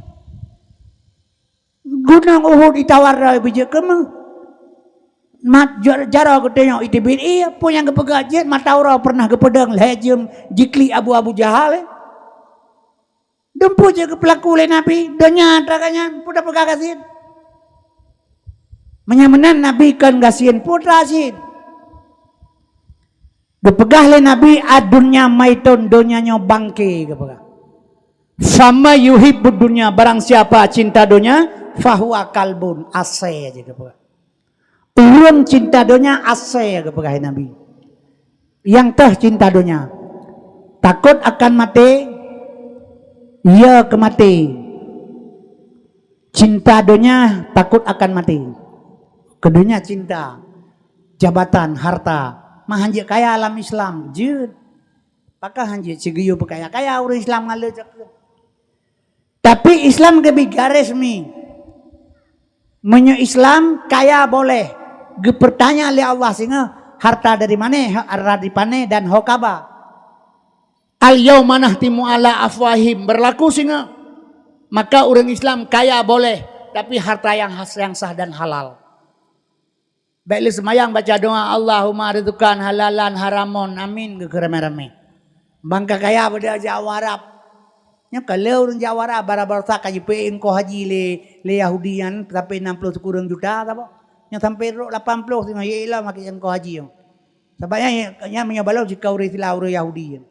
Gunong Uhud itawar droe beujeuet keu meuh. Mat ja-, jaroe geutunyok iteubiet ié, peue nyang geupeugah jeuet mata uroe peureunah geupeudong lhèe jeuem jiklik Abu, Abu Jahal, eh. Dum peue jeuet geupeulaku lé Nabi, donya atra geuh nyan, peue tapeugah gasien. Meunyoe meunan Nabi kon gasien, peue atra gasien. Geupeugah lé Nabi, "Ad-dunya maitun," donya nyoe bangke, geupeugah. "Fama yuhibbud dunya," barang siapa cinta donya, "fahuwa kalbun," asèe jih geupeugah. Ureueng cinta donya asèe geupeugah Nabi. Nyang teuh cinta donya. Takot akan maté, ya keu maté. Cinta donya takot akan maté. Keu donya cinta, jabatan, harta. Mah han jeuet kaya lam Islam, jeuet. Pakon han jeuet sigeuyue peukaya-kaya ureueng Islam ngon le cakeuh. Tapi Islam geubri garis mi. Meunyoe Islam kaya boleh, geupeutanya lé Allah singoh, harta dari mané, harta dari pané dan ho kaba. Al-yauma nakhtimu ala afwahim, berlaku singoh. Maka ureueng Islam kaya boleh, tapi harta nyang has-, nyang sah dan halal. Bèk lé seumayang baca doa, "Allahumma rizqan halalan haramon, amin," geukheun ramé-ramé. Bang ka kaya beudôh jak u Arab. Nyoe ka le ureueng jak u Arab, bara-bara ka jipeuék ongkoh haji lé, lé Yahudi nyan sampai nam ploh sikureueng juta saboh. Nyoe sampai rot lapan ploh singoh, ya ilah makai ongkoh haji nyoe. Sabab nyan, nyan meunyoe balom sika ureueng Islam, ureueng Yahudi nyan.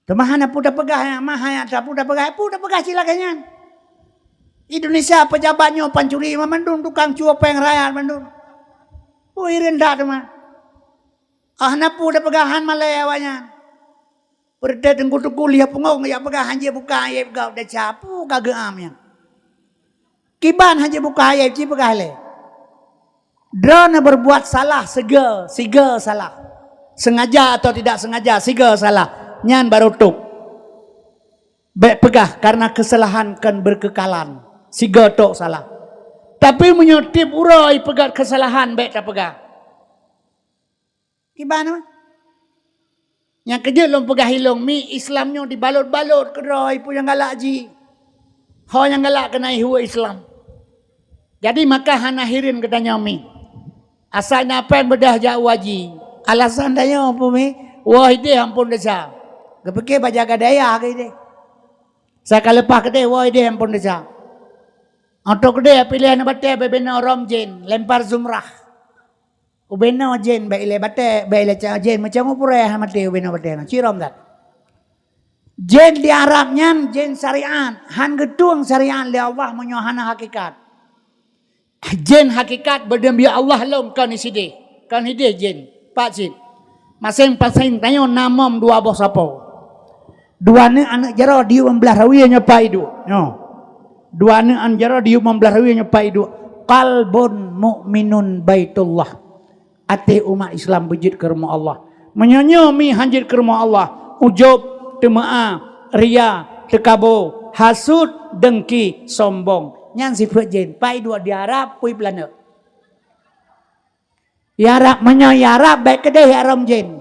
Teuma hana peue tapeugah, mah hana tapeue tapeugah, peue tapeugah cit lagèe nyan. Indonesia pejabat nyoe pancuri mandum, tukang cuo péng rakyat mandum. Ui, rendah teuma. Ah, hana peue tapeugah, han malèe awaknyan. Peureuté teungku-teungku lieh punggong jak peugah, han jeuet buka aib gob desya, peue ka geuam nyan. Kiban han jeuet buka aib, ci peugah lé. Droeneuh berbuat salah sigoe, sigoe salah. Sengaja atau tidak sengaja, sigoe salah. Nyan baru tôb. Bèk peugah, karena kesalahan kon berkekalan. Sigoe tok salah. Tapi meunyoe tiep uroe ipeugah kesalahan, bèk tapeugah. Kiban mah. Nyang keujeuet lôn peugah ilôn mi, Islam nyoe dibalot-balot keudroe peue nyang galak jih. Ho nyang galak keunan ihue Islam. Jadi maka hana hireuen geutanyoe mi. Asai na péng beudôh jak u haji. Alasan tanyoe peue mi? Woe ideh amphon desya. Geupike bak jaga dayah keu ideh. Sa ka leupah keudeh woe ideh amphon desya. Oto keudeh piléh aneuk batèe bak binoe rom jén, lempar jumrah. Ubé noe jén bak ilèe batèe, bak ilèe ca-, jén meucang u purèe hana maté ubé noe batèe nyoe. Cirôm that. Jén di Arab nyan jén syariat, han geutueng syariat lé Allah meunyoe hana hakikat. Jén hakikat beudeuh bak Allah lom kon sideh, kon hideh jén, pat cit. Maséng-maséng tanyoe na mom dua boh sapo. Dua aneuk, aneuk jaroe diyueb lam blah rawie nyoe pat iduek. Nyoe. Dua aneuk aneuk jaroe diyueb lam blah rawie nyoe pat iduek. Qalbun mukminun baitullah. Até umat Islam beujeuet keu rumoh Allah. Meunyoe nyoe mi han jeuet keu rumoh Allah, ujub, teumeu'ah, ria, teukabo, hasut, dengki, sombong. Nyan sifeuet jén. Pat iduek di Arab, pui planet. Ya Rab, meunyoe ya Rab, bèk keudeh ya rom jén.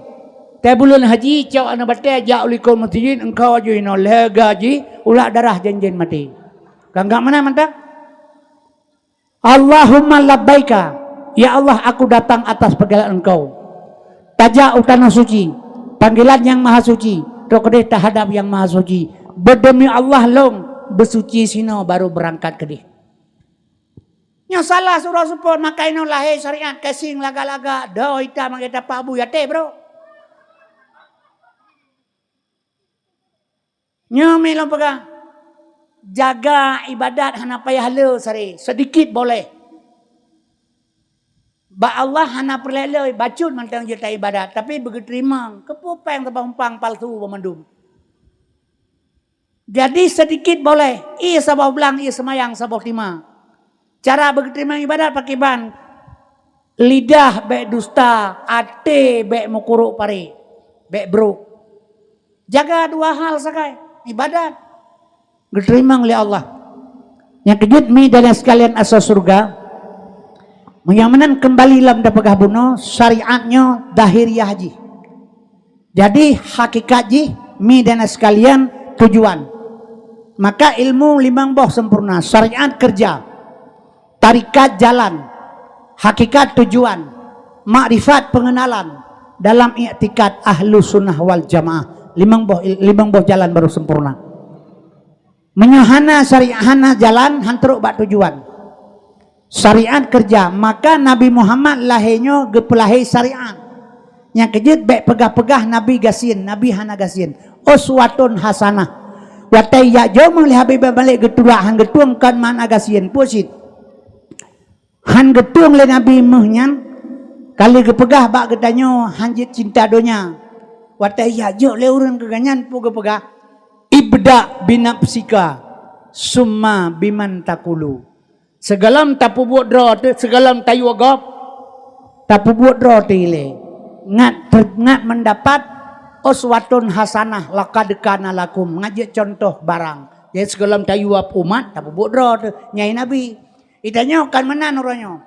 Teuh buleuen haji, cok aneuk batèe jak u likot meuseujid, eungkau aju inoe lhèe gaji, ulak darah jén-jén maté. Ka gak meunan mantong? Allahumma labbaika, ya Allah, aku datang atas panggilan Engkau. Tajak u tanoh suci, panggilan Nyang Maha Suci, trok keudeh tahadap Nyang Maha Suci. Beudeumi Allah lôn, beusuci sinoe baru beurangkat keudeh. Nyoe salah sidroe seupôt, maka inoe lahé syariat casing lagak-lagak, doh itam lagèe tapak bui até, bro. Nyoe mi lôn peugah, jaga ibadat hana payah le saré, seudikit boleh. Bak Allah hana peureulée lé, bacut mantong jeuet taibadat, tapi beugeuteurimong, keupeue péng saboh umpang palsu banmandum. Jadi, seudikit boleh, ie saboh blang, ie seumayang saboh teuma. Cara beugeuteurimong ibadat pakriban? Lidah bék dusta, até bék meukurok paré, bék brok. Jaga dua hal sagai, ibadat, geuteurimong lé Allah. Nyang keujeuet mi dan nyang sekalian asoe syeuruga, meunyoe meunan keumbali lom tapeugah bunoe, syariat nyoe zahiriah jih. Jadi, hakikat jih, mi dan nyang sekalian, tujuan. Maka ilmu limong boh sempurna, syariat kerja, tarikat jalan, hakikat tujuan, makrifat pengenalan dalam iktikad Ahlus Sunnah wal Jamaah. Limong boh, limong boh jalan baru sempurna. Meunyoe hana syariat, hana jalan, han trok bak tujuan. Syariat kerja, maka Nabi Muhammad lahé nyoe geupeulahé syariat. Nyang keujeuet bék peugah-peugah Nabi gasien, Nabi hana gasien. Uswatun hasanah. Watée jak jeuet lé Habib Malik geutulak han geutueng kon makna gasien, peue cit. Han geutueng lé Nabi méuh nyan, ka lheueh geupeugah bak geutanyoe han jeuet cinta donya. Watée jak jeuet lé ureuëng keu gobnyan peue geupeugah, "Ibda binafsika, summa biman takulu." Sigohlom tapeubuet droe teuh, sigohlom tayue gob, tapeubuet droe teuh ilée. Ngat, ngat meudapat uswatun hasanah, laqad kana lakum, ngat jeuet contoh barang. Jadi sigohlom tayue umat, tapeubuet droe teuh, nyai Nabi. Geutanyoe kon meunan uroe nyoe.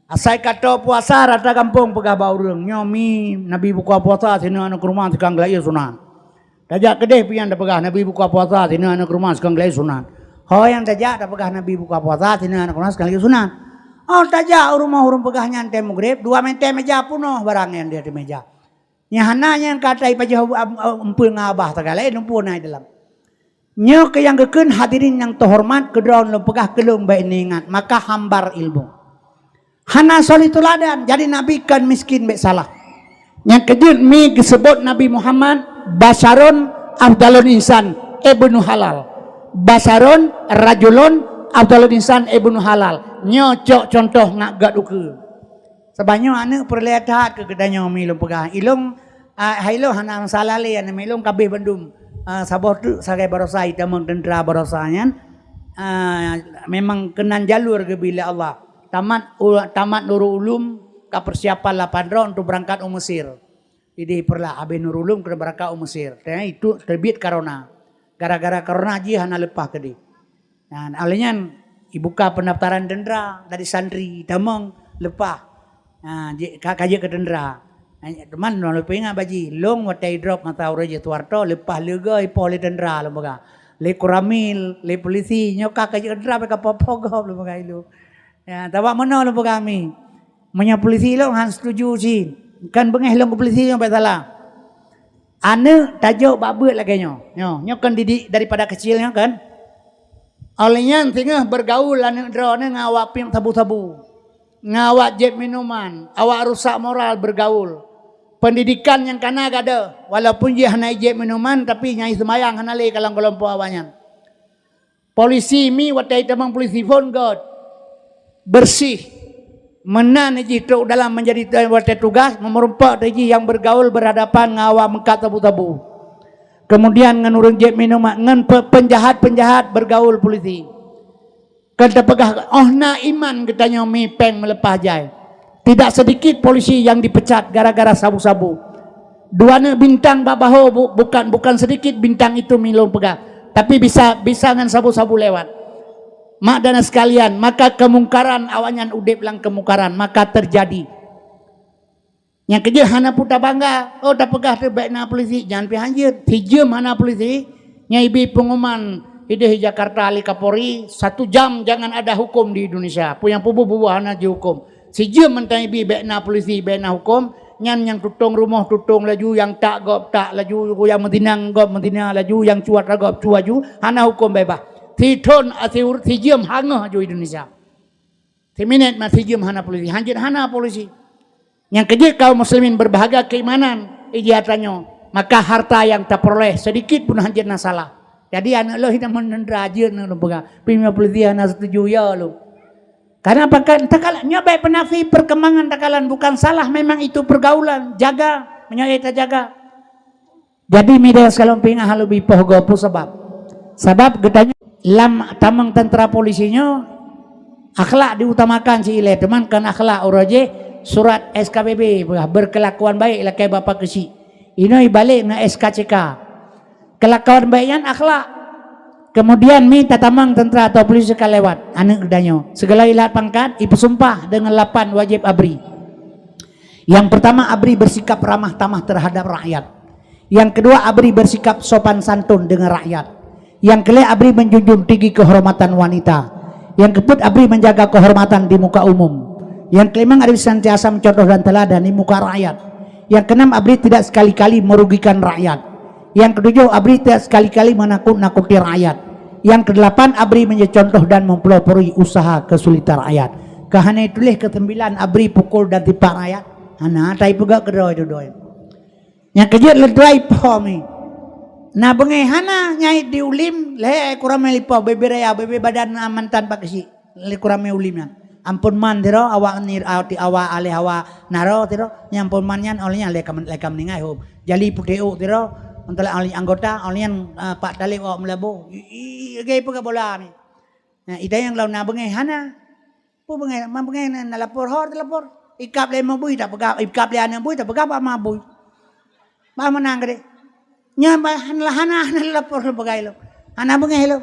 Asai ka toe puasa, rata gampông peugah bak ureuëng, "Nyoe mi, Nabi buka puasa, sineuk aneuk rumoh seukang geulayeue sunat." Tajak keudeh pian tapeugah, "Nabi buka puasa, sineuk aneuk rumoh seukang geulayeue sunat." Ho nyang tajak tapeugah, "Nabi buka puasa, sineuk aneuk rumoh seukang geulayeue sunat." Oh, tajak u rumoh ureuëng peugah nyan tée meugreb, dua meter meja peunoh barang nyang di ateueh meja. Nyang hana nyang ka tai pajoh, am, am, empeue ngon abah sagai, laén empeue na i dalam. Nyoe keuh nyang geukheun hadirin nyang teuhoreumat, keu droe lôn peugah keu lôn bék neuingat, maka hambar ilmu. Hana soe lé teuladan, jadi Nabi kon miskin bék salah. Nyang keujeuet mi geuseubot Nabi Muhammad, "Basyarun afdalun insan ibnu halal." Basyarun rajulun afdalun insan ibnu halal. Nyoe cok contoh ngat gét ukeue. Sabab nyoe aneuëk peureulée that keu geutanyoe mi lôn peugah. Ilôn, ah, hai lôn hana masalah lé aneuëk mi lôn kabeh bandum. Ah, saboh teuk sagai baroesa itamong teuntra baroesa nyan. Ah, memang keunan jalur geubri lé Allah. Tamat u-, tamat Nurul Ulum ka persiapan lapan droe untuk berangkat u Mesir. Idéh peureulak habéh Nurul Ulum keuneuk berangkat u Mesir. Teuma itu terbit corona. Gara-gara corona jih hana leupah keudeh. Nah, alèh nyan ibuka pendaftaran teuntra dari santri, tamong, leupah. Ha, jeuet ka, ka jeuet keu teuntra. Ha, teuma lôn peuingat bak jih, lôn watèe idrop masa uroe jih Suharto, leupah leuga ipoh lé teuntra lôn peugah. Lé Koramil, lé polisi, nyoe ka, ka jeuet keu teuntra, bèk kapoh-poh gob lôn peugah ilôn. Ya, sabab meunoe lôn peugah mi. Meunyoe polisi lôn han setuju cit, kan beungèh lôn keu polisi nyoe bèk salah. Aneuk tajok bak beuet lagèe nyoe. Nyoe, nyoe kan didik daripada kecil nyoe kan. Óh lheueh nyan singoh bergaul aneuk droeneuh ngon awak piep sabu-sabu, ngon awak jieb minuman, awak rusak moral bergaul. Pendidikan nyang kana gadoh, walaupun jih hana jieb minuman, tapi nyang seumayang hana lé ka lam keulompok awaknyan. Polisi mi watèe itamong polisi phôn göt, bersih. Meunan jih trok dalam menjadi watèe tugas, meureumpok teuk jih nyang bergaul berhadapan ngon awak meukat sabu-sabu. Kemudian ngon ureueng jieb minuman, ngon pe-, penjahat-penjahat bergaul polisi. Kan tapeugah, óh na iman geutanyoe mi péng meuleupah jai. Tidak sedikit polisi yang dipecat gara-gara sabu-sabu. Dua neuk bintang bak bahô bu-, bukan, bukan sedikit bintang itu mi lôn peugah, tapi bisa, bisa ngon sabu-sabu lewat. Mak dan sekalian, maka kemungkaran awaknyan udép lam kemungkaran, maka terjadi. Nyang keujeuet hana peue tabangga, oh, tapeugah teuh bèk na polisi, nyan pih hanjeuet. Sijeuem hana polisi, nyang ibi pengumuman idéh Jakarta lé Kapolri, satu jam jangan ada hukum di Indonesia. Peue nyang peubuet-buet hana jihuköm. Sijeuem mantong ibi bèk na polisi, bèk na huköm, nyan nyang tutông rumoh tutông laju, nyang tak gob tak laju, nyang meuzina gob meuzina laju, nyang cuat gob cuat laju, hana huköm beubaih. Sithôn asiur sijeuem hangöh aju Indonesia. Siminét ma sijeuem hana polisi, hanjeuet hana polisi. Nyang keujeuet kaum muslimin berbahagia keimanan, ija tanyoe, maka harta yang taperoleh sedikit pun hanjeuet na salah. Jadi aneuk lôn hina meuneundra jeuet na lôn peugah, pi meunyoe polisi hana setuju ya lôn. Karena pakon takalon nyoe baik peunafi perkembangan takalon bukan salah, memang itu pergaulan, jaga, meunyoe tajaga. Jadi mi dayah sekalon peuingat hana leubi poh goe peue sabab. Sabab geutanyoe lam tamong tentara polisi nyoe akhlak diutamakan si ilée, teuma kon akhlak uroe jih surat S K B B berkelakuan baik lakée bapak keuchik. Inoe ibalek ngon S K C K. Kelakuan baik nyan akhlak. Kemudian mi tatamong tentara atau polisi ka lewat, aneuk geutanyoe. Segala ilat pangkat, ipeusumpah dengan lapan wajib abri. Yang pertama, abri bersikap ramah tamah terhadap rakyat. Yang kedua, abri bersikap sopan santun dengan rakyat. Yang kelima, abri menjunjung tinggi kehormatan wanita. Yang keempat, abri menjaga kehormatan di muka umum. Yang kelima, abri senantiasa mencontoh dan teladan di muka rakyat. Yang keenam, abri tidak sekali-kali merugikan rakyat. Yang ketujuh, abri tidak sekali-kali menakut-nakuti rakyat. Yang kedelapan, abri menjadi contoh dan mempelopori usaha kesulitan rakyat. Keu hana tuléh keu sembilan abri pukul dan tipak rakyat. Hana, tai peugah keudroe-droe. Nyang keujeuet leudoe ipoh mi. Na beungéh hana nyait di ulim, lhée kuramé lipoh bebe raya, bebe badan mantan pak keuchik. Lé kuramé ulim nyan. Ampôn man sidroe, awak ni, awak aleh awak naro sidroe. Nyang ampôn man nyan, awak nyan lé ka, lé ka meuninggai hom. Jali putéh ôk sidroe, mantong awak anggota, awak nyan, eh, pak taleb awak meulaboh. I, i, i, lagée peugah bola mi. Nah, ita nyang lom na beungéh hana. Peue beungéh, ma beungéh na, na lapor ho, talapor. Ikab lé ma bui, tapeugah, ikab lé aneuk bui, tapeugah bak ma bui. Bah meunan keudeh. Nyan bah hana, hana, hana lapor lom peugah lom. Hana beungéh lom.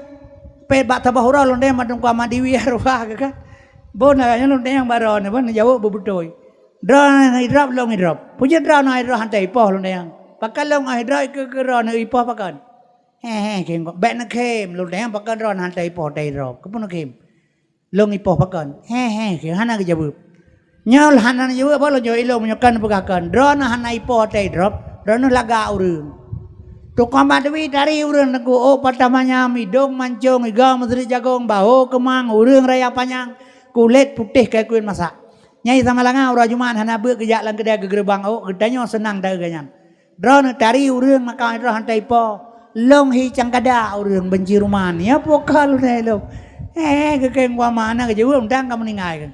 Pet bak tabah uroe lom deh mandum kuama diwi arwah ke kan. Bon lah nyan lom deh nyang baroe nyoe, bon jaweueb beubeutôi. Droeneuh idrop lôn idrop. Peujeuet droeneuh idrop hana ipoh lôn deh nyang. Pakon lôn idrop keu, keu droeneuh ipoh pakon. He, he, khem, bék neukhém, lôn deh nyang pakon droeneuh hana ipoh, hana idrop. Keupeue neukhém? Lôn ipoh pakon? He, he, hana geujaweueb. Nyoe hana geujaweueb, apa lôn jaweueb ilôn meunyoe kan peugah kon. Droeneuh hana ipoh watée idrop, droeneuh lagak ureuëng. Tukang bak deui tari ureuëng teungku, ôk patah manyam, idong mancong, iga meuseurit jagong, baho keumang, ureuëng raya panyang, kulét putéh kai kuen masak. Nyai sama langa uroe Jumat hana beuet geujak lam keudai geugeurubang ôk, geutanyoe seunang dagée nyan. Droeneuh tari ureuëng maka droe hana ipoh. Lôn hi cangkada ureuëng banci ruman. Ya poka lôn hai lôn. Eh, geukeng wa mana geujaweueb dang ka meuninggai.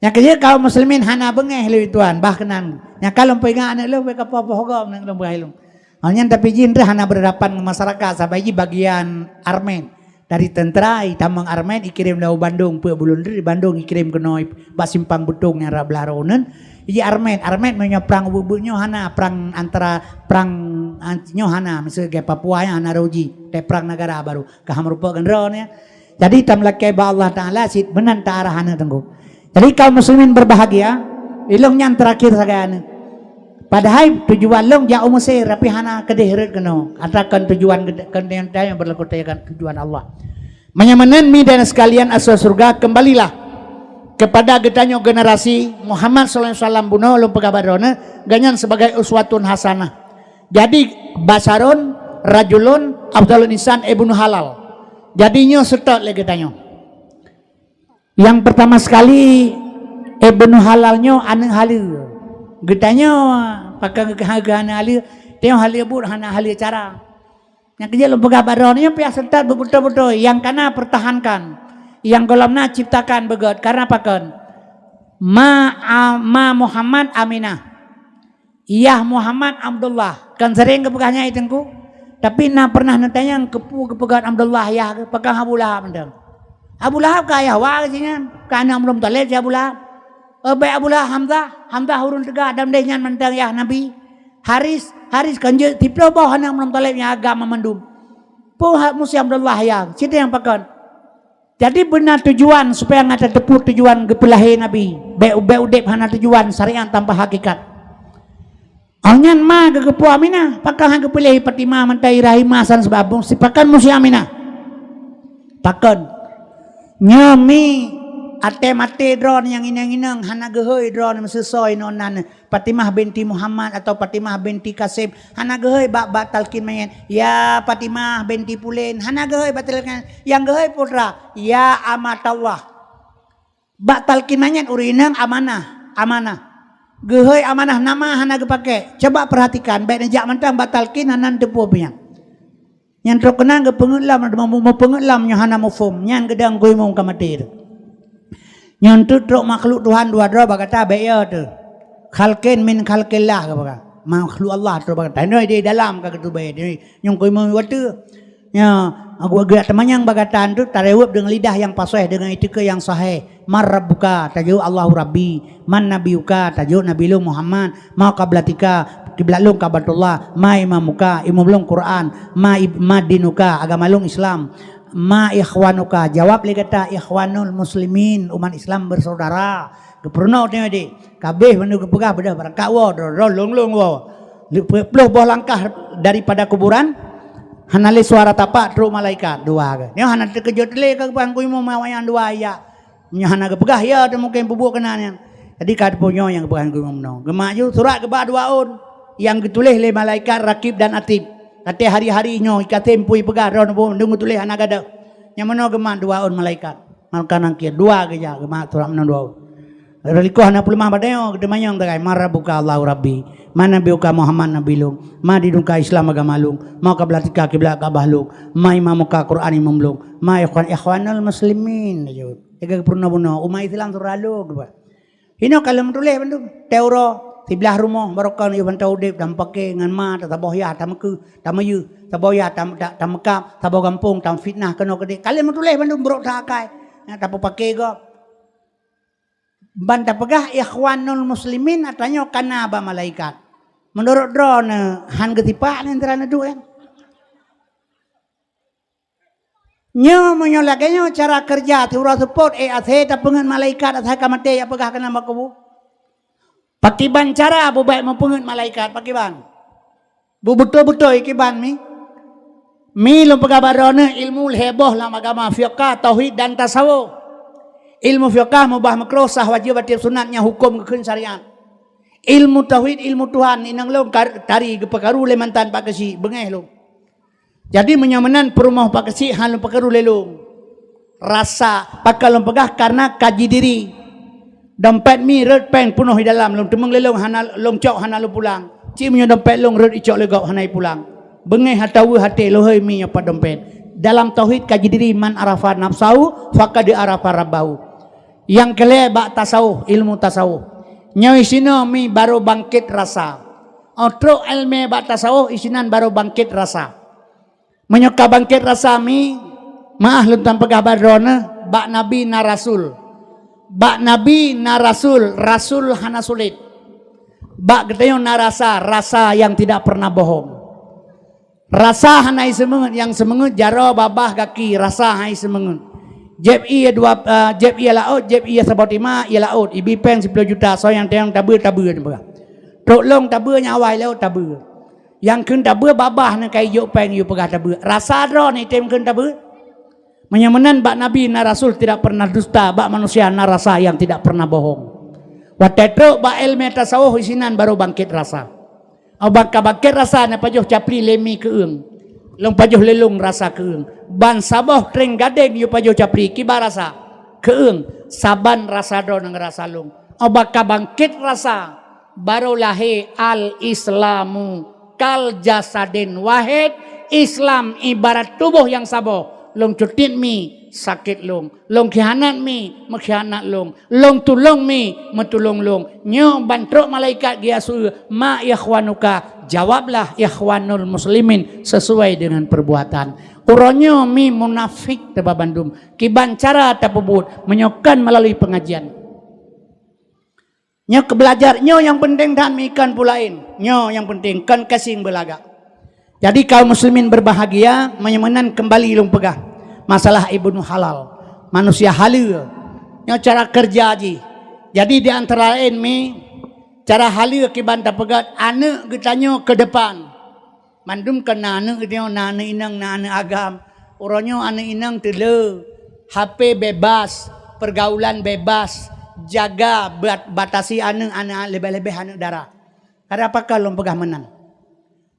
Nyang keujeuet kaum muslimin hana beungéh lé tuan, bah keunan. Nyang ka lôn peuingat aneuk lôn beu ka poh-poh gob aneuk lôn beuhai lôn. Hanya tapi jih hana berhadapan ngon masyarakat sabai jih bagian armet. Dari tentara itamong armet ikirém lé Bandung peuet buleuen dari Bandung ikirém keunoe bak simpang beutong nyang rab blah roh uneun. Iji armet, armet meunyoe prang ubeut-ubeut nyoe hana prang antara prang an-, nyoe hana miseue gaya Papua nyan hana roji, teuprang negara baru ka ham rupa gendro nyan. Jadi tameulakée bak Allah Taala cit meunan ta arah aneuk teungku. Jadi kaum muslimin berbahagia, ilong nyan terakhir sagai aneuk. Padahai tujuan lôn jak u Mesir, tapi hana keudeh rot keunoe. Atakan tujuan geude-, keudeh nyang berlaku tujuan Allah. Meunyoe meunan mi dan sekalian asoe syurga, kembalilah kepada geutanyoe generasi Muhammad sallallahu alaihi wasallam bunoe lôn peugah bak droeneuh, gobnyan sebagai uswatun hasanah. Jadi, basyarun, rajulun, afdalun insan, ibnu halal. Jadi nyoe seutôt lé geutanyoe. Nyang pertama sekali, eh, ibnu halal nyoe aneuk haleue. Geutanyoe pakon geuh-, geuh aneuk haleue, tanyoe haleue buet hana haleue cara. Nyang keujeuet lôn peugah bak droeneuh nyoe piah seutôt beubeutôi-beutôi, nyang kana pertahankan, nyang gohlom na ciptakan beugét. Karena pakon? Ma, a, ma Muhammad Aminah. Yah Muhammad Abdullah. Kan sering geupeugah nyan i teungku. Tapi na pernah neutanyong keupeue geupeugah Abdullah yah geuh, pakon Abu Lahab mantong. Abu Lahab ka yah wa geuh nyan, ka aneuk Abdul Muthalib si Abu Lahab. Eh, bék Abu Lahab Hamzah, Hamzah ureuëng teuga dan deh nyan mantong yah Nabi. Haris, Haris kan jeuet siplôh boh aneuk Abdul Muthalib nyang agam mandum. Peue hak musi Abdullah yah, cit nyang pakon. Jadi beuna tujuan supaya gata teupeu tujuan geupeulahé Nabi. Bék, bék udeb hana tujuan syariat tanpa hakikat. Awak nyan ma geugeupeu Aminah, pakon han geupiléh Fatimah mantong i rahim ma san seubab sipakan musi Aminah. Pakon? Nyoe mi até maté droeneuh nyang inong-inong hana geuhôi droeneuh meuseusoe inoe nan. Fatimah binti Muhammad atau Fatimah binti Kasim, hana geuhôi bak, bak talkin manyét, "Ya Fatimah binti Pulen," hana geuhôi bak talkin, nyang geuhôi putra, "Ya Amatallah." Bak talkin manyét ureuëng inong amanah, amanah. Geuhôi amanah nama hana geupaké. Coba perhatikan, bék neujak mantong bak talkin hana neuteupeue peue nyan. Nyan trok keunan geupeungeut lom, meu-, meupeungeut lom nyoe hana muphom. Nyan geudong geuimum ka maté tu. Nyan tu trok makhluk Tuhan dua droe bak gata, bèk yo teuh. Khalqin min khalqillah ka bak gata. Makhluk Allah trok bak gata. Nyoe di dalam ka geutubé. Nyoe nyang keu imum watèe. Nya, aku geujak teumanyong bak gata tu, tareuweueb deungon lidah nyang pasoh, deungon itikeuet nyang sahih. Man rabbuka, tajaweueb Allahu Rabbi. Man nabiyuka, tajaweueb Nabi lôn Muhammad. Ma qiblatika, kiblat lôn Ka'batullah. Ma imamuka, imum lôn Quran. Ma ib-, ma dinuka, agama lôn Islam. Ma ikhwanuka, jawab lé gata ikhwanul muslimin, umat Islam bersaudara. Geupeurunoe teungoh deh. Kabeh bandum geupeugah beudôh beurangkat woe, droe-droe lôn-lôn woe. Lheueh ploh boh langkah daripada kuburan, hana lé suara tapak trok malaikat dua ke. Nyoe hana teukeujot lé ka geupeugah keu imum awaknyan dua ijak. Nyoe hana geupeugah ya teuh mungken peubuet keunan nyan. Jadi ka teupeue nyoe nyang geupeugah keu imum nyoe. Geumat ju surat geuba dua ôn nyang geutuléh lé malaikat Rakib dan Atid. Watèe hari-hari nyoe ikatem pui peugah droe neupeue deungon tuléh hana gadôh. Nyang meunoe geumat dua ôn malaikat. Maka nangkée dua geujak geumat surat meunan dua. Reulikoh hana peuleumah bak tanyoe, geuteumanyong tagai, "Man rabbuka?" "Allahu Rabbi." "Man nabiyuka?" "Muhammad Nabi lôn." "Ma dinuka?" "Islam agama lôn." "Ma qiblatika?" "Kiblat Ka'bah lôn." "Ma imamuka?" "Quran imum lôn." "Ma ikhwan?" "Ikhwanul muslimin." Laju. Tiga peurunoe bunoe, umat Islam seumeuralo geuba. Inoe ka lheueh meutuléh bandum. Teuroe, siblah rumoh, barokon yôh ban taudép, dan paké ngon ma, tasaboh yah, tameukeue, tameuyeuh, saboh yah, tam-, ta-, tameukab, saboh gampông, tamfitnah keunoe keudéh. Ka lheueh meutuléh bandum brok that akai. Nyan tapeupaké gob. Ban tapeugah ikhwanul muslimin, ata nyoe ka na bak malaikat. Meunurot droeneuh, han geusipak nyan sira neuduek nyan. Nyoe meunyoe lagèe nyoe cara keureuja siuroe seupôt, eh, asèe tapeungeut malaikat asai ka maté jak peugah keunan bak kubu. Pakiban cara beubèk meupeungeut malaikat, pakiban? Beubeutôi-beutôi kiban mi. Mi lôn peugah bak droeneuh ilmu lhèe boh lam agama, fiqah, tauhid dan tasawuf. Ilmu fiqah mubah meukruh, sah wajéb, wajéb sunat, nyan hukôm geukheun syariat. Ilmu tauhid, ilmu Tuhan, inong lôn kar-, tari geupeukaru lé mantan Pak Geuchik, beungèh lôn. Jadi meunyoe meunan peurumoh Pak Geuchik han lôn peukaru lé lôn. Rasa, pakon lôn peugah, karena kaji diri. Dompet mi rhot pèng peunoh di dalam, lôn teumeung lé lôn hana lôn cok, hana lôn pulang. Cit meunyoe dompet lôn rhot icok lé gob hana ipulang. Beungèh atawa até lôn hôi mi nyoe pat dompet. Dalam tauhid kaji diri, man arafa nafsahu faqad arafa rabbahu. Nyang keulhèe bak tasawuf, ilmu tasawuf. Nyoe isinoe mi barô bangkét rasa. Óh trok èleumèe bak tasawuf, isinan barô bangkét rasa. Meunyoe ka bangkét rasa mi, meu'ah lôn tampeugah bak droeneuh, bak Nabi na rasul. Bak Nabi na rasul, rasul hana sulet. Bak geutanyoe na rasa, rasa nyang tidak pernah bohong. Rasa hana iseumeungeut, nyang seumeungeut jaroe, babah, gaki, rasa hana iseumeungeut. Jieb ié dua, eh, jieb ié laôt, jieb ié saboh tima, ié laôt, ibi pèng siploh juta, soe nyang teuang tabeue, tabeue, neupeugah. Trok lôn tabeue, nyang awai laôt tabeue. Nyang kheun tabeue babah neuh ka ijok pèng yue peugah tabeue. Rasa droeneuh item kheun tabeue. Meunyoe meunan bak Nabi na rasul tidak pernah dusta, bak manusia na rasa yang tidak pernah bohong. Watèe trok bak èleumèe tasawuf isinan barô bangkét rasa. Óh ban ka bangkét rasa neupajoh capli lé mi keueung. Lôn pajoh lé lôn rasa keueung. Ban saboh tréng gadéng yue pajoh capli kiban rasa keueung. Saban rasa droeneuh ngon rasa lôn. Óh ban ka bangkét rasa. Barô lahé al-Islamu kal jasadin wahid, Islam ibarat tuboh nyang saboh. Lôn cutiet mi, sakét lôn. Lôn khianat mi, meukhianat lôn. Lôn tulông mi, meutulông lôn. Nyoe ban trok malaikat geuyue su, "Ma ikhwanuka?" Jawablah, "Ikhwanul muslimin," sesuai dengan perbuatan. Uroe nyoe mi munafék teuh bak bandum. Kiban cara tapeubuet meunyoe kon meulalu pengajian. Nyoe keu beulajar, nyoe nyang peunteng that, mi kon peue laén. Nyoe nyang peunteng, kon gasing beulagak. Jadi kaum muslimin berbahagia, meunyoe meunan keumbali lôn peugah masalah ibnu halal, manusia haleue. Nyoe cara keureuja jih. Jadi di antara laén mi, cara haleue kiban tapeugöt aneuëk geutanyoe keu depan. Mandum kon na aneuëk geutanyoe, na aneuëk inong, na aneuëk agam. Uroe nyoe aneuëk inong teuleu, H P bebas, pergaulan bebas, jaga bat-, batasi aneuëk, aneuëk, leubeh-leubeh aneuëk dara. Keureuna pakon lôn peugah meunan?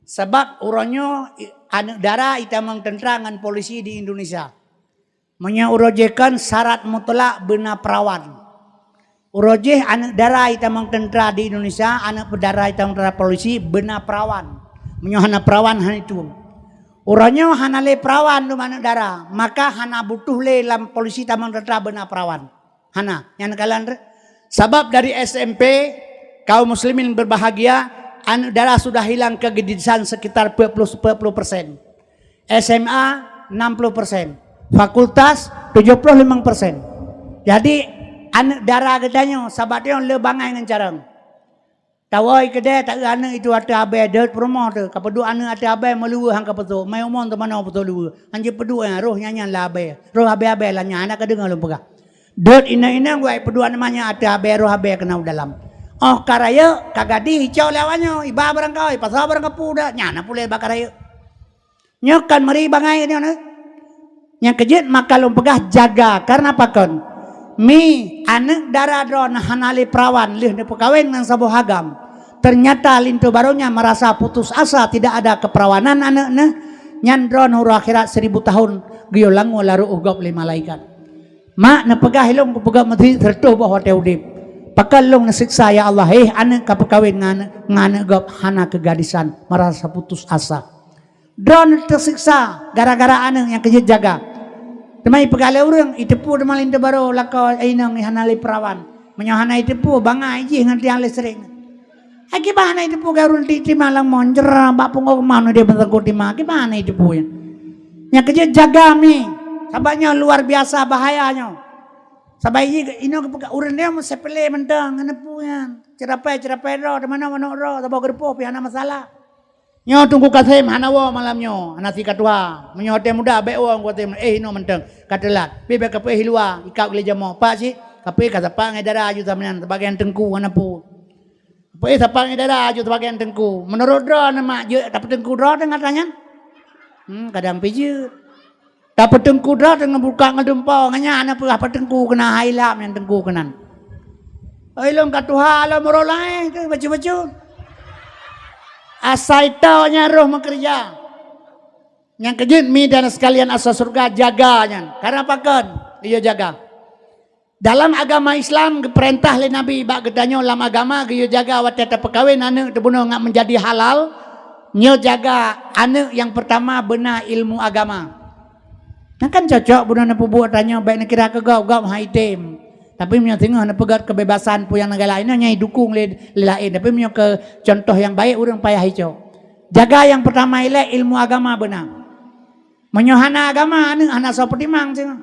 Sabab uroe nyoe i-, aneuëk dara itamong teuntra ngon polisi di Indonesia. Meunyoe uroe jih kon syarat mutlak beuna perawan. Uroe jih aneuëk dara itamong teuntra di Indonesia, aneuëk dara itamong teuntra polisi beuna perawan. Meunyoe hana perawan, hana itueng. Uroe nyoe hana lé perawan dum aneuëk dara, maka hana butuh lé lam polisi tamong teuntra beuna perawan. Hana, nyan kalon re-, sabab dari S M P, kaum muslimin berbahagia, aneuk dara sudah hilang kegadisan sekitar empat puluh, empat puluh persen. S M A enam puluh persen. Fakultas tujuh puluh lima persen. Jadi, aneuk dara geutanyoe sabat nyoe le bangai ngon carông. Tawai keudè taeu aneuk itu ateueh abèe dot peurumoh teuh. Kapeuduek aneuk ateueh abèe meuluweue han kapeutrok. Mai umong teumanoe peutrok luweue. Han jipeuduek nyan roh nyan nyan lam abèe. Roh abèe-abèe lam nyan hana ka deungoe lôn peugah. Dot inong-inong wai peuduek aneuk manyak ateueh abèe roh abèe keunong dalam. Óh ka rayeuk ka gadih icok lé awaknyoe, iba barang kaoi, pasoe barang kapeue dot, nyan na puléh ba ka rayeuk. Nyoe kan meuri bangai nyoe na. Nyang keujeuet maka lôn peugah jaga, karena pakon? Mi, aneuk dara droe na hana lé peurawan lheueh neupeukawen ngon saboh agam. Ternyata linto barô nyan merasa putus asa tidak ada keperawanan aneuk neuh, nyan droe neuh uroe akhirat seribu tahun geuyue langue larot u gob lé malaikat. Mak neupeugah ilong kupeugah meudhi seureutoh boh watèe udeb. Pakon lôn neusiksa ya Allah, eh aneuk ka peukawen ngon aneuk, ngon aneuk gob hana keugadisan, merasa putus asa. Droe teusiksa gara-gara aneuk nyang keujeuet jaga. Teuma ipeugah lé ureuëng, iteupeue teuma linto barô lakoe inong hana lé peurawan. Meunyoe hana iteupeue, bangai jih ngon tiang listrik. Ai kiban hana iteupeue gaya ureuëng ti-, tima lam mon jera bak punggong man dia beutangkot tima. Kiban hana iteupeue nyan. Nyang keujeuet jaga mi. Sabab nyoe luar biasa bahaya nyoe. Sabab iji inong geupeugah ureuëng dia meusepele mantong ngon neupeu nyan. Ceurapai-ceurapai droe, teuma na manok droe, saboh geurupoh pih hana masalah. Nyoe Teungku Kasem hana woe malam nyoe, hana si ka tuha. Meunyoe watèe muda bèk woe Teungku Kasem, eh inoe mantong, ka teulat. Pih bèk kapeuéh luwa, ikab lé jamoe. Pak cit, kapeuéh ka sapat ngon dara aju samenan, sabagian teungku hana peue. Kapeuéh sapat ngon dara aju sabagian teungku. Meunurot droe aneuk mak jeuet tapeuteungku droe teungoh tanyan? Hmm, kadang pih jeuet. Tapeuteungku droe teungoh buka ngon dumpo, ngon nyan na peugah peuteungku keunan hai lap nyan teungku keunan. Oi lôn ka tuha lôn meurolae keu bacut-bacut. Asai tao nyan roh meukeureuja. Nyang keujeuet mi dan sekalian asa syurga jaga nyan. Karena pakon? Iya jaga. Dalam agama Islam geupeurintah lé Nabi bak geutanyoe lam agama geuyue jaga watèe tapeukawen aneuk teubunoe ngat meujadi halal. Nyoe jaga aneuk nyang peurtama beuna ilmu agama. Nah kan cocok bunoe neupeubuet tanyoe bèk neukira keu gob-gob hai tem. Tapi meunyoe singoh neupeugöt keubebasan peue nyang neugala inoe nyang idukung lé, lé laén. Tapi meunyoe keu contoh nyang baik ureuëng payah icok. Jaga nyang peurtama ilèe ilmu agama beuna. Meunyoe hana agama, aneuk hana soe peutimang singoh.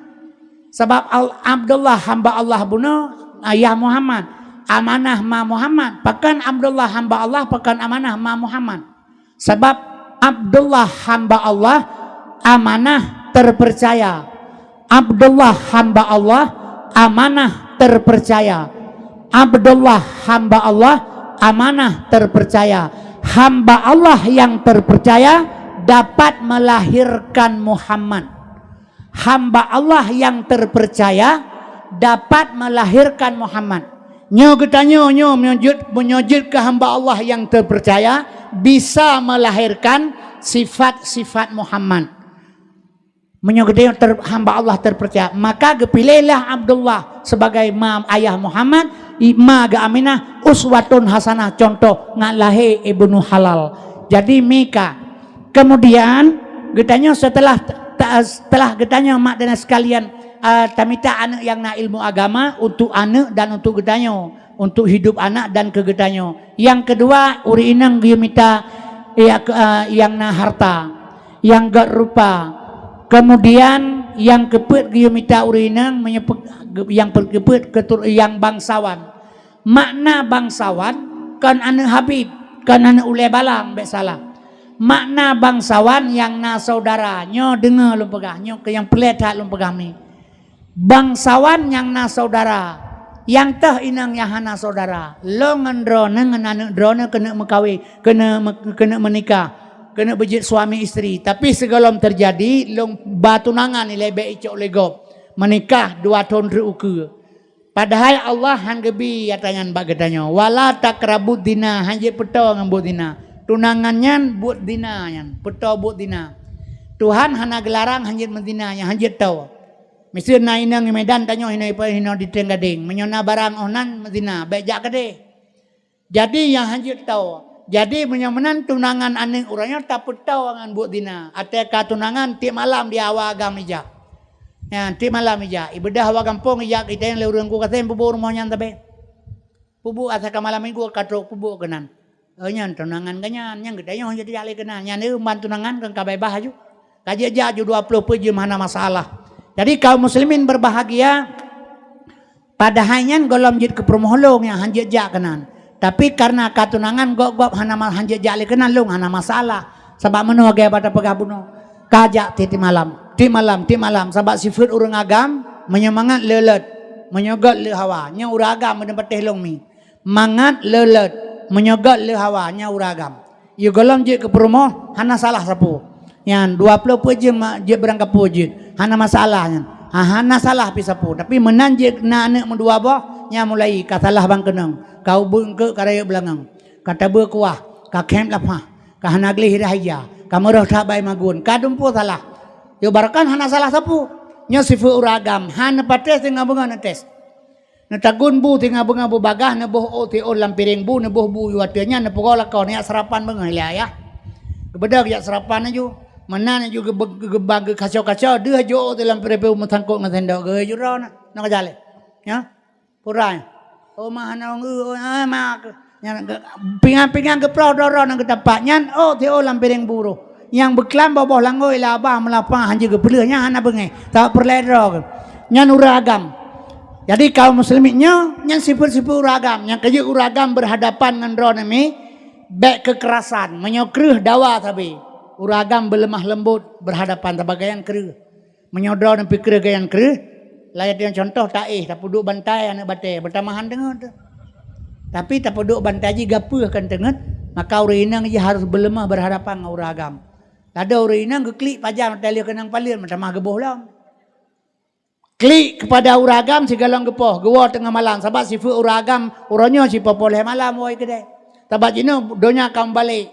Sabab Al-, Abdullah hamba Allah bunoe, ayah Muhammad, amanah ma Muhammad. Pakon Abdullah hamba Allah, pakon amanah ma Muhammad. Sabab Abdullah hamba Allah, amanah terpercaya. Abdullah hamba Allah, amanah terpercaya. Abdullah hamba Allah, amanah terpercaya. Hamba Allah yang terpercaya dapat melahirkan Muhammad. Hamba Allah yang terpercaya dapat melahirkan Muhammad. Nyoe geutanyoe nyoe meunyoe jeuet, meunyoe jeuet keu hamba Allah yang terpercaya bisa melahirkan sifat-sifat Muhammad. Meunyoe geutanyoe ter-, hamba Allah terpercaya, maka geupiléhlah Abdullah sebagai ma ayah Muhammad, i-, ma geuh Aminah, uswatun hasanah, contoh ngat lahé ibnu halal. Jadi mika. Kemudian geutanyoe setelah ta-, setelah geutanyoe mak dan sekalian, ah, tamita aneuk nyang na ilmu agama untuk aneuk dan untuk geutanyoe, untuk hidup anak dan keu geutanyoe. Yang kedua, ureuëng inong geuyue mita, ya, ke-, ah, nyang na harta, nyang göt rupa. Kemudian nyang keupeuet geuyue mita ureuëng inong meunyoe pe-, ge-, nyang pe-, keupeuet ketur-, nyang bangsawan. Makna bangsawan kon aneuk Habib, kon aneuk ulèe balang, bèk salah. Makna bangsawan nyang na saudara. Nyoe deungoe lôn peugah, nyoe keu nyang peureulèe that lôn peugah mi. Bangsawan nyang na saudara, nyang toh inong nyang hana saudara. Lôn ngon droeneuh ngon aneuk droeneuh keuneuk meukawen, keuneuk me-, keuneuk meunikah, keuneuk beujeuet suami istri. Tapi sigohlom teujadi, lôn ba tunangan ilèe bèk icok lé gob. Meunikah dua thôn treuk ukeue. Padahai Allah han geubi ata nyan bak geutanyoe. Wala taqrabuz zina, han jeuet peutoe ngon buet zina. Tunangan nyan buet zina nyan, peutoe buet zina. Tuhan hana geularang han jeuet meuzina nyan, han jeuet toe. Miseue na inong Medan tanyoe hinoe ipe-, hinoe di Trienggadeng. Meunyoe na barang 'oh nan meuzina, bèk jak keudeh. Jadi nyang han jeuet toe. Jadi meunyoe meunan tunangan aneuk ureueng nyoe tapeutoe ngon buet zina. Até ka tunangan tiep malam di awa agam ijak. Nyan tiep malam ijak, ibeudah hawa gampông, ijak geutem lé ureuëng ku kasem peubuet rumoh nyan sabe. Peubuet asai ka malam minggu ka trok peubuet keunan. Oh, nyan tunangan geuh nyan, nyang geutanyoe jeuet jak lé keunan. Nyan eu ban tunangan kan ka beubaih aju. Ka jeuet jak aju dua ploh peuet jeuem hana masalah. Jadi kaum muslimin berbahagia, padahai nyan gohlom jeuet keu peurumoh lôn nyang han jeuet jak keunan. Tapi kareuna ka tunangan gob-gob hana ma-, han jeuet jak lé keunan lôn hana masalah. Sabab meunoe lagée bak tapeugah bunoe. Ka jak tiep-tiep malam, tiep malam, tiep malam. Sabab sifeuet ureuëng agam, meunyoe mangat leulet, meunyoe göt lé hawa, nyoe ureuëng agam meuneuk patéh lôn mi. Mangat leulet, meunyoe göt lé hawa, nyan ureuëng agam. Yôh gohlom jeuet keu peurumoh, hana salah sapeue. Nyan dua ploh peuet jeuem ma-, jeuet beurangkapeue jeuet, hana masalah nyan. Ha, hana salah pi sapeue. Tapi meunan jeuet na aneuëk meudua boh, nyan mulai ka salah ban keunong, ka ubeut eungkeuk ka rayeuk beulangöng, ka tabeue kuah, ka khém lapah, ka hana gleh dah ija, ka meurôh that bai magun, ka dumpeue salah. Yôh barokon hana salah sapeue. Nyoe sifeuet ureuëng agam, hana patéh singoh beungoh neutés. Neutagun bu singoh beungoh beubagaih, neuboh ôk siôn lam piréng bu, neuboh bu u ateueh nyan, neupeugoe lakoe, neujak seurapan beungoh ilée ayah. Geubeudôh geujak seurapan aju. Meunan aju geube-, geuba geukaco-kaco, deuh aju ôk siôn lam piréng bu meusangkot ngon sendok, geuhôi ju droe na. Nyoe ka jaleh. Nyoe. Purai. Oh, ma hana ong, oh, ah, ma. Nyan ge-, pingan-pingan geuproh droe-droe nyang geutampat nyan, ôk siôn lam piréng bu. Nyang beuklam boh-boh langôi laba meulapah han jeuet geupeuleueh nyan hana beungéh. Sabab peureulée droe geuh. Nyan ureuëng agam. Jadi kaum muslimin nyoe, nyan sifeuet-sifeuet ureuëng agam. Nyang keujeuet ureuëng agam berhadapan ngon droeneuh mi, bék keukerasan. Meunyoe kreueh dawa sabe. Ureuëng agam beuleumah leumbot berhadapan, sabab gobnyan kreueh. Meunyoe droeneuh pih kreueh gobnyan kreueh, layat nyang contoh taéh, tapeuduek bantai aneuëk batée, beutamahan teungeut. Tapi tapeuduek bantai jih gapeueh kan teungeut, maka ureuëng inong jih harôh beuleumah berhadapan ngon ureuëng agam. Lado ureuëng inong geuklik pajan watée lheueh keunong paleuen, meutamah geuboh lom. Klik keupada ureuëng agam sigohlom geupoh, geuwoe teungoh malam, sabab sifeuet ureuëng agam uroe nyoe sipoh-poh lhée malam woe keudeh. Sabab jinoe donya ka meubalek.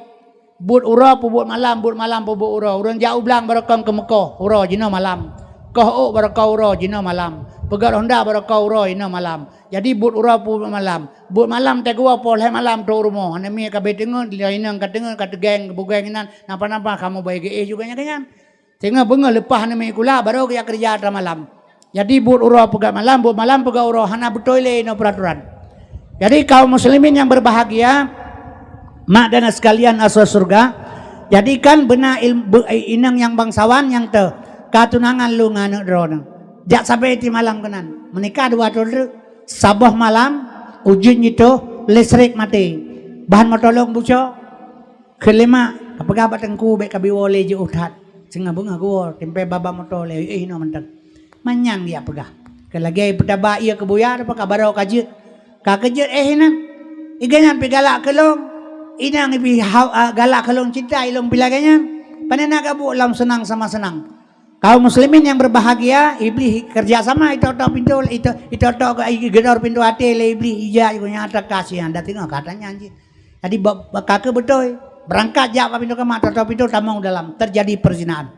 Buet uroe peubuet malam, buet malam peubuet uroe. Ureuëng jak u blang barokon keumeukoh, uroe jinoe malam. Koh ôk barokon uroe jinoe malam. Peugöt honda barokon uroe jinoe malam. Jadi buet uroe peubuet malam. Buet malam teuh geuwoe poh lhée malam trok rumoh. Aneuk miet ka beuteungeut, inong ka teungeut, ka teugeng, beugeng inan, napa-napa kamoe bai geuéh juga nyan keuh nyan. Singoh beungoh leupah aneuk miet sikula, barô geujak keureuja atra malam. Jadi buet uroe peugöt malam, buet malam peugöt uroe, hana beutôi lé inoe peuraturan. Jadi kaum muslimin yang berbahagia, mak dan sekalian asoe syeuruga, jadi kan beuna il-, be-, inong nyang bangsawan nyang teuh ka tunangan lôn ngon aneuk droeneuh. Jak sabe tiep malam keunan. Meunikah dua thon treuk. Saboh malam, ujeuen jitoh, listrik maté. Bahan moto lôn buco. Keuleuma, kapeugah bak teungku bék kabi woe lé jiôh that. Singoh beungoh geuwoe, timpée baba moto lé, eh, inoe mantong. Manyang dia peugah. Keu lagée peutaba ié keu buya, teupeu ka barô ka jeuet. Ka keujeuet, eh, inan. Iga nyan pih galak keu lôn. Inong ibi ha-, a, galak keu lôn cinta, ilôn pih lagée nyan. Pane na gabuek lom seunang sama seunang. Kaum muslimin yang berbahagia, Iblih kerja sama, itok-tok pintoe, itok-, itok-tok ge-, gedor pintoe até lé Iblih, ija nyang atra ka sian, dak teungoh ka atra nyan jih. Jadi, ba-, ba-, ka keuh beutôi. Berangkat jak bak pintoe kama, tok-tok pintoe, tamong dalam, terjadi perzinaan.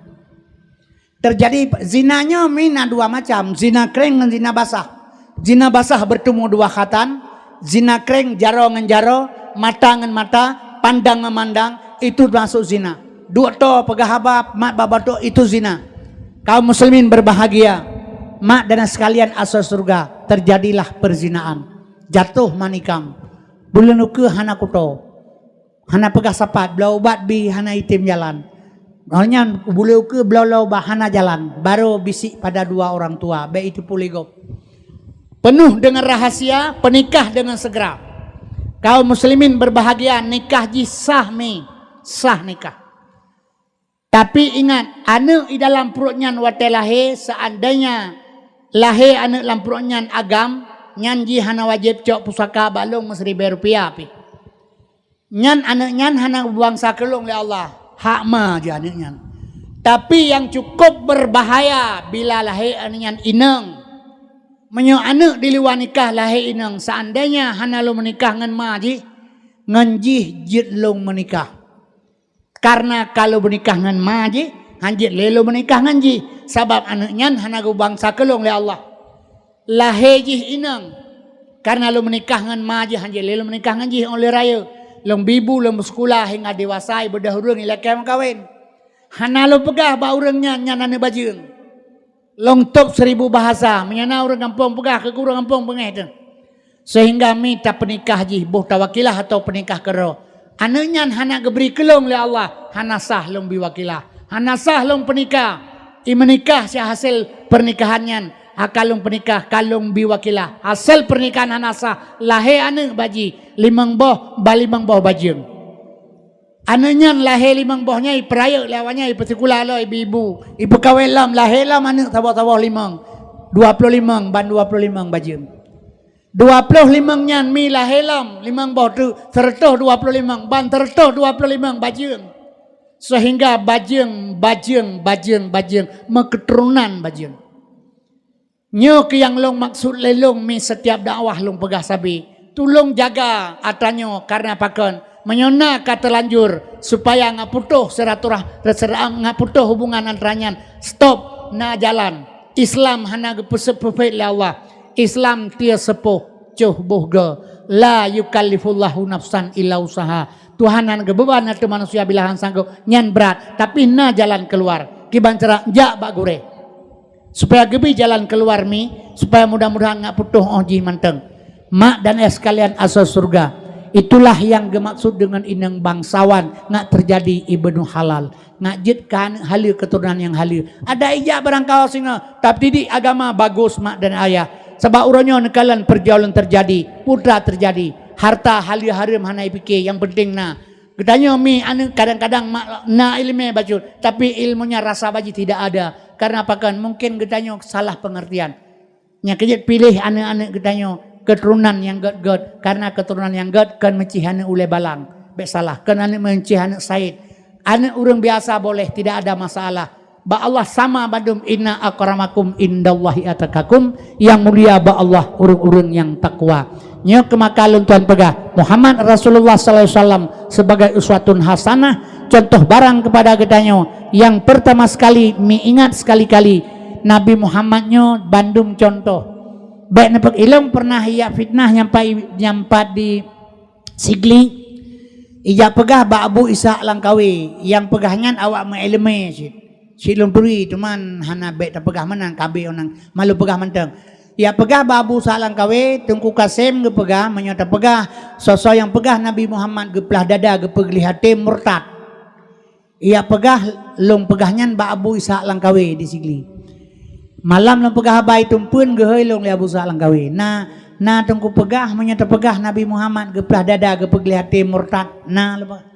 Terjadi pe-, zina nyoe mi na dua macam, zina kréng ngon zina basah. Zina basah bertemu dua khatan, zina kréng jaroe ngon jaroe, mata ngon mata, pandang ngon mandang, itu termasuk zina. Duek toe peugah haba mat bak batuk, itu zina. Kaum muslimin berbahagia, mak dan sekalian asoe syeuruga, terjadilah perzinaan. Jatuh manikam. Buleuen ukeue hana kuto. Hana peugah sapat, bloe ubat bi hana item jalan. Ngon nyan buleuen ukeue bloe-bloe ubat hana jalan, barô bisik pada dua orang tua, bék itu puléh gob. Penuh dengan rahasia, penikah dengan segera. Kaum muslimin berbahagia, nikah jih sah mi, sah nikah. Tapi ingat, aneuk di dalam pruet nyan watée lahé, seandainya lahé aneuk lam pruet nyan agam, nyan jih hana wajéb cok pusaka bak lôn meusiribée rupiah pih. Nyan aneuk nyan hana geubangsa keu lôn lé Allah, hak ma jih aneuk nyan. Tapi nyang cukup berbahaya bila lahé aneuk nyan inong. Meunyoe aneuk di luwa nikah lahé inong, seandainya hana lôn meunikah ngon ma jih, ngon jih jeuet lôn meunikah. Kareuna ka lôn meunikah ngon ma jih, han jeuet lé lôn meunikah ngon jih, sabab aneuk nyan hana geubangsa keu lôn lé Allah. Lahé jih inong, kareuna lôn meunikah ngon ma jih, han jeuet lé lôn meunikah ngon jih óh lheueh rayeuk. Lôn bi bu, lôn meusikula hingga dewasa, ibeudôh ureuëng ilakée meukawen. Hana lôn peugah bak ureuëng nyan, nyan aneuk bajeueng. Lôn tôb seribu bahasa, meunyoe na ureuëng gampông peugah keu ureuëng gampông beungéh teuh. Seuhingga mi tapeunikah jih boh tawakilah atawa peunikah keudroe. Aneuëk nyan hana geubri keu lôn lé Allah, hana sah lôn bi wakilah. Hana sah lôn peunikah. I meunikah si hasé pernikahan nyan, haka lôn peunikah, ka lôn bi wakilah. Hasé pernikahan hana sah, lahé aneuëk bak jih, limong boh, ban limong boh bajeueng. Aneuëk nyan lahé limong boh nyan, ipeurayeuk lé awak nyan, ipeusikula lom ibu-ibu, ipeukawén lom, lahé lom aneuëk saboh-saboh limong, dua ploh limong ban dua ploh limong bajeueng. Dua ploh limong nyan mi lahé lom, limong boh teuk, seureutôh dua ploh limong ban seureutôh dua ploh limong bajeueng. Seuhingga bajeueng, bajeueng, bajeueng, bajeueng, meukeuturonan bajeueng. Nyoe keuh nyang lôn maksud lé lôn mi sitiap dakwah lôn peugah sabe. Tulông jaga atra nyoe, kareuna pakon? Meunyoe na ka teulanjur, supaya ngat putôh silaturah-, silaturahmi, ngat putôh hubungan atra nyan, stop, na jalan. Islam hana geupeuseupeuet lé Allah. Islam tiep seupôh, coh boh goe. La yukallifullahu nafsan illa usaha. Tuhan hana geubeuban ateueh manusia bila hana sanggob. Nyan brat, tapi na jalan keuluar. Kiban cara? Jak bak gurée. Supaya geubri jalan keuluar mi, supaya mudah-mudahan ngat putôh óh jih mantong. Mak dan ayah sekalian asoe syeuruga, itulah nyang geumaksud deungon inong bangsawan, ngat teujadi ibnu halal, ngat jeuet keu aneuëk haleue keuturonan nyang haleue. Adak ijak barangkaho singoh, tapi didik agama bagus mak dan ayah. Sabab uroe nyoe neukalon pergaulan teujadi, putra teujadi, harta haleue hareuem hana ipike, nyang penting na. Geutanyoe mi aneuëk kadang-kadang mak na iéleumé bacut, tapi ilmunya rasa bak jih tidak ada. Karena pakon? Mungkin geutanyoe salah pengertian. Nyang keujeuet piléh aneuëk-aneuëk geutanyoe keuturonan nyang gét-gét, karena keuturonan nyang gét kon meucih aneuëk ulée balang. Bék salah, kon aneuëk meucih aneuëk said. Aneuëk ureuëng biasa boleh, tidak ada masalah. Bak Allah sama bandum, inna akramakum indallahi atqakum, nyang mulia bak Allah ureuëng-ureuëng nyang takwa. Nyoe keuh maka lôn tuan peugah, Muhammad Rasulullah sallallahu alaihi wasallam sebagai uswatun hasanah, contoh barang kepada geutanyoe. Nyang pertama sekali, mi ingat sekali-kali, Nabi Muhammad nyoe bandum contoh. Bék neupeu-, ilong pernah ijak fitnah nyampai, nyampat di Sigli, ijak peugah bak Abu Ishaq Langkawi, nyang peugah nyan awak meuiéleumé cit. Cit lôn turi, teuma hana bék tapeugah meunan, ka abéh nyan, malu peugah mantong. Ijak peugah bak Abu Ishaq Langkawi, Teungku Kasem geupeugah, meunyoe tapeugah, soe-soe nyang peugah Nabi Muhammad geuplah dada, geupeugleh até, murtad. Ijak peugah, lôn peugah nyan bak Abu Ishaq Langkawi di Sigli. Malam lôn peugah haba i Tumpeuen, geuhôi lôn lé Abu Ishaq Langkawi. Na, na Teungku peugah, meunyoe tapeugah Nabi Muhammad geuplah dada, geupeugleh até, murtad. Na lôn peugah.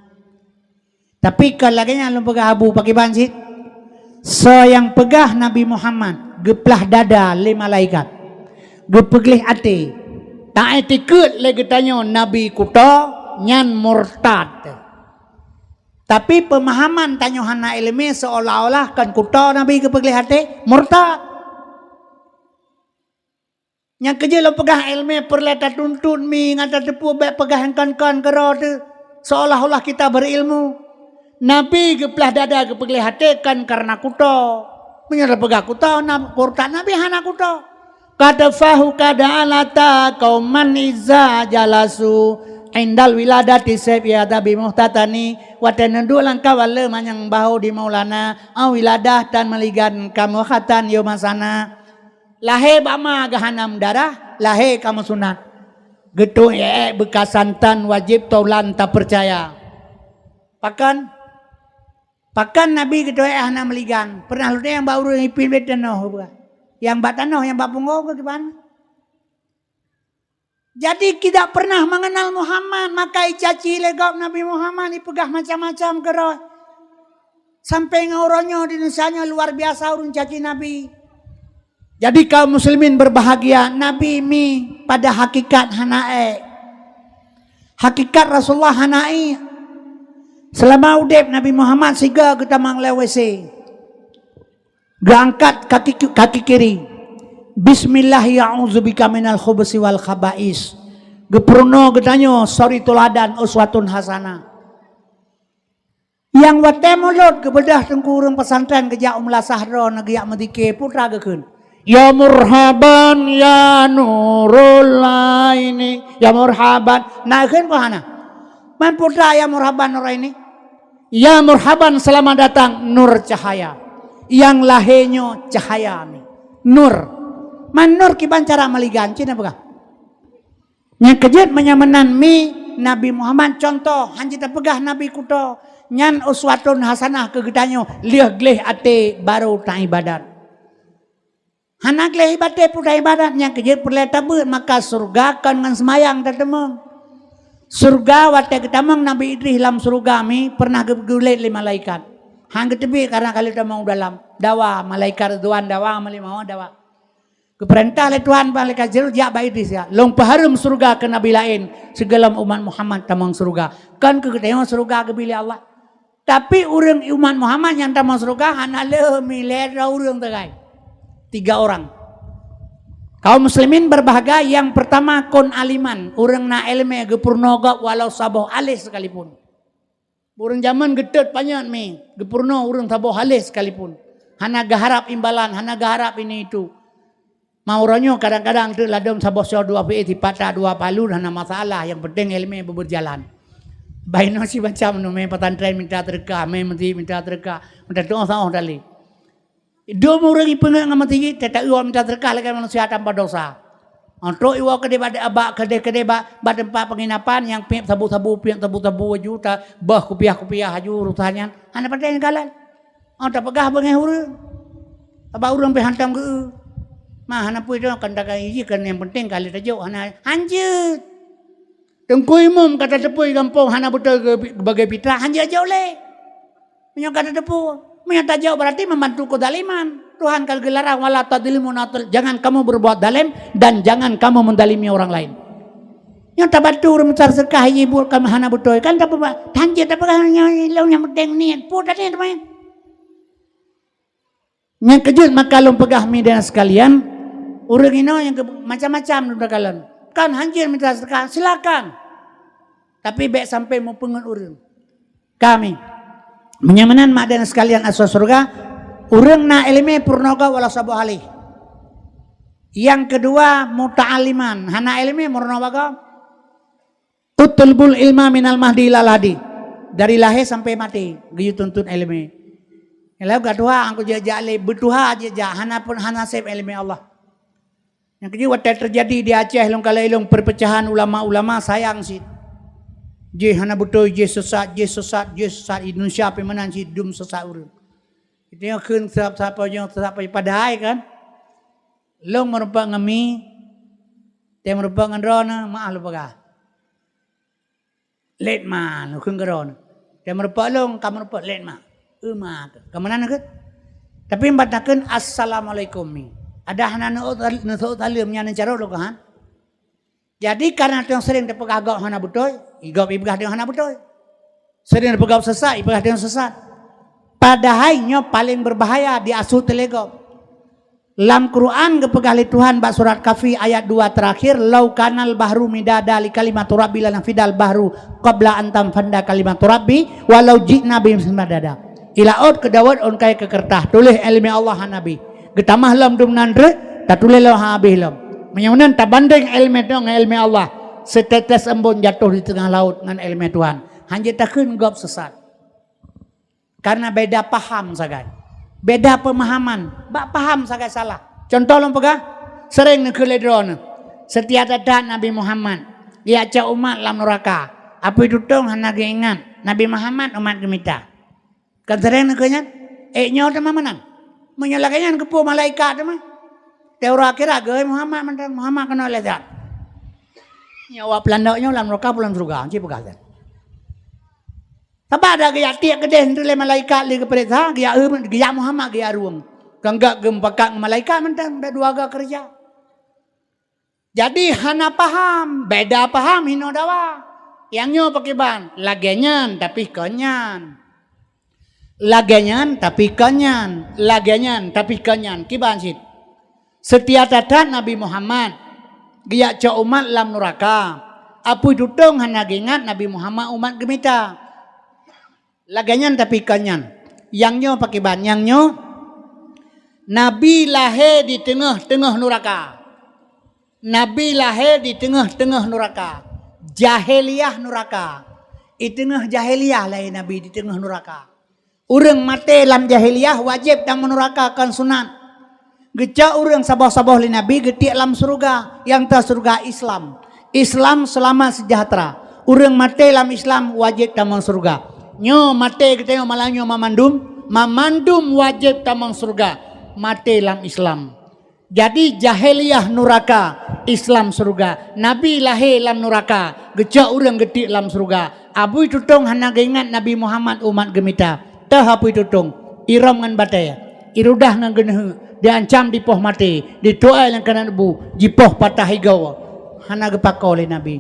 Tapi kon lagée nyan lôn peugah Abu, pakriban cit? Soe nyang peugah Nabi Muhammad geuplah dada lé malaikat, geupeugleh até, taiktikeuet lé geutanyoe Nabi kuto, nyan murtad. Tapi peumahaman tanyoe hana iéleumé, seolah-olah kon kuto Nabi geupeugleh até, murtad. Nyang keujeuet lôn peugah, iéleumé peureulée tatuntut mi ngon tateupeue, bék peugah nyang kon-kon keudroe teuh, seolah-olah kita berilmu. Nabi geuplah dada, geupeugleh até kon kareuna kuto. Meunyoe tapeugah kuto, na murtad, Nabi hana kuto. Qad fahu qad alata qauman iza jalasu indal wiladati saif yada bi muhtatani. Watée neuduek lam kawala manyang bahu di Maulana, au wiladah tan meuligan kamoe khatan yôh masana. Lahé bak ma geuhanam darah, lahé kamoe sunat. Geutuek ék beukasantan wajéb taulan tapeucaya. Pakon? Pakon Nabi geutuek ék hana meuligan? Pernah lôn tanyong bak ureuëng ipin bét tanoh, nyang bak tanoh, nyang bak punggong keu kiban. Jadi, tidak pernah mengenal Muhammad, maka icaci lé gob Nabi Muhammad, ipeugah macam-macam keudroe. Sampai ngon uroe nyoe di Indonesia nyoe luar biasa ureuëng caci Nabi. Jadi, kaum muslimin berbahagia, Nabi mi pada hakikat hana ék. Hakikat Rasulullah hana ék. Selama udeb Nabi Muhammad sigoe geutamong lé W C. Geuangkat kaki, kaki kiri. Bismillah, ya a'udzubika minal khubusi wal khaba'is. Geupeurunoe geutanyoe suri teuladan uswatun hasanah. Nyang watée mulod geubeudôh teungku ureuëng pesantren geujak u meulasah droe na geujak meudike, putra geukheun, "Ya murhaban ya nurul aini, ya murhaban." Na kheun peue hana? Man putra ya murhaban nur aini. Ya murhaban, selamat datang nur cahaya. Nyang lahé nyoe cahaya ni. Nur. Man nur kiban cara meuligan, cit na peugah. Nyang keujeuet meunyoe meunan mi Nabi Muhammad contoh, han jeuet tapeugah Nabi kuto. Nyan uswatun hasanah keu geutanyoe, lheueh gleh até barô taibadat. Hana gleh ibadat pun taibadat, nyang keujeuet peureulée tabeuet, maka syeuruga kon ngon seumayang tateumeung. Syeuruga watée geutamong Nabi Idris lam syeuruga mi pernah geu-, geugulét lé malaikat. Han geuteubiet karena ka lheueh tamong u dalam. Dawa, malaikat Ridwan dawa, malaikat mawöt dawa. Geupeurintah lé Tuhan malaikat Jibril jak bak Idris, ya, "Lôn peuhareuem syeuruga keu nabi laén, sigohlom umat Muhammad tamong syeuruga." Kon keu geutanyoe syeuruga geubri lé Allah. Tapi ureuëng umat Muhammad nyang tamong syeuruga hana lé mi, lhée droe ureuëng sagai. Tiga orang. Kaum muslimin berbahagia, yang pertama kun aliman, ureuëng na iéleumé geupeurunoe gob walau saboh aléh sekalipun. Ureuëng jamén geutot panyöt mi, geupeurunoe ureuëng saboh aléh sekalipun. Hana geuharab imbalan, hana geuharab ini itu. Ma uroe nyoe kadang-kadang teuk ladom saboh soe dua peuet, sipata dua palu hana masalah, nyang penting iéleumé beubeurjalan. Bah inoe si macam nyoe mé pesantren minta teureukah, mé meuseujid minta teureukah, minta tuoh saoh tali. Dum ureuëng ipeungeut ngon meuseujid, teuta iwoe minta teureukah lagée manusia tanpa dosa. Untuk iwoe keudeh bak, bak keudeh-keudeh bak, bak teumpat penginapan nyang piep sabu-sabu, piep sabu-sabu aju, ta-, bah kupiah-kupiah aju urusan nyan. Hana patéh nyan kalon. Oh, tapeugah beungéh ureuëng. Aba ureuëng pih hantom geu-eu. Ma hana peue tu, kan takai iji kan nyang penting kali tajok hana hanjeuet. Teungku Imum ka tateupeue gampông hana beutôi ge-, geubagi pitrah, hanjeuet jok lé. Meunyoe ka tateupeue, meunyoe tajok berarti membantu kezaliman. Tuhan ka geularang, "Wala tadzlimu," jangan kamu berbuat zalim dan jangan kamu menzalimi orang lain. Nyoe tabantu ureuëng meusadeukah ibu kamoe hana beutôi, kan tapeugah, hanjeuet tapeugah nyoe, ilong nyang penting niet. Peue tadi teuma? Nyang keujeuet maka lôn peugah mi dan sekalian, ureuëng inoe nyang keu-, macam-macam lôn takalon. Kan hanjeuet mita seudeukah, silakan. Tapi bék sampai meupeungeut ureuëng. Kami. Meunyoe meunan mak dan sekalian asoe syeuruga, ureuëng na iéleumé peurunoe gob walau saboh aléh. Nyang keudua, muta'alliman, hana iéleumé meurunoe bagoe. Utlubul ilma minal mahdi ilal lahdi. Dari lahé sampai maté, geuyue tuntut iéleumé. Lalu ka tuha, angku jijak lé, beutuha jijak, hana pun, hana sép iéleumé Allah. Nyang keujeuet watée teujadi di Aceh, lôn kalon ilong perpecahan ulama-ulama, sayang cit. Jih hana beutôi, jih sesat, jih sesat, jih sesat, Indonesia pih meunan cit dum sesat ureuëng. Itu nyang kheun sesat, sesat, padahai kan. Lôn meurumpok ngon mi, teuh meurumpok ngon droeneuh, maah lôn peugah. Lét ma, neukheun keudroe. Teuh meurumpok lôn, ka meurumpok lét ma. Eu ma keuh. Ka meunan keuh. Tapi ban takheun assalamualaikum mi. Adak hana neuseuôt, neuseuôt saleuem nyan neucarông lôn keuhan. Jadi, karena teuh sering teupeugah gob hana beutôi, i gob ipeugah teuh hana beutôi. Sering teupeugah sesat, ipeugah teuh sesat. Padahai nyoe paleng beubahaya di asu teuh lé gob. Lam Quran geupeugah lé Tuhan bak surat Kahfi ayat dua terakhir, "Lau kanal bahru midada li kalimati rabbi lanafidal bahru qabla an tanfada kalimatu rabbi walau ji'na bimithli madada." I laôt keudawot ôn kayée keu keureutah, tuléh iéleumé Allah hana bi. Geutamah lom dum nan treuk, tatuléh lom han habéh lom. Meunyoe meunan tabandeng iéleumé droe ngon iéleumé Allah, seutetes embôn jatoh di teungoh laôt ngon iéleumé Tuhan. Hanjeuet takheun gob sesat. Karena beda paham sagai. Beda pemahaman. Bak paham sagai salah. Contoh lôn peugah, sering neukheun lé droeneuh. Seutia that-that Nabi Muhammad, geujak cok umat lam nuraka. Apui tutong hana geuingat, Nabi Muhammad umat geumita. Kan sering neukheun nyan? Ék nyoe teuma meunan. Meunyoe lagée nyan keupeue malaikat teuma? Teuh uroe akhirat geuhôi Muhammad mantong, Muhammad keunoe lé that. Nyoe awak peulandok nyoe lam nuraka peue lam syeuruga, ci peugah that. Sabab dak geujak tiek keudeh lé malaikat lé geupeuriksa, geujak eu, geujak Muhammad geujak rueng. Kan gak geumupakat ngon malaikat mantong, dak dua ga keureuja. Jadi hana paham, beda paham hinoe dawa. Nyang nyoe pakriban, lagée nyan tapi kon nyan. Lagée nyan tapi kon nyan, lagée nyan tapi kon nyan. Kiban cit. Seutia that-that Nabi Muhammad, geujak cok umat lam nuraka. Apui tutong hana geuingat Nabi Muhammad umat geumita. Lagée nyan tapi kon nyan. Nyang nyoe pakriban, nyang nyoe Nabi lahé di teungoh-teungoh nuraka. Nabi lahé di teungoh-teungoh nuraka. Jahiliyah nuraka. I teungoh jahiliyah lahé Nabi di teungoh nuraka. Ureuëng maté lam jahiliyah wajéb tamong nuraka kon sunat. Geucok ureuëng saboh-saboh lé Nabi geutiek lam syeuruga, nyang teuh syeuruga Islam. Islam seulamat seujahteura. Ureuëng maté lam Islam wajéb tamong syeuruga. Nyoe maté geutanyoe malam nyoe mamandum, mamandum wajéb tamong syeuruga. Maté lam Islam. Jadi jahiliyah nuraka, Islam syeuruga. Nabi lahé lam nuraka, geucok ureuëng geutiek lam syeuruga. Apui tutong hana geuingat Nabi Muhammad umat geumita. Teuh apui tutong, irôm ngon batée, irudah ngon geuneuheuk, diancam dipoh maté, dituai lam keunan bu, jipoh patah igoe. Hana geupako lé Nabi.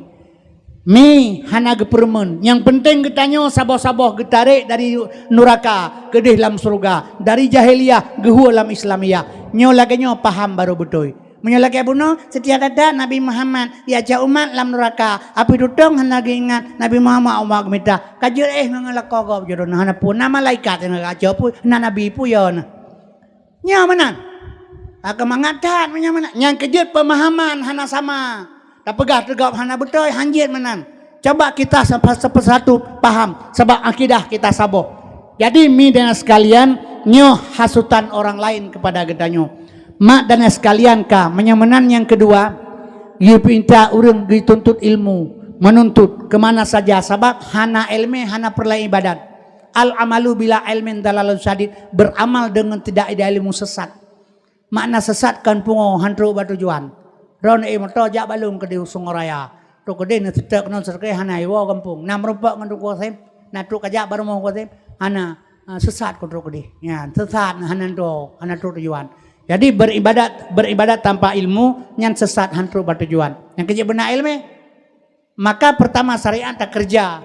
Mi hana geupeureumeun. Nyang peunteng geutanyoe saboh-saboh geutarek dari nuraka keudeh lam syeuruga, dari jahiliyah geuhue lam Islamiyah. Nyoe lagée nyoe paham barô beutôi. Meunyoe lagée bunoe, seutia that-that Nabi Muhammad, ya cok umat lam nuraka, apui tutong hana geuingat Nabi Muhammad umat geumita. Ka jeuet éh ngon lakoe gob jeuet na hana peue, na malaikat nyang geucok peue, na nabi peue ya na. Nyoe meunan. Ka mangat that meunyoe meunan. Nyang keujeuet peumahaman hana sama. Tapeugah teugop hana beutôi, hanjeuet meunan. Coba kita sapa-, sapa-, satu paham, sabab akidah kita saboh. Jadi, mi dan sekalian, nyoe hasutan orang lain kepada geutanyoe. Mak dan sekalian ka, meunyoe meunan nyang keudua, geupinta ureuëng geutuntut ilmu, menuntut ke mana saja, sabab hana ilmu, hana peureulée ibadat. Al-amalu bila ilmin dalalun syadid, beramal dengan tidak ada ilmu sesat. Makna sesat kon pungo han trok bak tujuan. Droeneuh éh moto jak bak lôn keudeh u Sungai Raya. Trok keudeh neuseutek keunoe seutek hana iwoe gampông. Na meurumpok ngon Teungku Qasim, na trok kajak bak rumoh Teungku Qasim, hana, ah, sesat kon trok keudeh. Ya, sesat hana trok, hana trok tujuan. Jadi beribadat, beribadat tanpa ilmu nyan sesat han trok bak tujuan. Nyang keujeuet beuna ilmu. Maka pertama syariat takeureuja,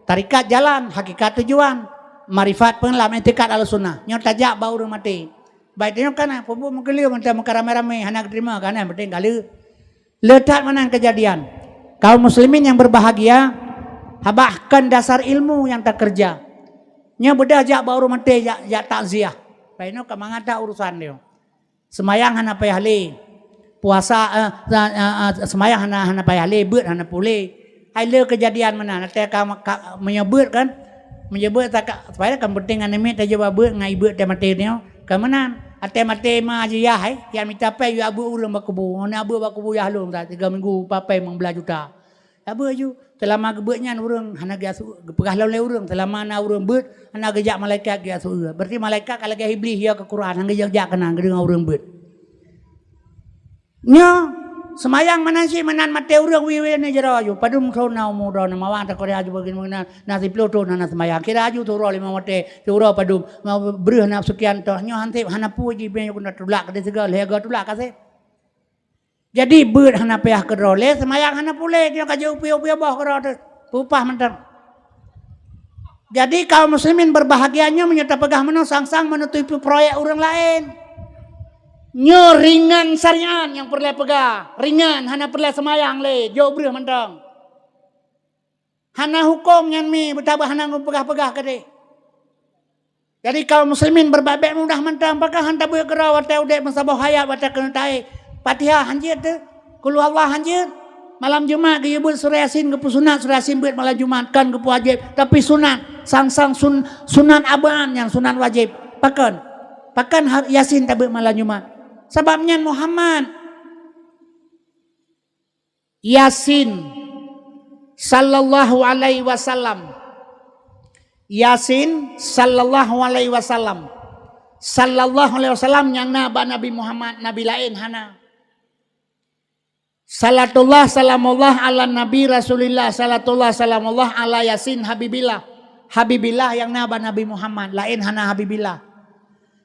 tarekat jalan, hakikat tujuan, marifat peulam, i'tikad Ahlussunnah. Nyoe tajak bak ureuëng maté. Baik tanyoe kana, peue buet meukeuleu mantong meukaramé-ramé, hana geuteurima kana, penting ka lheueh. Le that meunan keujadian. Kaum muslimin yang berbahagia, bahkan dasar ilmu nyang takeureuja. Nyoe beudah jak bak ureuëng maté, jak, jak takziah. Baik nyoe ka mangat that urusan nyoe. Seumayang hana payah lé. Puasa, eh, eh, eh, eh, seumayang hana, hana payah lé, beuet hana puléh. Hai le keujadian meunan, watée ka, ka meunyoe beuet kan, meunyoe beuet tak, supaya kan penting aneuk miet tajak bak beuet ngon ié beuet teuh maté nyoe. Ka meunan, watée maté ma jiyah hai, nyang mita péng yue beuet ureuëng bak kubu. Ngon beuet bak kubu yah lôn, tiga minggu papai limong blaih juta. Sabe aju, seulama geubeuet nyan ureuëng hana geujak su-, geupeugah lom lé ureuëng, seulama na ureuëng beuet, hana geujak malaikat geujak su-, berarti malaikat ka lagée Iblih ya keu Quran, hana geujak-jak keunan geudeungoe ureuëng beuet. Nyoe, seumayang meunan cit meunan maté ureuëng wie-wie ni jaroe aju, padum thon na umu droe na mawang takot aju bagi meunan, na siplôh thon hana seumayang, kira aju siuroe limong watée, siuroe padum, ma-, breueh na seukian thon, nyoe han seb hana peue jibi nyoe keuneuk tulak keudeh sigoe, lhée goe tulak ka seb. Jadi beuet hana payah keudroe lé, seumayang hana puléh, nyoe ka jiupiôh-upiôh boh keudroe teuh, peupah mantong. Jadi kaum muslimin berbahagia nyoe meunyoe tapeugah meunoe sang-sang meunutui proyek ureuëng laén. Nyoe ringan syariat nyang peureulée peugah, ringan hana peureulée seumayang lé, jok breueh mantong. Hana huköm nyan mi beutabah hana geupeugah-peugah keudeh. Jadi kaum muslimin beubabek mudah mantong, pakon han tabeuet keudroe watée udeb meusaboh hayat watée keuneuk taéh. Fatihah han jeuet teuh, Qul huwallah han jeuet. Malam Jumat geuyue beuet surah Yasin, geupeusunat surah Yasin beuet malam Jumat, kon geupeuwajéb, tapi sunat, sang-sang sun-, sunat abaan nyang sunat wajéb. Pakon? Pakon har-, Yasin tabeuet malam Jumat? Sabab nyan Muhammad. Yasin sallallahu alaihi wasallam. Yasin sallallahu alaihi wasallam. Sallallahu alaihi wasallam nyang na bak Nabi Muhammad, nabi laén hana. Salatullah salamullah ala Nabi Rasulillah, salatullah salamullah ala Yasin Habibillah. Habibillah nyang na bak Nabi Muhammad, laén hana Habibillah.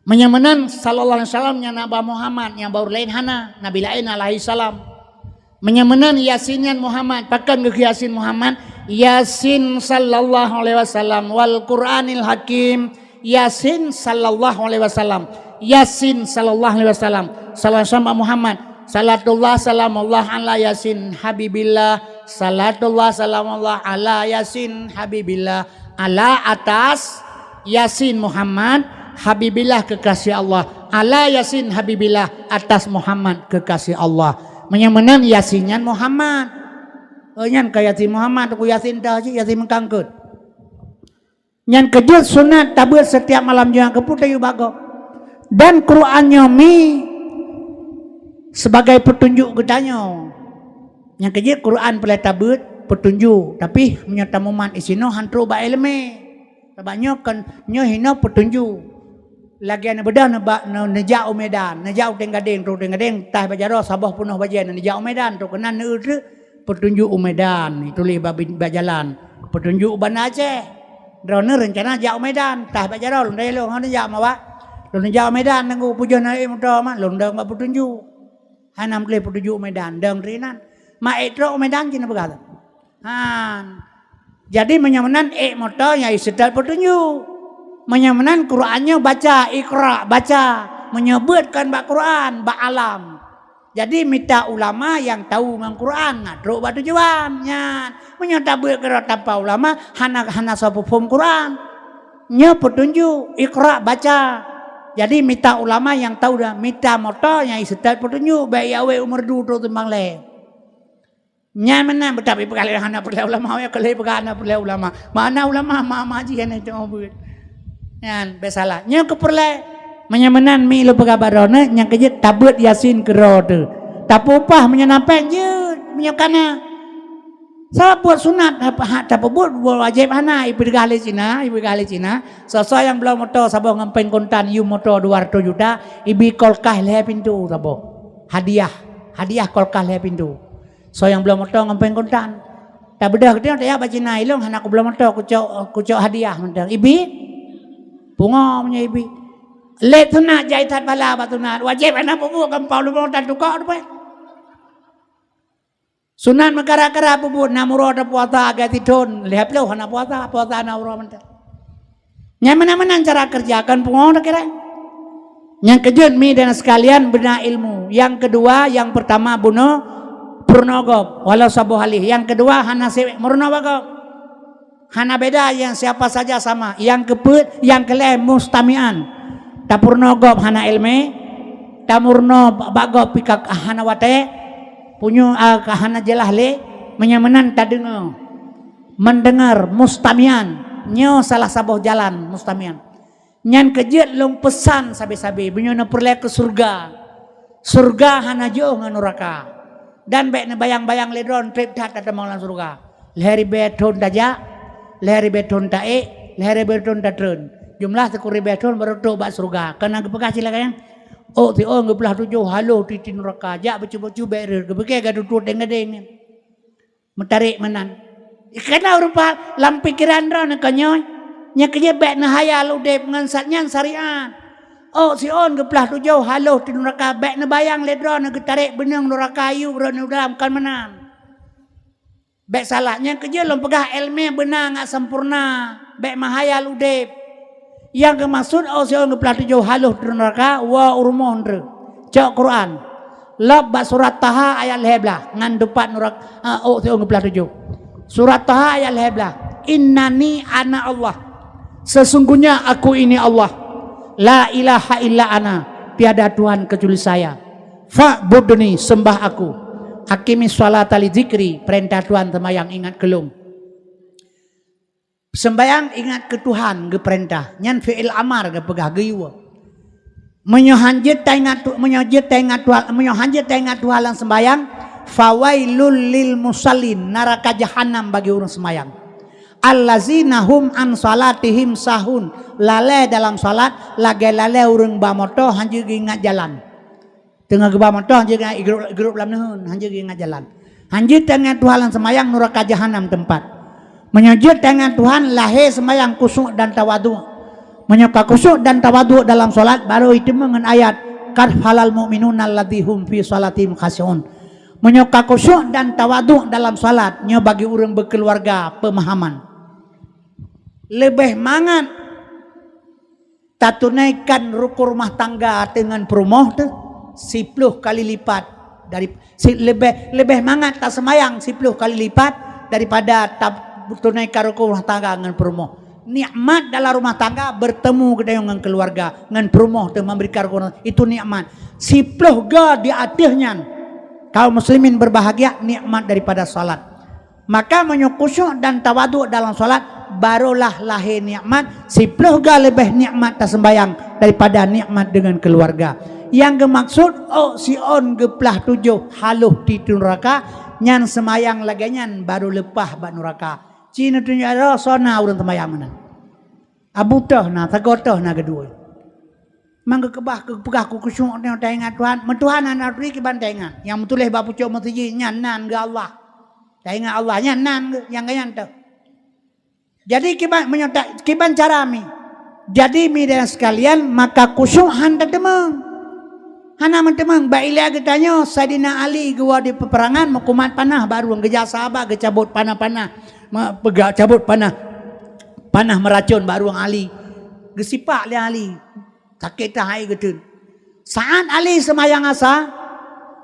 Meunyoe meunan, sallallahu alaihi wasallam nyang na bak Muhammad, nyang baru laén hana, nabi laén alaihi salam. Meunyoe meunan, Yasin nyan Muhammad, pakon geukheun Yasin Muhammad? Yasin sallallahu alaihi wasallam wal Qur'anil Hakim. Yasin sallallahu alaihi wasallam. Yasin sallallahu alaihi wasallam. Sallallahu alaihi wasallam bak Muhammad. Salatullah salamullah ala Yasin Habibillah. Salatullah salamullah ala Yasin Habibillah. Ala atas Yasin Muhammad, Habibillah kekasih Allah. Ala Yasin Habibillah, atas Muhammad kekasih Allah. Meunyoe meunan Yasin nyan Muhammad. Oh, nyan ka Yasin Muhammad, Teungku Yasin dah cit, Yasin meukangkeut. Nyan keujeuet sunat tabeuet setiap malam Jumat keupeue tayue bak gob. Dan Quran nyoe mi Sebagai peutunjuk geutanyoe. Nyang keujeuet Quran peureulée tabeuet peutunjuk, tapi meunyoe tamumat isinoe han trok bak iéleumé. Sabab nyoe kon, nyoe hinoe peutunjuk. Lagée neubeudôh neubak, ne-, neujak u Medan, neujak u Teueng Gadeng, trok u Teueng Gadeng, taih bak jaroe saboh peunoh bajée, neujak u Medan, trok keunan neueu treuk peutunjuk u Medan, ituléh bak bin-, bak jalan. Peutunjuk u Banda Aceh. Droeneuh reuncana jak u Medan, taih bak jaroe, lôn dayah lôn, hana jak mawak. Lôn jak u Medan, nunggu pujôh na ék moto mat, lôn dong bak peutunjuk. Hana meutuléh peutunjuk u Medan, dong rinan. Ma ék trok u Medan cit neupeugah. Han. Jadi, meunyoe meunan ék moto nyang iseutôt peutunjuk. Meunyoe meunan Quran nyoe baca, iqra, baca. Meunyoe beuet kon bak Quran, bak alam. Jadi, mita ulama nyang tahu ngon Quran, na trok bak tujuan nyan. Meunyoe tabeuet keudroe tanpa ulama, hana, hana soe peuphom Quran. Nyoe peutunjuk, iqra, baca. Jadi, mita ulama nyang tahu dah, mita moto nyang iseutôt peutunjuk, bék ya wéh u Meureudu trok timbang lé. Nyan meunan, beutabi peugah lé hana peureulée ulama, ya keu lé peugah hana peureulée ulama. Mana ulama ma-, ma jih hana teuoh beuet. Nyan, bék salah. Nyoe keu peureulée. Meunyoe meunan mi lôn peugah bak droeneuh, nyang keujeuet tabeuet Yasin keudroe teuh. Tapeuupah meunyoe na péng jeuet, meunyoe kana. Sabab buet sunat, ha, ha, tapeubuet, buet wajéb hana, ipeugah lé Cina, ipeugah lé Cina. Soe-soe nyang bloe moto saboh ngon péng kontan, yum moto dua ratus juta, ibi kulkas lhée pintoe saboh. Hadiah, hadiah kulkas lhée pintoe. Soe nyang bloe moto ngon péng kontan. Tabeudôh geutanyoe tajak bak Cina, ilong hana kubloe moto, kucok, kucok hadiah mantong. Ibi? Pungo meunyoe ibi. Lé sunat jai that bala bak sunat. Wajéb hana peubuet gampông lubong tan tukok tu peh. Sunat meukara-kara peubuet, na meurunoe tapuasa agak sithon, lhée ploh hana puasa, puasa na uroe mantong. Nyan meunan-meunan cara kerja, kon pungo takira. Nyang keujeuet mi dan sekalian beuna ilmu. Yang kedua, yang pertama bunoe peurunoe gob, walau saboh halih. Yang kedua hana sewek meurunoe bak gob. Hana beda, yang siapa saja sama. Yang keupeuet, yang keulhée mustami'an. Tapeurunoe gob hana iéleumé, tameurunoe bak gob pih ka hana watée, punyueng, a, ka hana jeulaih lé, meunyoe meunan tadeungoe. Mendengar, mustami'an. Nyoe salah saboh jalan mustami'an. Nyan keujeuet lôn peusan sabe-sabe, meunyoe neupeureulée keu syeuruga. Syeuruga hana jiôh ngon nuraka. Dan bék neubayang-bayang lé droe treb that tatamong lam syeuruga. Lhée ribée thon tajak, lhée ribée thon taék, lhée ribée thon tatreun. Jumlah sikureueng ribée thon barô trok bak syeuruga. Kana geupeugah cit lagée nyan, ôk siôn geupeulaih tujoh haloh tiep-tiep nuraka, jak beucubôk-cubék reuet, geupike gata tutoe deng-gadeng nyan. Meutarek meunan. Kana rupa lam pikeran droeneuh ka nyoe, nyang keujeuet bék neuhayal udeb ngon sat nyan syariat. Ôk siôn geupeulaih tujoh haloh tiep nuraka, bék neubayang lé droeneuh geutarek beuneueng nuraka yub droeneuh u dalam, kon meunan. Bék salah, nyang keujeuet lôn peugah iéleumé beuna ngat sampoereuna, bék meuhayal udeb. Nyang geumaksud ôk siôn geupeulaih tujoh haloh tiep nuraka, woe u rumoh ndeuh. Cok Quran. Lôb bak surat Taha ayat lhée blaih, ngan dupat nurak, eh, ôk siôn geupeulaih tujoh. Surat Taha ayat lhée blaih. Innani ana Allah. Sesungguhnya aku ini Allah. La ilaha illa ana. Tiada Tuhan kecuali saya. Fa'budni, sembah aku. Aqimis sholata li dzikri, peurintah Tuhan seumayang ingat keu lôn. Seumbayang ingat keu Tuhan geupeurintah, nyan fi'il amar geupeugah geuyue. Meunyoe han jeuet taingat Tu-, meunyoe jeuet taingat Tuhan, meunyoe han jeuet taingat Tuhan lam seumbayang, fawailul lil musallin, naraka jahanam bagi ureuëng seumbayang. Allazina hum an salatihim sahun, lalée dalam salat lagée lalée ureuëng ba moto han jeuet geuingat jalan. Teungoh geuba moto, han jeuet geuingat, geurup, geurup lam neuheun, han jeuet geuingat jalan. Han jeuet taingat Tuhan lam seumayang, nuraka jahanam teumpat. Meunyoe jeuet taingat Tuhan, lahé seumayang khusyuk dan tawadhu. Meunyoe ka khusyuk dan tawadhu dalam salat, barô jiteumeung ngon ayat, "Qad aflahal mu'minuna alladzina hum fi shalatihim khasyi'un." Meunyoe ka khusyuk dan tawadhu dalam salat, nyoe bagi ureuëng beukeuluwarga peumahaman. Leubeh mangat tatunaikan rukun rumah tangga teuh ngon peurumoh teuh siploh kali lipat dari, si, leubeh, leubeh mangat taseumayang siploh kali lipat daripada tatunaikan rukun rumah tangga ngon peurumoh. Nikmat dalam rumah tangga bertemu geutanyoe ngon keuluwarga, ngon peurumoh teuh memberikan rukun, itu nikmat. Siploh go di ateueh nyan, kaum muslimin berbahagia, nikmat daripada salat. Maka meunyoe khusyuk dan tawaduk dalam salat, barolah lahé nikmat, siploh ga leubeh nikmat taseumbahyang daripada nikmat deungon keuluwarga. Nyang geumaksud, ôk siôn geuplah tujoh haloh di neuraka, nyan seumayang lagée nyan barô leupah bak neuraka. Ci neutunjok droe soe na ureuëng seumayang meunan. Abu toh na, sagoe toh na keudua. Mang geukeubah, geupeugah keu khusyuk nyoe taingat Tuhan. Meutuhan hana turi kiban taingat. Nyang meutuléh bak pucok meuseujid nyan nan geu Allah. Taingat Allah nyan nan geu, nyang geuh nyan teuh. Jadi kiban, meunyoe ta-, kiban cara mi. Jadi mi dan sekalian, maka khusyuk han tateumeung. Hana meuteumeung, bak ilée geutanyoe, Saidina Ali geuwoe di peuperangan, meukumat panah bak rueng, geujak sahabat geucabot panah-panah, me-, peugah cabot panah, panah meuracon bak rueng Ali. Geusipak lé Ali. Sakét that hai geuteun. Saat Ali seumayang asa,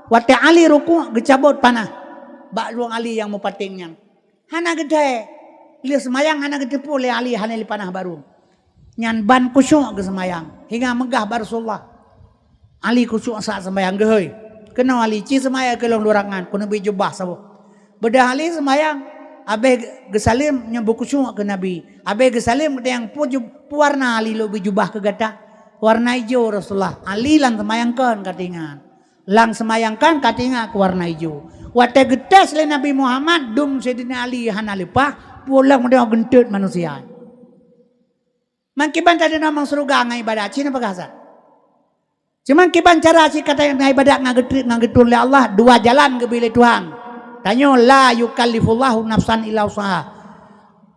watée Ali rukuk geucabot panah bak rueng Ali nyang meupaténg nyan. Hana geuthée, lheueh seumayang hana geuteupeue lé Ali hana lé panah bak rueng. Nyan ban khusyuk geuseumayang, hingga meugah bak Rasulullah. Ali khusyuk saat seumayang geuhôi. Keunoe Ali ci seumayang keu lôn dua rakan, keuneubri jubah saboh. Beudah Ali seumayang, abéh geusaleuem nyoe beukhusyuk keu Nabi. Abéh geusaleuem geutanyong peue ju-, peue warna Ali lôn bri jubah keu gata. Warna ijo Rasulullah. Ali lam seumayang kon ka teuingat. Lam seumayang kon ka teuingat keu warna ijo. Watée geutés lé Nabi Muhammad, dum Saidina Ali hana leupah, pulang meudeh geunteut manusia. Mangkiban tadi namong syeuruga ngon ibadat, cina peugah sa. Cuman kiban cara cit ka tayue ibadat ngon geutreuk ngon geutuon lé Allah, dua jalan geubri lé Tuhan. Tanyoe, la yukallifullahu nafsan illa wus'aha.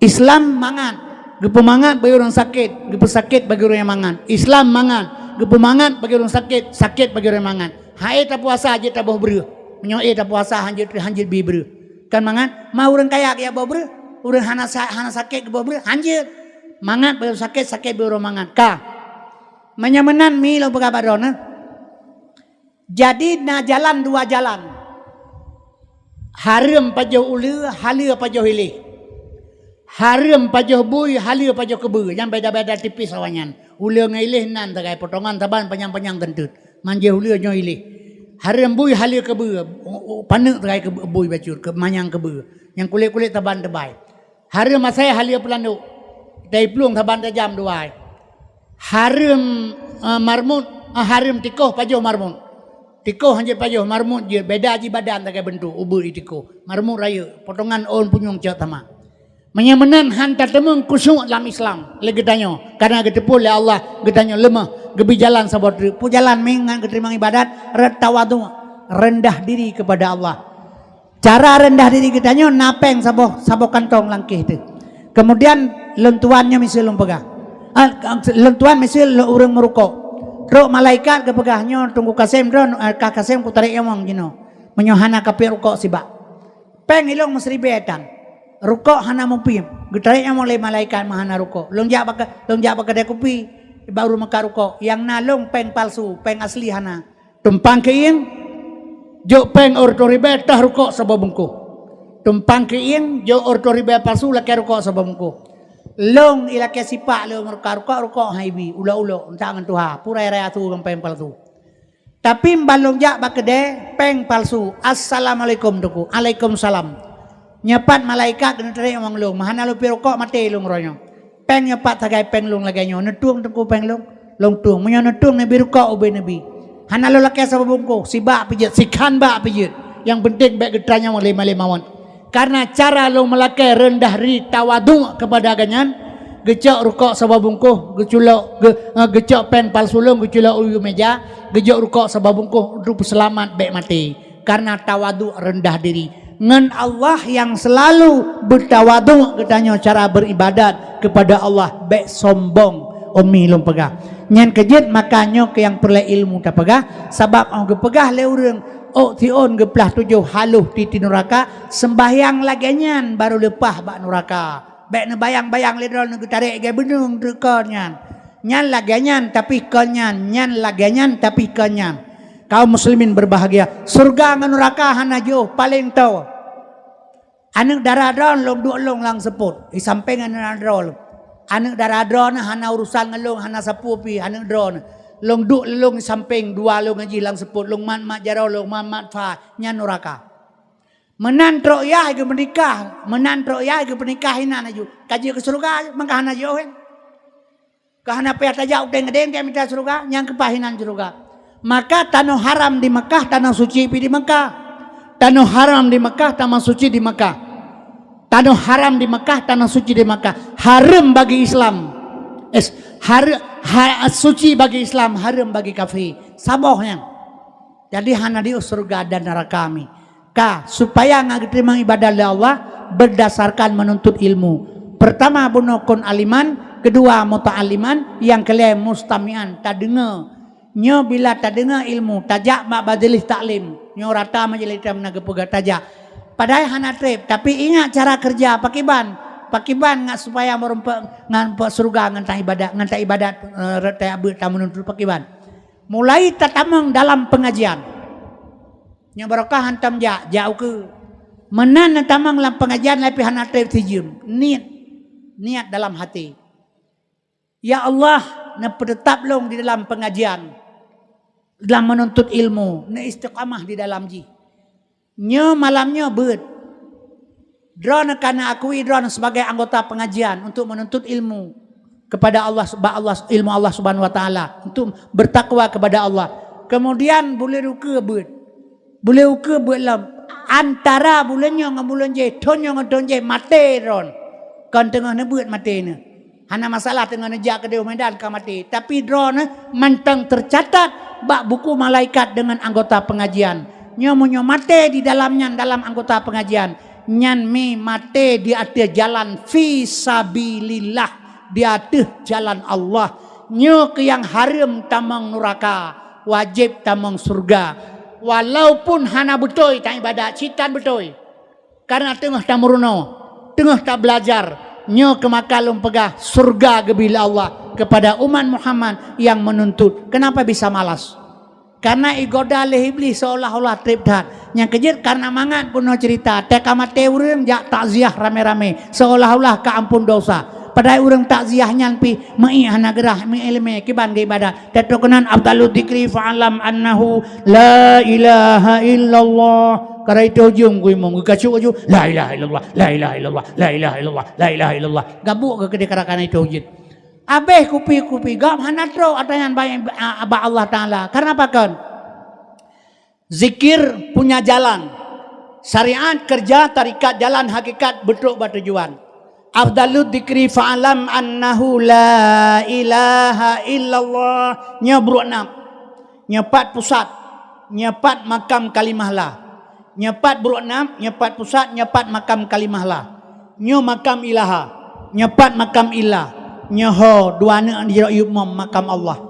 Islam mangat, geupeumangat bagi ureuëng sakét, geupeusakét bagi ureuëng nyang mangat. Islam mangat, geupeumangat bagi ureuëng sakét, sakét bagi ureuëng mangat. Hai tapuasa jeuet taboh breueh. Meunyoe éh tapuasa hanjeuet, hanjeuet bi breueh. Kan mangat, ma ureuëng kaya geujak boh breueh, ureuëng hana sa-, hana sakét geuboh breueh, hanjeuet. Mangat bagi ureuëng sakét, sakét bagi ureuëng mangat. Ka. Meunyoe meunan mi lôn peugah bak droeneuh. Jadi na jalan dua jalan. Hareuem pajoh uleue, haleue pajoh iléh. Hareuem pajoh bui, haleue pajoh keubeue. Nyang beda-beda tipis awaknyan. Uleue ngon iléh nan sagai potongan saban panyang-panyang teunteut. Manjeuh uleue nyoe iléh. Hareuem bui, haleue keubeue. U-, u-, paneuk sagai keubeue, bui bacut, keu manyang keubeue. Nyang kulét-kulét saban teubai. Hareuem asai haleue peulandok. Dai plueng saban tajam dua. Hareuem, eh, marmut, eh, hareuem tikoh pajoh marmut. Tikoh hanjeuet pajoh, marmut jeuet, beda jih badan sagai beuntuk, ubeut di tikoh. Marmut rayeuk, potongan ôn punyueng cok sama. Meunyoe meunan han tateumeung khusyuk lam Islam, lé geutanyoe, karena geuteupeue lé Allah, geutanyoe leumoh, geubri jalan saboh treuk. Peue jalan mi ngon geuteurimong ibadat, rot tawadhu, rendah diri kepada Allah. Cara rendah diri geutanyoe na péng saboh, saboh kantong langkéh teuh. Kemudian lôn tuan nyoe miseue lôn peugah. Ah, lôn tuan miseue lôn ureuëng meurukok. Trok malaikat geupeugah nyoe Teungku Kasem droe, eh, ka Kasem kutarek nyawöng jinoe. Meunyoe hana kapiep rukok sibak. Péng ilong meusiribée tan. Rukok hana mupiep. Geutarek nyawöng lé malaikat meuhana rukok. Lôn jak bak, lôn jak bak keudée kupi, baru meukat rukok. Nyang na lôn péng palsu, péng asli hana. Tumpang keuieng, jok péng ôh reutôh ribée toh rukok saboh bungkôh. Tumpang keuieng, jok ôh reutôh ribée palsu lakée rukok saboh bungkôh. Lôn ilakée sipak lôn meurukok, rukok hai bi, ulok-ulok, entak ngon tuha, pura raya su ngon péng palsu. Tapi ban lôn jak bak keudée, péng palsu. "Assalamualaikum, Teungku." "Alaikumsalam." Nyoe pat malaikat geuneuk tarek nyawöng lôn, meuhana lôn piep rukok maté lôn uroe nyoe. Péng nyoe pat sagai péng lôn lagée nyoe, neutueng Teungku péng lôn? Lôn tueng. Meunyoe neutueng neubi rukok ubé neubi. Hana lôn lakée saboh bungkôh, sibak pih jeuet, sikhan bak pih jeuet. Nyang penting bék geutarek nyawöng lé malée mawöt. Karena cara lôn meulakée rendah diri tawadhu kepada gobnyan, geucok rukok saboh bungkôh, geuculok, geu-, eh, geucok péng palsu lôn, geuculok u meja, geujok rukok saboh bungkôh untuk peuseulamat bék maté. Karena tawadhu rendah diri. Ngon Allah nyang seulalu beutawadhu geutanyoe cara beuribadat kepada Allah, bék sombong, umi lôn peugah. Nyan keu jeuet maka nyoe keuh nyang peureulée ilmu tapeugah, sabab óh geupeugah lé ureuëng, ôk siôn geuplah tujoh haloh di neuraka, seumbahyang lagée nyan barô leupah bak neuraka. Bék neubayang-bayang lé droeneuh geutarek lagée beuneueng treuk kon nyan. Nyan lagée nyan, tapi kon nyan, nyan lagée nyan, tapi kon nyan. Kaum muslimin berbahagia, syeuruga ngon neuraka hana jiôh, paleng toe. Aneuëk dara droeneuh lôn duek lôn lam seupôt, di sampéng aneuëk dara droeneuh. Aneuëk dara droeneuh hana urusan ngon lôn, hana sapeue pih aneuëk droeneuh. Lôn duek lôn di sampéng, dua lôn ngon jih lam seupôt, lôn mat-mat jaroe, lôn mat-mat fa, nyan neuraka. Meunan trok yah geupeunikah, meunan trok yah geupeunikah inan laju. Ka jeuet keu syeuruga, maka hana jiôh, kan? Ka hana payah tajak u teng-teng, tajak mita syeuruga, nyang keupaih inan syeuruga. Maka tanoh haram di Mekah, tanoh suci pi di Mekah. Tanoh haram di Mekah, tanoh suci di Mekah. Tanoh haram di Mekah, tanoh suci di Mekah. Haram bagi Islam. Es, har-, ha-, suci bagi Islam, haram bagi kafé. Saboh nyan. Jadi hana jiôh syeuruga dan neuraka mi. Ka, supaya ngat geuteurimong ibadat lé Allah, berdasarkan menuntut ilmu. Pertama, bunoe kon aliman, kedua, muta'alliman, nyang keulhèe, mustami'an, tadeungoe. Nyoe bila tadeungoe ilmu, tajak bak majelis taklim. Nyoe rata majelis taklim na geupeugah tajak. Padahai hana treb, tapi ingat cara kerja, pakiban. Pakiban ngat supaya meureumpok ngon pok syeuruga ngon taibadat, ngon taibadat, eh, tajak beuet tameununtut pakiban. Mulai tatamong dalam pengajian. Nyoe barokah hantom jak, jak ukeue. Meunan neutamong lam pengajian, tapi hana treb sijeuem. Niet, niet dalam hati. Ya Allah, neupeuteutap lôn di dalam pengajian, dalam menuntut ilmu, neuistiqamah di dalam jih. Nyoe malam nyoe beuet. Droeneuh ka neuakui droeneuh sebagai anggota pengajian untuk menuntut ilmu kepada Allah, bak Allah, ilmu Allah Subhanahu wa Taala, untuk bertakwa kepada Allah. Kemudian buleue ukeue beuet. Buleue ukeue beuet lom. Antara buleuen nyoe ngon buleuen jéh, thon nyoe ngon thon jéh, maté droeneuh. Kon teungoh neubeuet maté neuh. Hana masalah teungoh neujak keudeh u Medan ka maté, tapi droeneuh mantong teucatat bak buku malaikat deungon anggota pengajian. Nyoe meunyoe maté di dalam nyan, dalam anggota pengajian, nyan mi maté di ateueh jalan fi sabilillah, di ateueh jalan Allah. Nyoe keuh nyang hareuem tamong nuraka, wajéb tamong syeuruga. Walaupun hana beutôi taibadat, cit tan beutôi. Karena teungoh tameurunoe, teungoh tabelajar, nyoe keuh maka lôn peugah syeuruga geubri lé Allah kepada umat Muhammad nyang meununtut. Kenapa bisa malas? Karena igoda lé Iblih seolah-olah treb that. Nyang keujeuet karena mangat bunoe ceurita, teuka maté ureuëng jak takziah ramé-ramé, seolah-olah ka amphon desya. Padahai ureuëng takziah nyan pih meuiek hana geurah, meuiek leumé, kiban geuibadat. Teuteukenan afdalu dzikri fa'lam annahu la ilaha illallah. Karena itu ujung ku imum geukacuk aju, la ilaha illallah, la ilaha illallah, la ilaha illallah, la ilaha illallah. Gabuk geukeudeh karena itu ujung. Abéh kupi-kupi gob hana trok ata nyan bak, bak Allah Taala. Karena apa kon? Zikir punya jalan. Syariat kerja tarikat jalan hakikat beutôk bak tujuan. Afdalud dzikri fa'lam annahu la ilaha illallah. Nyoe brôk nam. Nyoe pat pusat. Nyoe pat makam kalimah la. Nyoe pat brôk nam, nyoe pat pusat, nyoe pat makam kalimah la. Nyoe makam ilaha, nyoe pat makam illah, nyoe ho dua aneuk jroh yub mom makam Allah.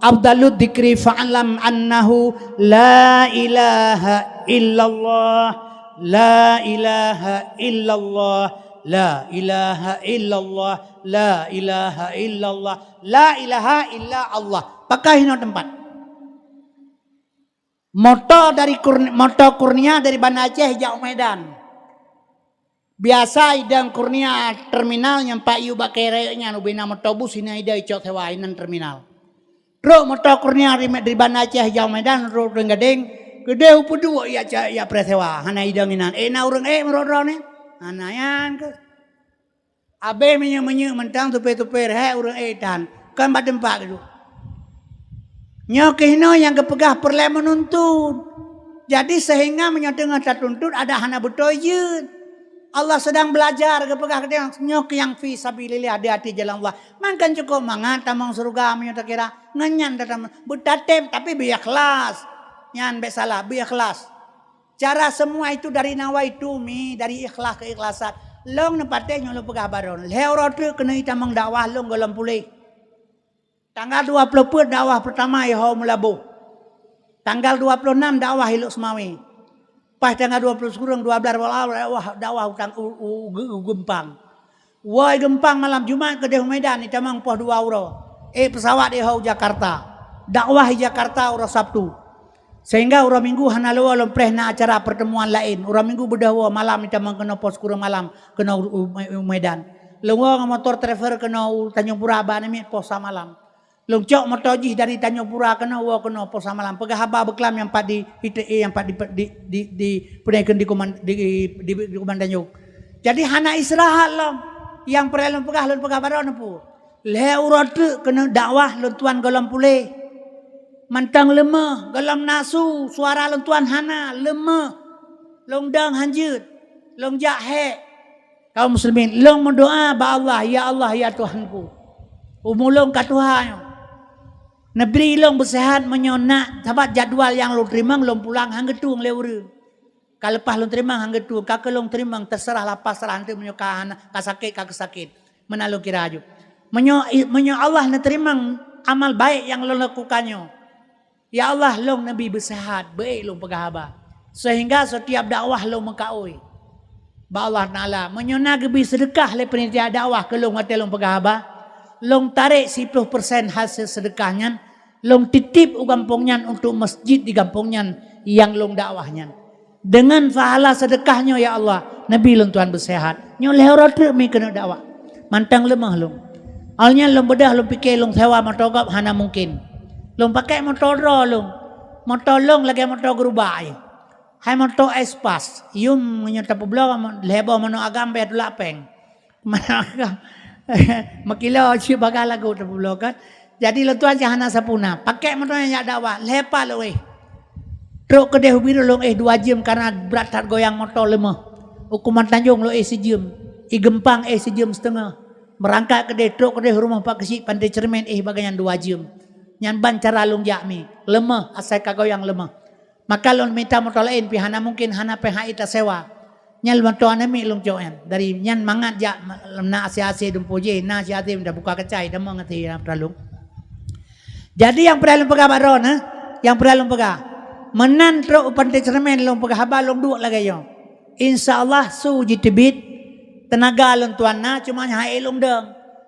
Afdalud dzikri fa'lam annahu la ilaha illallah, la ilaha illallah, la ilaha illallah, la ilaha illallah, la ilaha illa Allah. Pakai hinoe teumpat. Moto dari Kurn-, moto Kurnia dari Banda Aceh jak u Medan. Biasa idong Kurnia terminal nyang pat yub bak kayée rayeuk nyan, ubena moto bus hina idong icok sewa, inan terminal. Trok moto Kurnia dari, dari Banda Aceh jak u Medan, trok Gadeng, keudeh upeuduek jak, jak, jak preh sewa, hana idong inan. Eh, na ureuëng ék meurok droeneuh? Hana nyan keuh. Abéh minyeuk-minyeuk mantong, tupée-tupée reuhée ureuëng ék tan, kon bak teumpat geuduek. Nyoe keuh hinoe nyang geupeugah peureulée meununtut. Jadi seuhingga meunyoe teungoh tatuntut ada hana beutôi jeuet. Allah sedang belajar geupeugah keu tanyoe, nyoe keuh nyang fi sabilillah, di ateueh jalan Allah. Man kan cukôp mangat tamong syeuruga meunyoe takira, ngon nyan tatamong. Beutatém, tapi beu ikhlas. Nyan bék salah, beu ikhlas. Cara semua itu dari nawaitu mi, dari ikhlas keikhlasan. Lôn neupatéh nyoe lôn peugah baroe. Lhée uroe teuk keuneuk itamong dakwah lôn gohlom puléh. Tanggal dua ploh peuet dakwah peurtama i Ho Meulaboh. Tanggal dua ploh nam dakwah i Lhokseumawe. Paih tanggal dua ploh sikureueng dua blaih dakwah, dakwah u, u, u, u Geumpang. Woe i Geumpang malam Jumat keudeh u Medan itamong poh dua uroe. Ék peusawat i Ho u Jakarta. Dakwah i Jakarta uroe Sabtu. Sehingga uroe Minggu hana lôn woe lôn preh na acara pertemuan laén. Uroe Minggu beudôh woe malam itamong keunoe poh sikureueng malam keunoe u, u, u Medan. Lôn woe ngon motor travel keunoe u Tanjung Pura bak namiet poh sa malam. Lôn cok moto jih dari Tanjung Pura keunoe, woe keunoe, poh Samalam. Peugah haba beuklam nyang pat di I T E, nyang pat di, di, di, di, peue kheun di Kuman-, di, di, di Kumandan Tanjung. Jadi hana istirahat lom. Nyang peureulèe lôn peugah, lôn peugah baroe neupeue. Lhèe uroe treuk keuneuk dakwah lôn tuan gohlom puléh. Mantong leumah, gohlom na su, suara lôn tuan hana, leumah. Lôn dong hanjeuet, lôn jak hék. Kaum muslimin, lôn meudoa bak Allah, "Ya Allah, ya Tuhanku, umu lôn ka tuha nyoe. Neubri lôn beuseuhat meunyoe na, sabab jadwal nyang lôn teurimong lôn pulang han geutueng lé ureueng. Ka leupah lôn teurimong han geutueng, ka keu lôn teurimong, teuseurah lah pasrah, enteuk meunyoe ka hana, ka sakét, ka keusakét." Meunan lôn kira aju. Meunyoe, meunyoe Allah neuteurimong amal baék nyang lôn lakukan nyoe, ya Allah, lôn neubi beuseuhat, beuék lôn peugah haba. Seuhingga setiap dakwah lôn meukaôi bak Allah Taala. Meunyoe na geubi seudeukah lé panitia dakwah keu lôn watèe lôn peugah haba, lôn tarek siplôh persen hasil seudeukah nyan, lôn titip u gampông nyan untuk masjid di gampông nyan nyang lôn dakwah nyan. Deungon pahala seudeukah nyoe, ya Allah, neubi lôn tuan beuseuhat. Nyoe lhèe uroe treuk mi keuneuk dakwah. Mantong leumah lôn. Awai nyan lôn beudôh, lôn pike lôn sewa moto gob hana mungken. Lôn pakèk moto droe lôn. Moto lôn lagèe moto geurubak jih. Hai moto Espas. Yum, meunyoe tapeubloe lhèe boh manok agam bèe tulak pèng. Manok agam. Meukilo cit bagah lagu tapeubloe kan. Jadi lôn tuan cit hana sapeue na. Pakèk moto nyan jak dakwah. Lhèe pat lôn éh. Trok keudéh u Bireuen lôn éh dua jeuem karena brat that goyang moto leumah. U Kumandan Tanjong lôn éh sijeuem. I Geumpang éh sijeuem siteungoh. Meurangkat keudéh, trok keudéh rumoh Pak Keuchik Panté Ceureumen éh bagaih nyan dua jeuem. Nyan ban cara lôn jak mi. Leumah, asai ka goyang leumah. Maka lôn mita moto laén pih hana mungken, hana péng hai tasewa. Nyan lôn mantong aneuk miet lôn cok nyan. Dari nyan mangat jak na asie-asie dumpeue jih, na asie-asie tabuka keucai, tamong até na peuralông. Jadi nyang peureulèe lôn peugah bak droeneuh, nyang peureulèe lôn peugah. Meunan trok u Panté Ceureumen lôn peugah haba lôn duek lagèe nyoe. Insya Allah su jiteubiet, teunaga lôn tuan na, cuma nyan han ék lôn dong.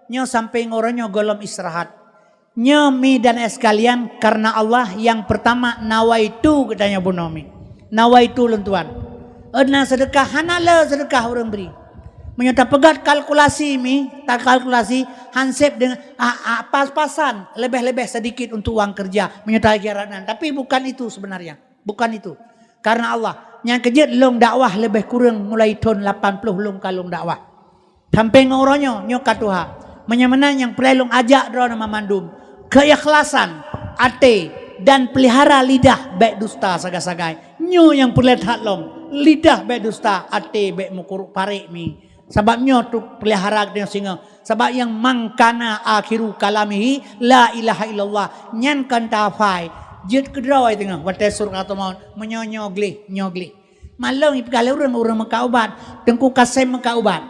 Nyoe sampoe uroe nyoe gohlom istirahat. Nyoe mi dan éh sekalian, karena Allah nyang pertama nawaitu geutanyoe bunoe mi. Nawaitu lôn tuan. Ôn na seudeukah hana le seudeukah ureueng bri. Meunyoe tapeugöt kalkulasi mi, takalkulasi hansép deungon, a, a, pas-pasan, lebih-lebih sedikit untuk uang kerja. Meunyoe takiran nan. Tapi bukan itu sebenarnya. Bukan itu. Karena Allah. Nyang keujeuet lôn dakwah lebih kureueng mulai thon lapan ploh lôn ka lôn dakwah. Sampoe ngon uroe nyoe, nyoe ka tuha. Meunyoe meunan nyang peureulèe lôn ajak droeneuh banmandum, keuikhlasan até dan peulihara lidah bèk dusta sagai-sagai. Nyoe nyang peureulèe that lom, lidah bèk dusta, até bèk meukurok parek mi. Sabab nyoe tu peulihara geutanyoe singoh. Sabab nyang man kana akhiru kalamihi la ilaha illallah. Nyan kon tafai. Jeuet keudroe teungoh watèe sakaratul maut. Meunyoe nyoe gleh, nyoe gleh. Malông ipeugah lé ureueng, ureueng meukat ubat. Teungku Kasem meukat ubat.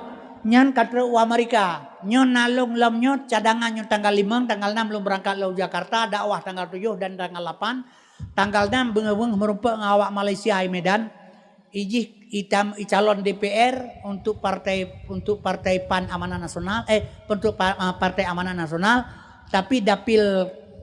Nyan ka trok u Amerika. Nyoe na lôn lom nyoe cadangan nyoe tanggal limong, tanggal enam lôn beurangkat lom Jakarta, dakwah tanggal tujoh dan tanggal lapan. Tanggal enam beungoh-beungoh meurumpok ngon awak Malaysia i Medan. Ijih itam, icalon D P R untuk partai, untuk partai PAN Amanah Nasional, eh, untuk pa-, ah, Partai Amanah Nasional. Tapi dapil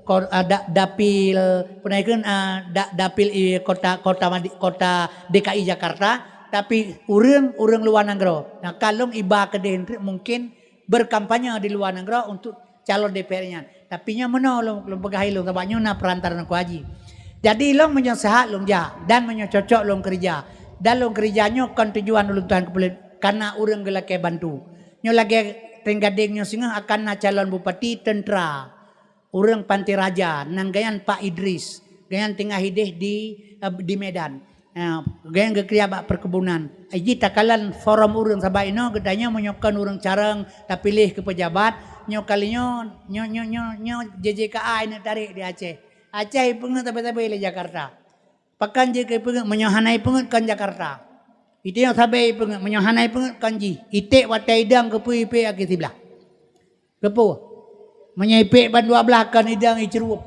ko-, ah, da-, dapil, peue nan kheun, ah, da-, dapil i kota, kota Madi-, kota D K I Jakarta, tapi ureueng, ureueng luwa nanggroe. Nah, ka lôn iba keudeh mungkin berkampanye di luwa nanggroe untuk calon D P R nyan. Tapi nyoe meunoe lôn, lôn peugah ilôn, sabab nyoe na perantara Teungku Haji. Jadi lôn meunyoe seuhat lôn jak, dan meunyoe cocok lôn keureuja. Dan lôn keureuja nyoe kon tujuan ulôn tuan keupeuleuet, kana ureueng geulakèe bantu. Nyoe lagèe Trienggadeng nyoe singoh akan na calon bupati teuntra. Ureueng Panté Raja, nan geuhnyan Pak Idris. Geuhnyan teungoh ideh di, eh, di Medan. Eh, geuhnyan geukeureuja bak perkebunan. Jih takalon forum ureueng sabab inoe geutanyoe meunyoe kon ureueng carông tapiléh keu peujabat, nyoe kali nyoe, nyoe, nyoe, nyoe, nyoe J J K A ineuk tarek di Aceh. Aceh ipeungeut sabe-sabe lé Jakarta. Pakon jeuet keu ipeungeut, meunyoe hana ipeungeut kon Jakarta. Itanyoe sabe ipeungeut, meunyoe hana ipeungeut kon jih. Iték watèe idong keupeue ipék akhé siblah. Keupeue? Meunyoe ipék ban dua blaih kon idong iceurup.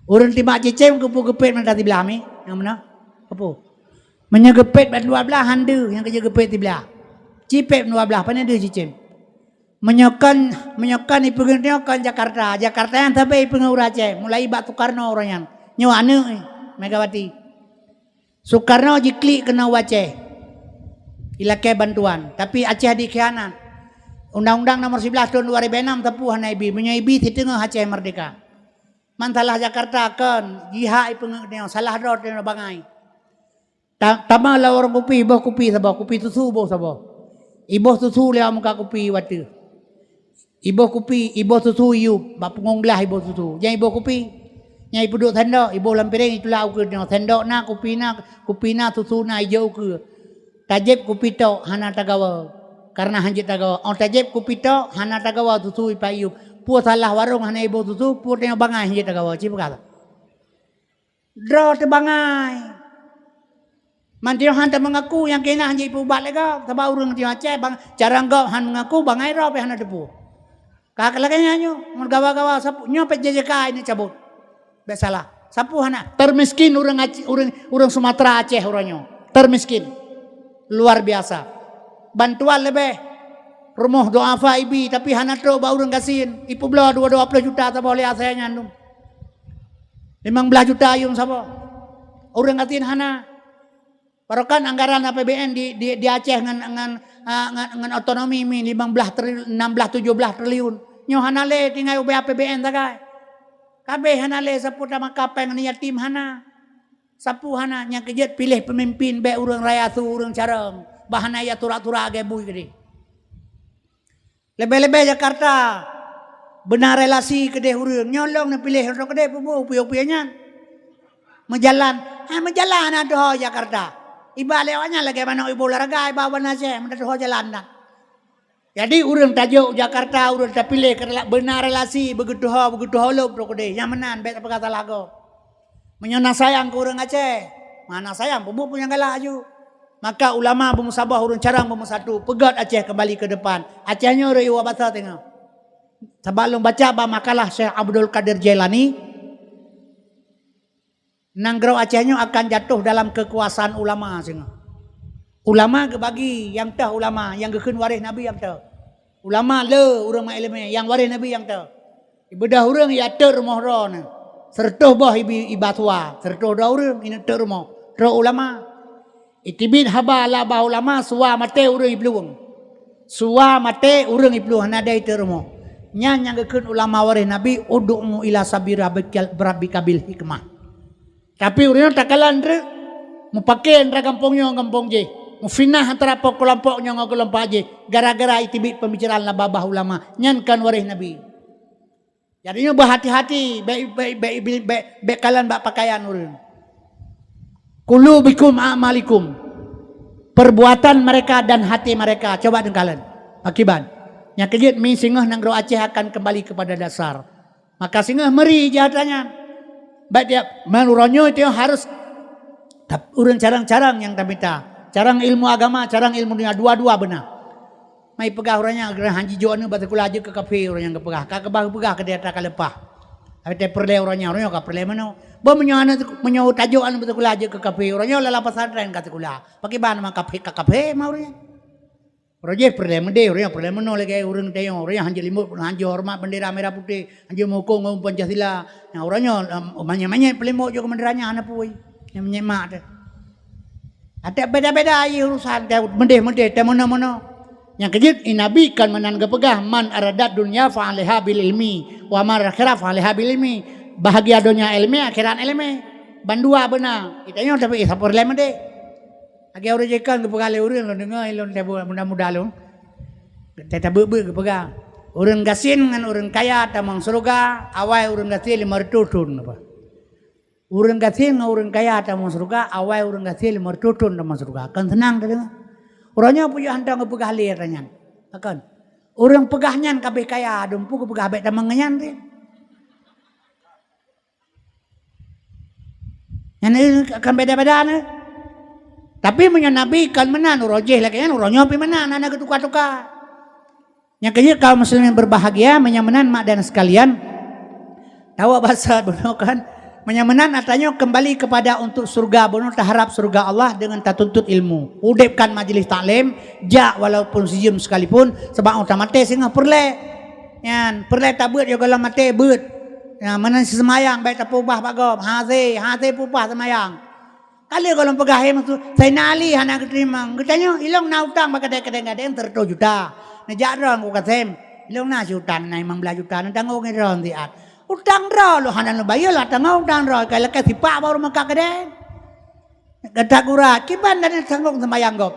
Ureueng timak cicém keupeue geupék mata siblah mi? Nyang meunan. Keupeue? Meunyoe geupék ban dua blaih han deuh nyang keujeuet geupék siblah. Ci pék dua blaih, pane deuh cicém. Meunyoe kon, meunyoe kon ipeungeut nyoe kon Jakarta. Jakarta nyan sabe ipeungeut ureueng Aceh, mulai bak Sukarno uroe nyan. Nyoe aneuk Megawati. Sukarno jiklik keunoe u Aceh. Ilakèe bantuan, tapi Aceh dikhianat. Undang-undang nomor siblaih tahun dua ribu enam teupeu hana ibi. Meunyoe ibi, siteungoh Aceh merdeka. Man salah Jakarta kon, jihak ipeungeut nyoe, salah droe teuh bangai. Ta-, tama lam warong kupi, iboh kupi saboh, kupi susu iboh saboh. Iboh susu lewat muka kupi watèe. Iboh kupi, iboh susu iyup, bak punggong glah iboh susu. Nyang iboh kupi. Nyang ipeuduek sendok, iboh lam piréng, itulak ukeue nyoe. Sendok na, kupi na, kupi na, susu na, ijok ukeue. Tajép kupi tok, hana tagawa. Karena hanjeuet tagawa. Oh, tajép kupi tok, hana tagawa susu ipat iyup. Peue salah warong hana iboh susu, peue tanyoe bangai hanjeuet tagawa. Ci peugah. Droe teuh bangai. Man tanyoe han tameungaku nyang keunan jih ipeubat lé gob, sabab ureuëng tanyoe Aceh bang, cara gob han meungaku, bangai droe pih hana teupeu. Ka lagée nyan nyoe, ngon gawa-gawa sapeue, nyoe pih J J K ini cabut. Bék salah. Sapeue hana? Termiskin ureuëng Aceh, ureuëng, ureuëng Sumatera Aceh uroe nyoe. Termiskin. Luar biasa. Bantuan leubeh. Rumoh duafa ibi, tapi hana trok bak ureuëng gasien. Ipeubloe dua, dua ploh juta saboh lé asai nyan dum. Limong blaih juta yuem saboh. Ureuëng gasien hana. Barokan anggaran A P B N di, di, di Aceh ngon, ngon, ah, ngon, ngon otonomi mi limong blaih tril-, enam blaih tujoh blaih triliun. Nyoe hana lé tinggai ubé A P B N sagai. Kabéh hana lé sapeue tamaka péng ngon yatim hana. Sapeue hana, nyang keujeuet piléh peumimpin bék ureuëng raya su ureuëng carông. Bah hana ya turak-turak agée bui keudeh. Leubeh-leubeh Jakarta, beuna relasi keudeh ureuëng. Nyoe lôn neupiléh droe keudeh peue-peue nyan. Meujalan, ha, meujalan hana teuho Jakarta. Iba lé awaknyan lagée manok iboh laraga, iba ban Aceh, meunan teuho jalan nyan. Jadi ureuëng tajok Jakarta, ureuëng tapiléh keu rela-, beuna relasi, beugeutuho, beugeutuho lom droe keudeh. Nyang meunan bék tapeugah salah gob. Meunyoe na sayang keu ureuëng Aceh, ma na sayang peubuet peue nyang galak aju. Maka ulama beumeusaboh, ureuëng carông beumeusatu, peugét Aceh keumbali keu depan. Aceh nyoe reueh iwoe basa teungoh. Sabab lôn baca bak makalah Syekh Abdul Qadir Jailani, nanggroe Aceh nyoe akan jatuh dalam keukuasaan ulama singoh. Ulama geubagi, nyang teuh ulama, nyang geukheun waréh Nabi nyang teuh. Ulama le ureuëng meuiéleumé, nyang waréh Nabi nyang teuh. Ibeudôh ureuëng ya teuk rumoh droeneuh. Seureutôh boh ibi-, iba suwa, seureutôh droe ureuëng ineuk teuk rumoh. Trok ulama. Iteubiet haba lam babah ulama, suwa maté ureuëng iplueng. Suwa maté ureuëng iplueng, hana dai teuk rumoh. Nyan nyang geukheun ulama waréh Nabi, "Ud'u ila sabili rabbikal, rabbika bil hikmah." Tapi ureuëng nyoe takalon treuk, mupakè antara gampông nyoe ngon gampông jéh, mufinah antara po-, keulompok nyoe ngon keulompok jéh, gara-gara iteubiet peumbicaraan lam babah ulama, nyan kon waréh Nabi. Jadi nyoe beuhati-hati, bék, bék, bék, bék, bék kalon bak pakaian ureuëng. Qulubikum a'malikum. Perbuatan mereka dan hati mereka. Coba teukalon. Pakiban. Nyang keujeuet mi singoh nanggroe Aceh akan kembali kepada dasar. Maka singoh meuri jih atra nyan. Baik tiep, meunurot nyoe itu harus tap-, ureuëng carông-carông nyang tamita. Carông ilmu agama, carông ilmu dunia, dua-dua beuna. Mai peugah ureuëng nyan, "Geurehan jijok aneuk bak sikula jeuet keu kafé," ureuëng nyan geupeugah. Ka keubah geupeugah keu dia atra ka leupah. Tapi teu peureulée ureuëng nyan, ureuëng nyan ka peureulée meunoe. Bah meunyoe aneuk, meunyoe tajok aneuk bak sikula jeuet keu kafé, ureuëng nyan lam pasantren ka sikula. Pakiban ma kafé, ka kafé ma ureuëng nyan. Roh jih peureulée meudeh, roh jih peureulée meunoe lagée ureuëng teuyoe, roh jih hanjeuet limot, hanjeuet horeumat bendera merah putih, hanjeuet meuhukong ngon Pancasila. Nah, uroe nyoe, em, manyét-manyét peulimot jok keu bendera nyan hana pui. Nyang manyét mak teuh. Até beda-beda ayé urusan teuh meudeh-meudeh teuh meunoe-meunoe. Nyang keujeuet i Nabi kan meunan geupeugah, "Man aradat dunya fa alaiha bil ilmi, wa man akhirah fa alaiha bil ilmi." Bahagia donya ilmi, akhirat ilmi. Bandua beuna. Kita nyoe tapi sapeue lé meudeh. Lagée ureuëng jih kan geupeugah lé ureuëng lôn deungoe lôn teubuet muda-muda lôn. Teutabeuet-beuet geupeugah, "Ureuëng gasien ngon ureuëng kaya tamong syeuruga, awai ureuëng gasien limong reutôh thon." Apa? "Ureuëng gasien ngon ureuëng kaya tamong syeuruga, awai ureuëng gasien limong reutôh thon tamong syeuruga." Kan seunang teudeungoe. Uroe nyoe peue hantom geupeugah lé atra nyan. Kan? Ureuëng peugah nyan kabéh kaya, dum peue geupeugah bék tamong ngon nyan teuh. Nyan, eh, kan beda-beda nyoe. Tapi meunyoe Nabi kan meunan, uroe jih lagée nyan, uroe nyoe pih meunan, hana geutuka-tuka. Nyang keujeuet kaum muslimin berbahagia, meunyoe meunan mak dan sekalian, tawa basa bunoe kan, meunyoe meunan atra nyoe kembali kepada untuk surga bunoe, taharap surga Allah dengan tatuntut ilmu. Udebkan majlis taklim, jak walaupun sijeuem sekalipun, sebab oh tamaté singoh peureulée. Nyan, peureulée tabeuet yoh gohlom maté beuet. Nyan, meunan seumayang bék tapeubah bak gob. Hasé, hasé peubah seumayang. Ka lheueh gohlom peugah, "Hé, maksud Saidina Ali hana geuteurimong." Geutanyoe, ilong na utang bak kadang-kadang gadeng seratus juta. Neujak droe ngon kasem. Lôn na siutang na limong blaih juta, neutanggong ngon droe siat. Utang droe lôn hana lôn bayeue, lôn tanggong utang droe, ka lakée sipak baru meukat keudeh. Gata gura, kiban dan tanggong seumayang gob.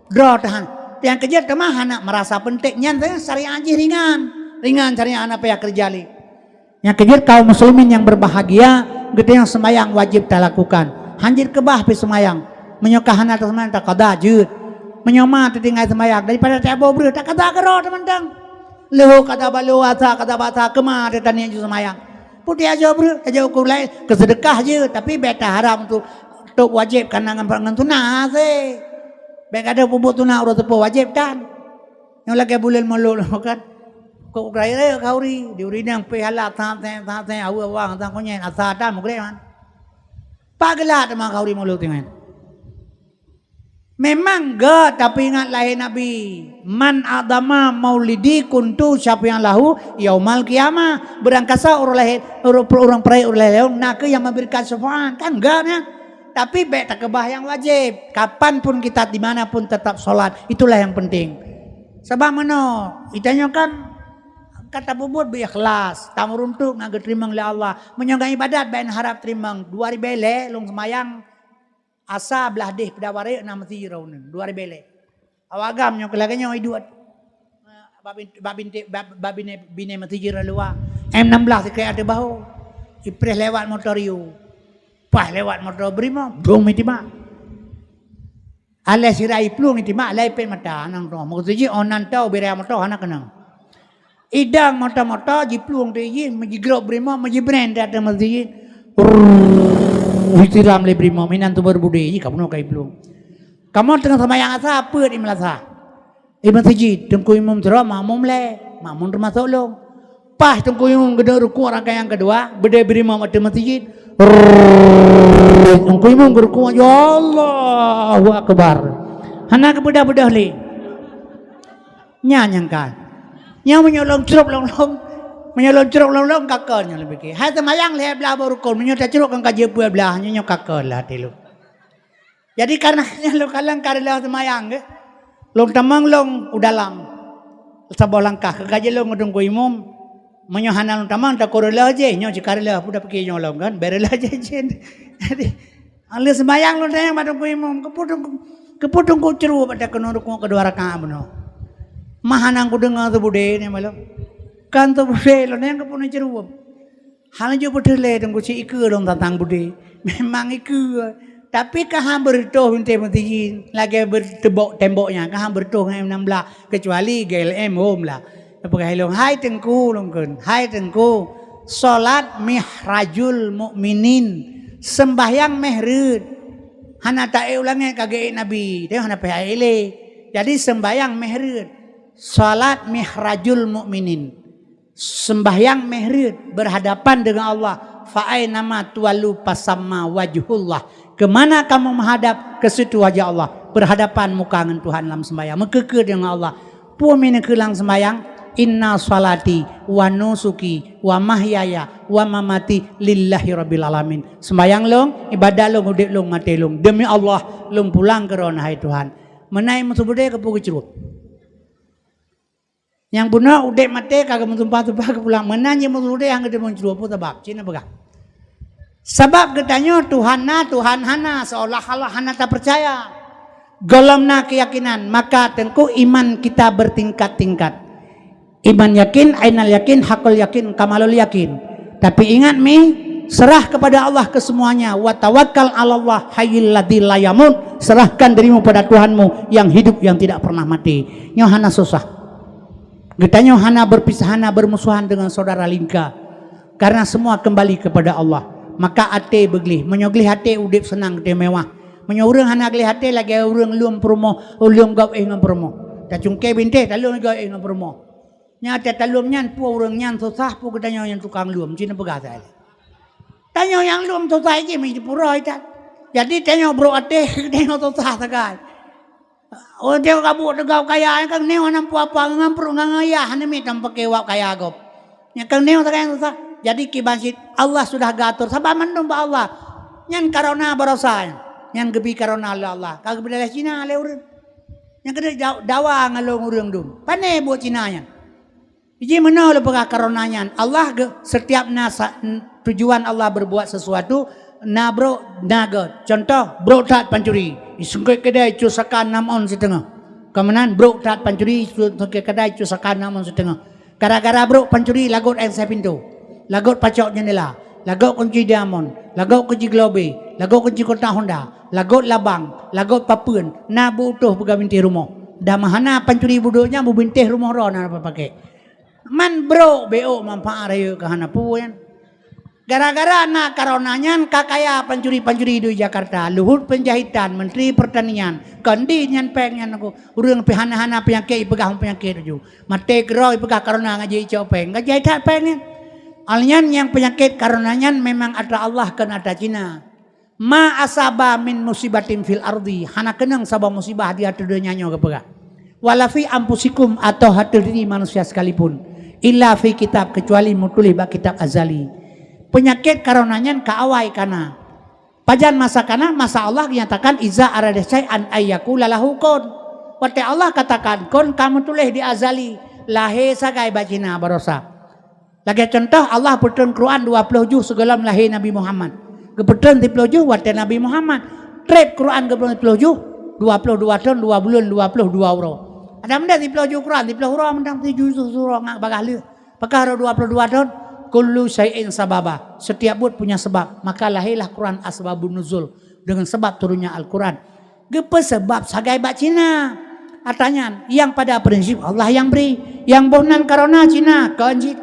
Droe tahan. Nyang keujeuet teuma hana meurasa peunténg, nyan syariat jih ringan. Ringan syariat, hana payah keureuja lé. Nyang keujeuet kaum muslimin nyang berbahagia, geutanyoe seumayang wajéb talakukan. Hanjeuet keubah pih seumayang. Meunyoe ka hana taseumayang, takada jeuet. Meunyoe ma teutinggai seumayang, daripada taboh breueh, takada keudroe teumantong. Leuhô kada balo asa, kada basa keuma teuh taniet jeuet seumayang. Putéh ajoh breueh, ajoh ukeue laén, keuseudeukah jeuet, tapi bék taharab untuk tôb wajéb kana ngon, ngon sunah hase. Bék kada peubuet sunah uroe seupôt wajéb tan. Nyang lagée buleuen mulod lom kan. Kok rayeuk khauri, di ureueng inong pih halat, that, that, that, that, aweue awang, that, konyét, asa tan meugrek man. Pak geulak teuma khauri mulod tingan. Memang gét, tapi ingat lahé Nabi, "Man adama maulidi kuntu syafi'an lahu yaumal qiyamah." Beurangkasa ureueng lahé, ureueng, ureueng peuraya ureueng lahé lôn, na kheueh nyang memberikan syafaat. Kan gét nyan. Tapi bék takeubah nyang wajéb. Kapan pun kita, di mana pun tetap salat. Itulah yang penting. Sabab meunoe, geutanyoe kan ka tapubuet beu ikhlas, tameuruntuk ngon geuteurimong lé Allah. Meunyoe ngon ibadat bék neuharab teurimong. Dua ribée lhée lôn seumayang asa blah deh Peudawai Rayeuk na meuseujid droeneuh. Dua ribée lhée. Awak agam nyoe keu lagée nyoe iduek. Bak bin-, bak binti-, bak, bak binéh, binéh meuseujid luwa. M enam belas sikrék ateueh bahô. Ipreh lewat motor Rio. Paih lewat motor Brimob, dong meuitimak. Alah sira iplueng itimak, lai pet mata, nang tu. Maksud jih, oh, nan tau bira motor hana keunong. Idang motor-motor, jiplueng tu jih, meujigrok Brimob, meujibreng di ateueh meuseujid. Rrrr, disiram lé Brimob, inan tu baru budé, jih ka bunoe ka iplueng. Kamoe teungoh seumayang asa, peuet di meulasa. Di meuseujid, Teungku Imum sidroe, makmum lhée, makmum teumasok lôn. Paih Teungku Imum geuduek rukuk rakaat nyang keudua, beudé Brimob ateueh meuseujid. Rrrr, Teungku Imum geurukuk, "Ya Allahu Akbar." Hana geubeudoh-beudoh lé. Nyan nyang ka. Nyoe meunyoe lôn crôb lôn-lôn, meunyoe lôn crôb lôn-lôn, ka kon nyoe lôn pike. Hai seumayang lhée blaih boh rukon, meunyoe tacrôb kan ka jeuet peuet blaih, nyoe, nyoe ka kon lah até lôn. Jadi, kareuna nyan lôn kalon ka reuloh seumayang, geuh. Lôn tamong lôn u dalam. Saboh langkah, keu ka jeuet lôn ngon Teungku Imum. Meunyoe hana lôn tamong, takot reuloh jih, nyoe cit ka reuloh, peue tapike nyoe lom kan, bék reuloh jih jén. Jadi, lheueh seumayang lôn tanyong bak Teungku Imum, "Keupeue Teungku, keupeue Teungku crôb bak takeunoe rukuk keudua rakaat bunoe? Ma hana kudeungoe teubudé nyan malom." Kan teubudé lôn tanyong keupeue neucrôb. Hana jeuet peuteulée Teungku, cit ikeue lôn tantang budé. Memang ikeue. Tapi ka han beureutoh bintéh meuseujid, lagée beuteumbok tembok nyan, ka han beureutoh ngon M enam belas, keucuali G L M hom lah. Peugah lôn, "Hai Teungku," lôn kheun, "Hai Teungku, salat mihrajul mukminin, seumbahyang méh reuet. Hana taék u langét ka geuék Nabi, teuh hana payah ék lé. Jadi seumbahyang méh reuet, salat mihrajul mukminin." Sembahyang méh reuet berhadapan dengan Allah. "Fa ainama tuwallu fasamma wajhullah." Kemana kamu menghadap, ke situ wajah Allah. Berhadapan muka ngon Tuhan lam sembahyang. Meukeukeuh dengan Allah. Peue meuneukeuh lam sembahyang? "Inna salati wa nusuki wa mahyaya wa mamati lillahi rabbil alamin." Sembahyang lôn, ibadat lôn, udeb lôn, maté lôn demi Allah, lôn pulang keu Droeneuh, hai Tuhan. Meunan meuseubudé keupeue geucrôb. Nyang bunoe udeb maté ka geumeusumpah-sumpah keu pulang. Meunan jih meuseubudé nyang geuteumeung crôb, peue sabab? Cit neupeugah. Sabab geutanyoe Tuhan na, Tuhan hana, seolah-olah hana tapeucaya. Gohlom na keuyakinan, maka teungku iman kita bertingkat-tingkat. Iman yakin, ainal yakin, hakul yakin, kamalul yakin. Tapi ingat mi, serah kepada Allah kesemuanya. "Wa tawakkal 'alallah hayyil ladzi la yamut." Serahkan dirimu pada Tuhanmu yang hidup, yang tidak pernah mati. Nyoe hana susah. Geutanyoe hana berpisah, hana bermusuhan dengan saudara lingka, karena semua kembali kepada Allah. Maka até beugleh. Meunyoe gleh até, udeb seunang, teuh mewah. Meunyoe ureuëng hana gleh até, lagée ureuëng lom peurumoh, lom gob éh ngon peurumoh. Tacungké bintéh, talom gob éh ngon peurumoh. Nyan até talom nyan, peue ureuëng nyan susah, peue geutanyoe nyang tukang lom, cit neupeugah saja. Tanyoe nyang lom susah jih meujipuroe that. Jadi tanyoe brok até, tanyoe susah sagai. Oh, tanyoe ka buet teugau kaya, nyang keuneuk hana peue-peue, ngon pruet ngon ayah, hana miet tameupakè wab kaya gob. Nyang keuneuk sagai nyang susah. Jadi kiban cit Allah sudah geuatur, sabab mandum bak Allah. Nyan kareuna baroesa nyan. Nyan geubi kareuna lé Allah. Ka geupeudalah Cina lé ureuëng. Nyang keudeh da-, dawa ngon lôn ureuëng dum. Pane buet Cina nyan. Jih meunoe lôn peugah karona nyan. Allah ge-, setiap na sa-, n-, tujuan Allah berbuat sesuatu, na brok, na gét. Contoh, brok that pancuri. Isungkét keudai cu saka nam ôn siteungoh. Keumudian brok that pancuri, isungkét keudai cu saka nam ôn siteungoh. Gara-gara brok pancuri lagot ék sai pintoe, lagot pacok jeundela, lagot kunci diamond, lagot kunci globe, lagot kunci kotak honda, lagot labang, lagot papeuen, na beu-utoh peugah bintéh rumoh. Dan meuhana pancuri budok nyan beubintéh rumoh droe na paké. Man brok bék manfaat rayeuk ka hana peue nyan. Gara-gara na karona nyan ka kaya pancuri-pancuri di Jakarta, Luhut Panjaitan, Menteri Pertanian, kon di nyan péng nyan ureuëng pih hana-hana peunyakét ipeugah peunyakét laju. Maté keudroe ipeugah karona ngaji icok péng, ngaji that péng nyan. Alnyan nyang peunyakét karona nyan memang atra Allah kon atra Cina. Ma asaba min musibatin fil ardi, hana keunong saboh musibah di ateueh donya nyoe geupeugah. Wala fi anfusikum, atau ateueh diri manusia sekalipun, illa fi kitab, kecuali meutuléh bak kitab azali. Peunyakét karona nyan ka awai kana. Pajan masa kana, masa Allah nyatakan iza arada syai'an ayyakula lahu kun. Watée Allah katakan kun, ka meutuléh di azali, lahé sagai bak Cina barosa. Lagée contoh, Allah peutrön Quran dua ploh juh sigohlom lahé Nabi Muhammad. Geupeutrön siploh juh watée Nabi Muhammad. Treb Quran geupeutrön siploh juh, dua ploh dua thon, dua buleuen, dua ploh dua uroe. Ada meunan siploh juh Quran, siploh uroe meunan tujoh juh uroe ngat bagaih lheueh. Pakon rot dua ploh dua thon, kullu syai'in sababa. Setiap buet punya sebab. Maka lahirlah Quran asbabun nuzul, dengan sebab turunnya Al-Quran. Geupeusabab sagai bak Cina. Atanyan, yang pada prinsip Allah yang beri. Yang boh nan karona Cina, kon jih.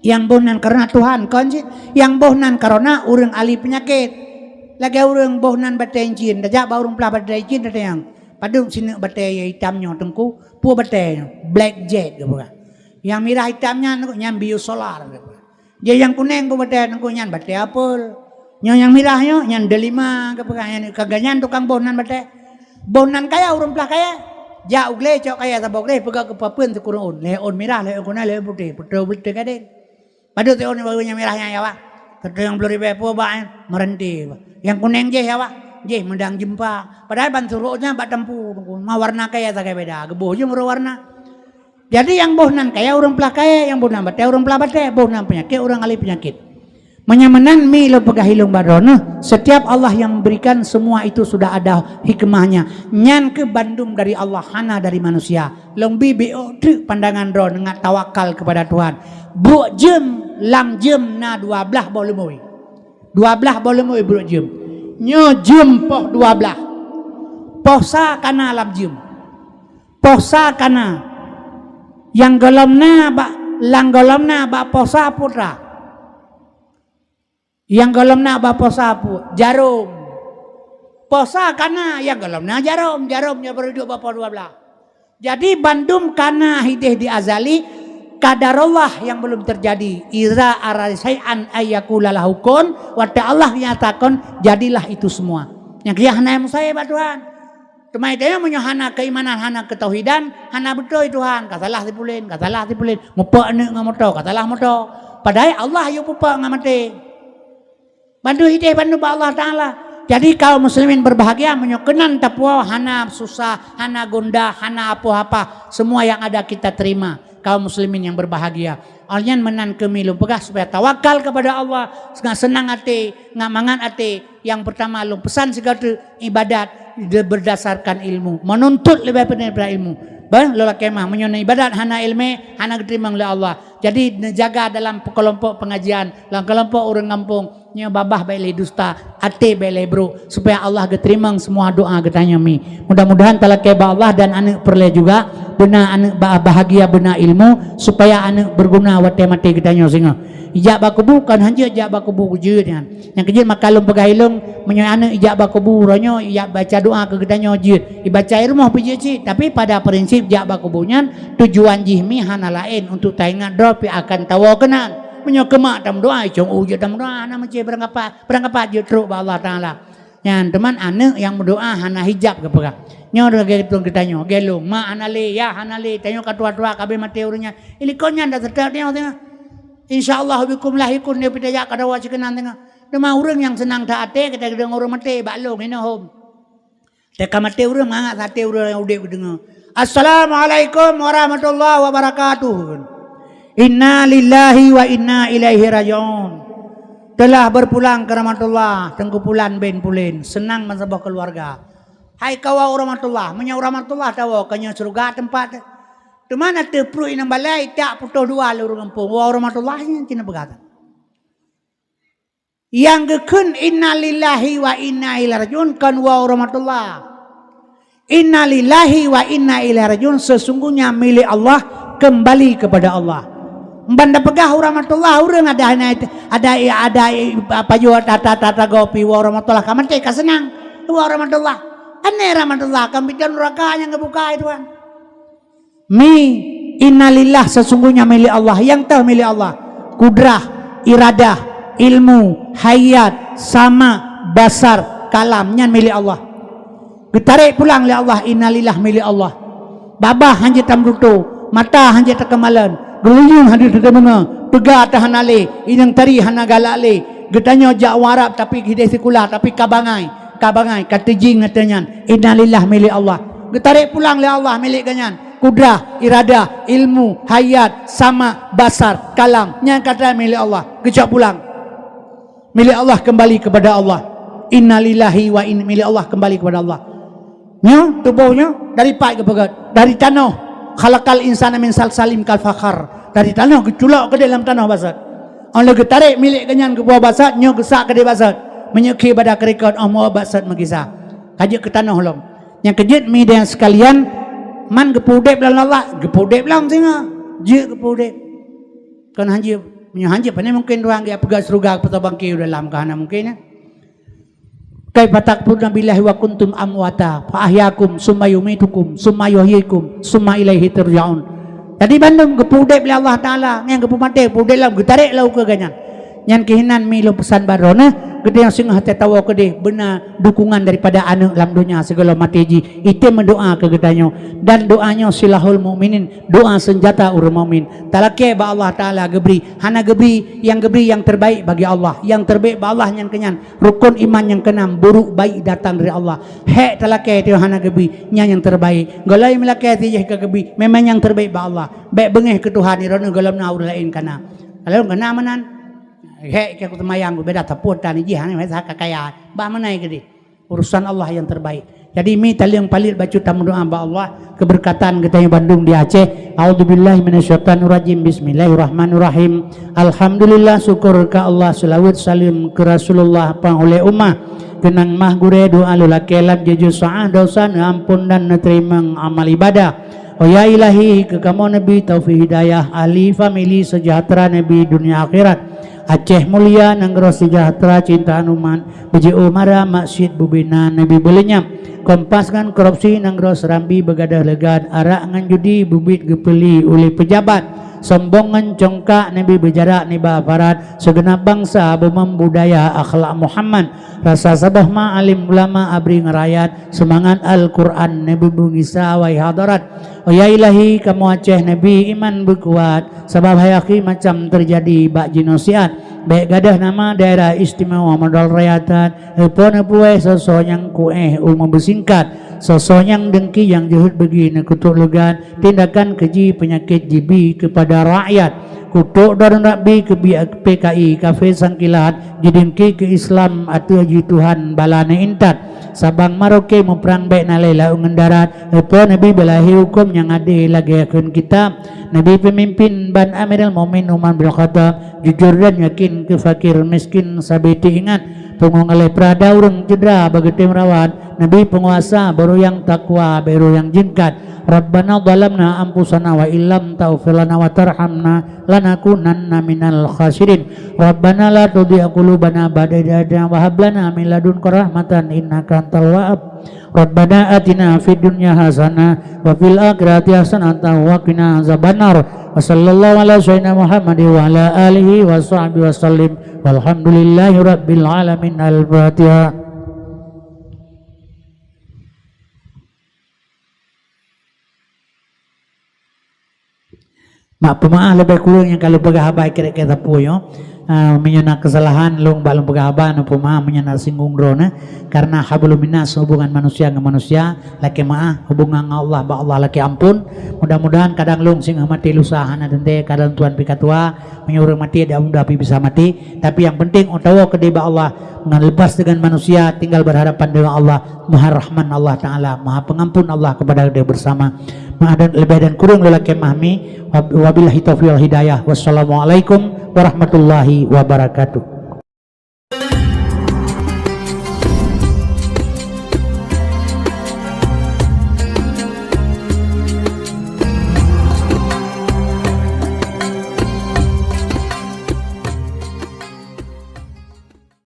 Yang boh nan karona Tuhan, kon jih. Yang boh nan karona ureuëng ahli peunyakét. Lagée ureuëng boh nan batée incin, tajak bak ureuëng plah batée incin, tatanyong, "Padub sineuk batée itam nyoe, Teungku?" "Peue batée nyoe?" "Black jet," geupeugah. "Nyang mirah itam nyan, nyan biosolar," geupeugah. Jih nyang kuneng peue batée, Teungku? "Nyan batée apel." "Nyoe nyang mirah nyoe, nyan delima," geupeugah. "Nyan ka geuh nyan tukang boh nan batée." Boh nan kaya ureuëng plah kaya. Jak u glé cok kaya saboh glé, peugah keu papeuen sikureueng ôn. Lhée ôn mirah, lhée ôn kuneng, lhée ôn putéh. Peutrok beutôi gadeng. Padub siôn nyang mirah nyan ya, Wak? Peutrok nyang ploh ribée peue bak nyan? Meureuntée. Nyang kuneng jih ya, Wak? Jih meudang jeumpa. Padahai ban surok nyan bak tampu, Teungku. Ma warna kaya sagai beda. Geuboh jih meurok warna. Jadi nyang boh nan kaya ureuëng plah kaya, nyang boh nan batée ureuëng plah batée, boh nan peunyakét ureuëng ahli peunyakét. Meunyoe meunan mi lôn peugah ilong bak droeneuh, setiap Allah yang memberikan semua itu sudah ada hikmahnya. Nyan keuh bandum dari Allah, hana dari manusia. Lôn bi biôk treuk pandangan droeneuh ngat tawakal kepada Tuhan. Brok jeuem, lam jeuem na dua blaih boh leumui. Dua blaih boh leumui brok jeuem. Nyoe jeuem poh dua blaih. Poh sa kana lam jeuem. Poh sa kana. Nyang gohlom na bak, nyang gohlom na bak poh sa putra. Nyang gohlom na bak poh sa pu-, jarom. Poh sa kana, nyang gohlom na jarom. Jarom nyoe baru duek bak poh dua blaih. Jadi bandum kana hideh di azali, qadarullah yang belum terjadi. Iza arada syai'an ayyakula lahu kun, watée Allah nyatakan, jadilah itu semua. Nyang keu nyan hana mustahil bak Tuhan. Teuma tanyoe meunyoe hana keimanan, hana keutauhidan, hana beutôi Tuhan, ka salah si pulen, ka salah si pulen, mupok aneuk ngon moto, ka salah moto. Padahai Allah yue pupok ngon maté. Bandum hideh bandum bak Allah Taala. Jadi kaum muslimin berbahagia meunyoe keunan tapuwoe hana susah, hana gundah, hana apoh-apah. Semua yang ada kita terima. Kaum muslimin yang berbahagia. Awak nyan meunan keuh mi lôn peugah supaya tawakal kepada Allah, ngat seunang até, ngat mangat até. Nyang peurtama lôn peusan sigoe teuk ibadat de-, berdasarkan ilmu. Menuntut leubeh pandai daripada ilmu. Bah, lôn lakée meu'ah, meunyoe ibadat hana iéleumé, hana geuteurimong lé Allah. Jadi, neujaga dalam kelompok pengajian, dalam kelompok ureuëng gampông, nyoe babah bék lé dusta, até bék lé brok, supaya Allah geuteurimong semua doa geutanyoe mi. Mudah-mudahan talakée bak Allah dan aneuk peureulée juga, beuna aneuk ba-, bahagia, beuna ilmu, supaya aneuk berguna watée maté geutanyoe singoh. Ijak bak kubu, kon hanjeuet jak bak kubu jeuet nyan. Nyang keujeuet maka lôn peugah ilong, meunyoe aneuk ijak bak kubu, uroe nyoe ijak baca doa keu geutanyoe jeuet. Ibaca i rumoh pih jeuet cit, tapi pada prinsip jak bak kubu nyan, tujuan jih mi hana laén untuk taingat droe pih akan tawoe keunan. Meunyoe keu mak tameudoa, icong u jeuet tameudoa, hana meucé beurangkapat, beurangkapat jeuet trok bak Allah Taala. Nyan, teuma aneuk nyang meudoa hana hijab geupeugah. Nyoe lagée tuan geutanyoe, gée lôn, mak hana lé, yah hana lé, tanyoe ka tuha-tuha, ka abéh maté ureuëng nyan. Ilikot nyan dak seutôt nyoe teuh. Insya Allah bikum lahikun, nyoe pih tajak ka dawa sikeunan teungoh. Teuma ureuëng nyang seunang that até, geutanyoe deungoe ureuëng maté bak lôn, hinoe hom. Teuka maté ureuëng, mangat saté ureuëng nyang udeb geudeungoe, "Assalamualaikum warahmatullahi wabarakatuh." "Inna lillahi wa inna ilaihi raji'un." Telah berpulang ke rahmatullah, Teungku Pulan bin Pulen, seunang meusaboh keuluwarga. Hai kawoe u rahmatullah, meunyoe u rahmatullah tawoe, ka nyoe syeuruga teumpat. Teuma na teupruet inong balai, tak putôh dua lé ureuëng gampông, woe u rahmatullah nyan cit na peugah. Nyang geukheun inna lillahi wa inna ilaihi raji'un kon woe u rahmatullah. Inna lillahi wa inna ilaihi raji'un, sesungguhnya milik Allah, kembali kepada Allah. Ban tapeugah u rahmatullah, ureuëng ada hana, ada, ada pajoh tata-tata gopi woe u rahmatullah, ka maté ka seunang woe u rahmatullah. Aneh rahmatullah, ka meubidan nuraka nyang geubuka, hai Tuhan. Mi, innalillah, sesungguhnya milik Allah, nyang teuh milik Allah. Kudrah, iradah, ilmu, hayat, sama, basar, kalam, nyan milik Allah. Geutarek pulang lé Allah, innalillah milik Allah. Babah hanjeuet tameututoe, mata hanjeuet takeumalon, geulinyueng hanjeuet tadeungoe, teuga teuh hana lé, inong tari hana galak lé. Geutanyoe jak u Arab tapi hideh sikula, tapi ka bangai, ka bangai, ka teujing ateueh nyan. Innalillah milik Allah. Geutarek pulang lé Allah milik geuhnyan. Kudrah, iradah, ilmu, hayat, sama, basar, kalam, nyan ka milik Allah. Geucok pulang. Milik Allah kembali kepada Allah. Innalillahi wa in-, milik Allah kembali kepada Allah. Nyoe, tuboh nyoe, dari pat geupeugét? Dari tanoh. Khalaqal insana min salsalin kal fakhar. Dari tanoh, geuculok keudeh lam tanoh, baset. Óh lheueh geutarek milik geuhnyan geuboh baset, nyoe geusak keudeh baset. Meunyoe khé bada keurikot, óh meu baset meugisa. Ka jeuet keu tanoh lom. Nyang keujeuet mi dan sekalian, man geupeu udeb lom Allah, geupeu udeb lom singoh. Jeuet geupeu udeb. Kon hanjeuet, meunyoe hanjeuet, pane mungken ureuëng geupeugah syeuruga, geupeugah bangke u dalam, ka hana mungken, ya. Kaifa takfuruna billahi wa kuntum amwata fa ahyakum summa yumitukum summa yuhyikum summa ilaihi turja'un. Jadi bandum geupeu udeb lé Allah Taala, nyang geupeu maté, geupeu udeb lom, geutarek lom keu geuhnyan. Nyan keuhinan mi lôn peusan bak droeneuh, geutanyoe singoh tatawoe keudeh beuna dukungan daripada aneuëk lam donya sigohlom maté jih. Item meudoá keu geutanyoe, dan doá nyoe silahul mukminin, doá seunjata ureuëng mukmin. Talakée bak Allah Taala geubri, hana geubri, nyang geubri nyang terbaik bagi Allah. Nyang terbaik bak Allah nyan keuh nyan rukon iman nyang keunam, buruk baik datang dari Allah. Hék talakée teuh hana geubri, nyan nyang terbaik. Gohlom meulakée teuh jih ka geubri, memang nyang terbaik bak Allah. Bék beungéh keu Tuhan, droeneuh gohlom na ureuëng laén ka na. Gohlom ka na meunan. Hék ka kuteumayang, beda tapot tan jih, hana masa ka kaya. Bah meunan keudeh. Urusan Allah yang terbaik. Jadi mi taleueng paleuet bacut tameudoá bak Allah, keubeurkatan geutanyoe bandum di Aceh. A'udzubillahi minasyaitonirrajim. Bismillahirrahmanirrahim. Alhamdulillah, syukur keu Allah, seulaweuet saleuem keu Rasulullah pang ulée ummah. Keunong mah gurée doá lôn lakée lam jeuet seuah, dosa neuampon dan neuteurimong amal ibadah. Oh ya Ilahi, keu kamoe neubri taufik hidayah, ahli famili seujahteura neubri dunia akhirat. Aceh mulia, nanggroe seujahteura, cintaan umat, beujiôh mara, maksiet bubena neubri beuleunyab. Kompas ngon korupsi, nanggroe seurambi beugadôh leugat, arak ngon judi beubiet geupeuli uleh peujabat. Sombong ngon congkak neubri beujarak nibak aparat, seugeunab bansa beumeumbudaya akhlak Muhammad. Rasa saboh ma alim ulama abri ngon rakyat, seumangat Al-Qur'an neubri beugisa wai hadarat. Oh ya Ilahi, kamoe Aceh neubri iman beukuat, sabab hai akhi macam teujadi bak jinoe siat. Bék gadôh nama daerah istimewa modal raya that, neupeue-neupeue soe-soe nyang kuéh umu beusingkat, soe-soe nyang deungki nyang jeuhet beugi neukutok leugat, tindakan keuji peunyakét jibi keupada rakyat. Kutok droe Rabbi keubiet P K I kafé sangkilat, jideungki keu Islam ateueh jih Tuhan bala neuintat. Sabang Maroke muprang bék na lé laôt ngon darat, neupeue Nabi beulahé huköm nyang adé lagée kheun kitab. Nabi peumimpin ban Amirul Mukminin Umar bin Khattab, jujur dan yakin keu fakir miskin sabe teuingat. Pungo ngaleh peurada ureuëng cedera bak geutem rawat. Nabi peunguasa barô nyang takwa barô nyang jeungkat. Rabbana zalamna anfusana wa illam taghfir lana wa tarhamna lanakunanna minal khasirin. Rabbana la tuzigh qulubana ba'da idh hadaytana wa hab lana min ladunka rahmatan innaka antal wahhab. Rabbana atina fid dunya hasanah wa fil akhirati hasanatan wa qina azabannar. Wa sallallahu ala sayyidina Muhammadin wa ala alihi wa sahbihi wa sallim. Walhamdulillahi rabbil alamin. Al-Fatihah. Mak peumaáh leubeh kureueng nyang ka lôn peugah haba keu sapeue nyoe. Ah, meunyoe na keusalahan lôn bak lôn peugah haba, neupeumeu'ah meunyoe na singgung droeneuh, karena hablum minnas, hubungan manusia ngon manusia, lakée meu'ah, hubungan ngon Allah bak Allah lakée amphon. Mudah-mudahan kadang lôn singoh maté lusa hana teuntée, kadang Tuhan pih ka tuha, meunyoe ureuëng maté dak mudah pih bisa maté, tapi nyang penting ôk tawoe keudeh bak Allah, ngon leubas deungon manusia, tinggal berhadapan dengan Allah, Maha Rahman Allah Taala, Maha Pengampun Allah kepada kita bersama. Meu'ah dan leubeh dan kureueng lôn lakée meu'ah mi. Wab-, wabillahi taufiq wal hidayah. Wassalamualaikum warahmatullahi wabarakatuh.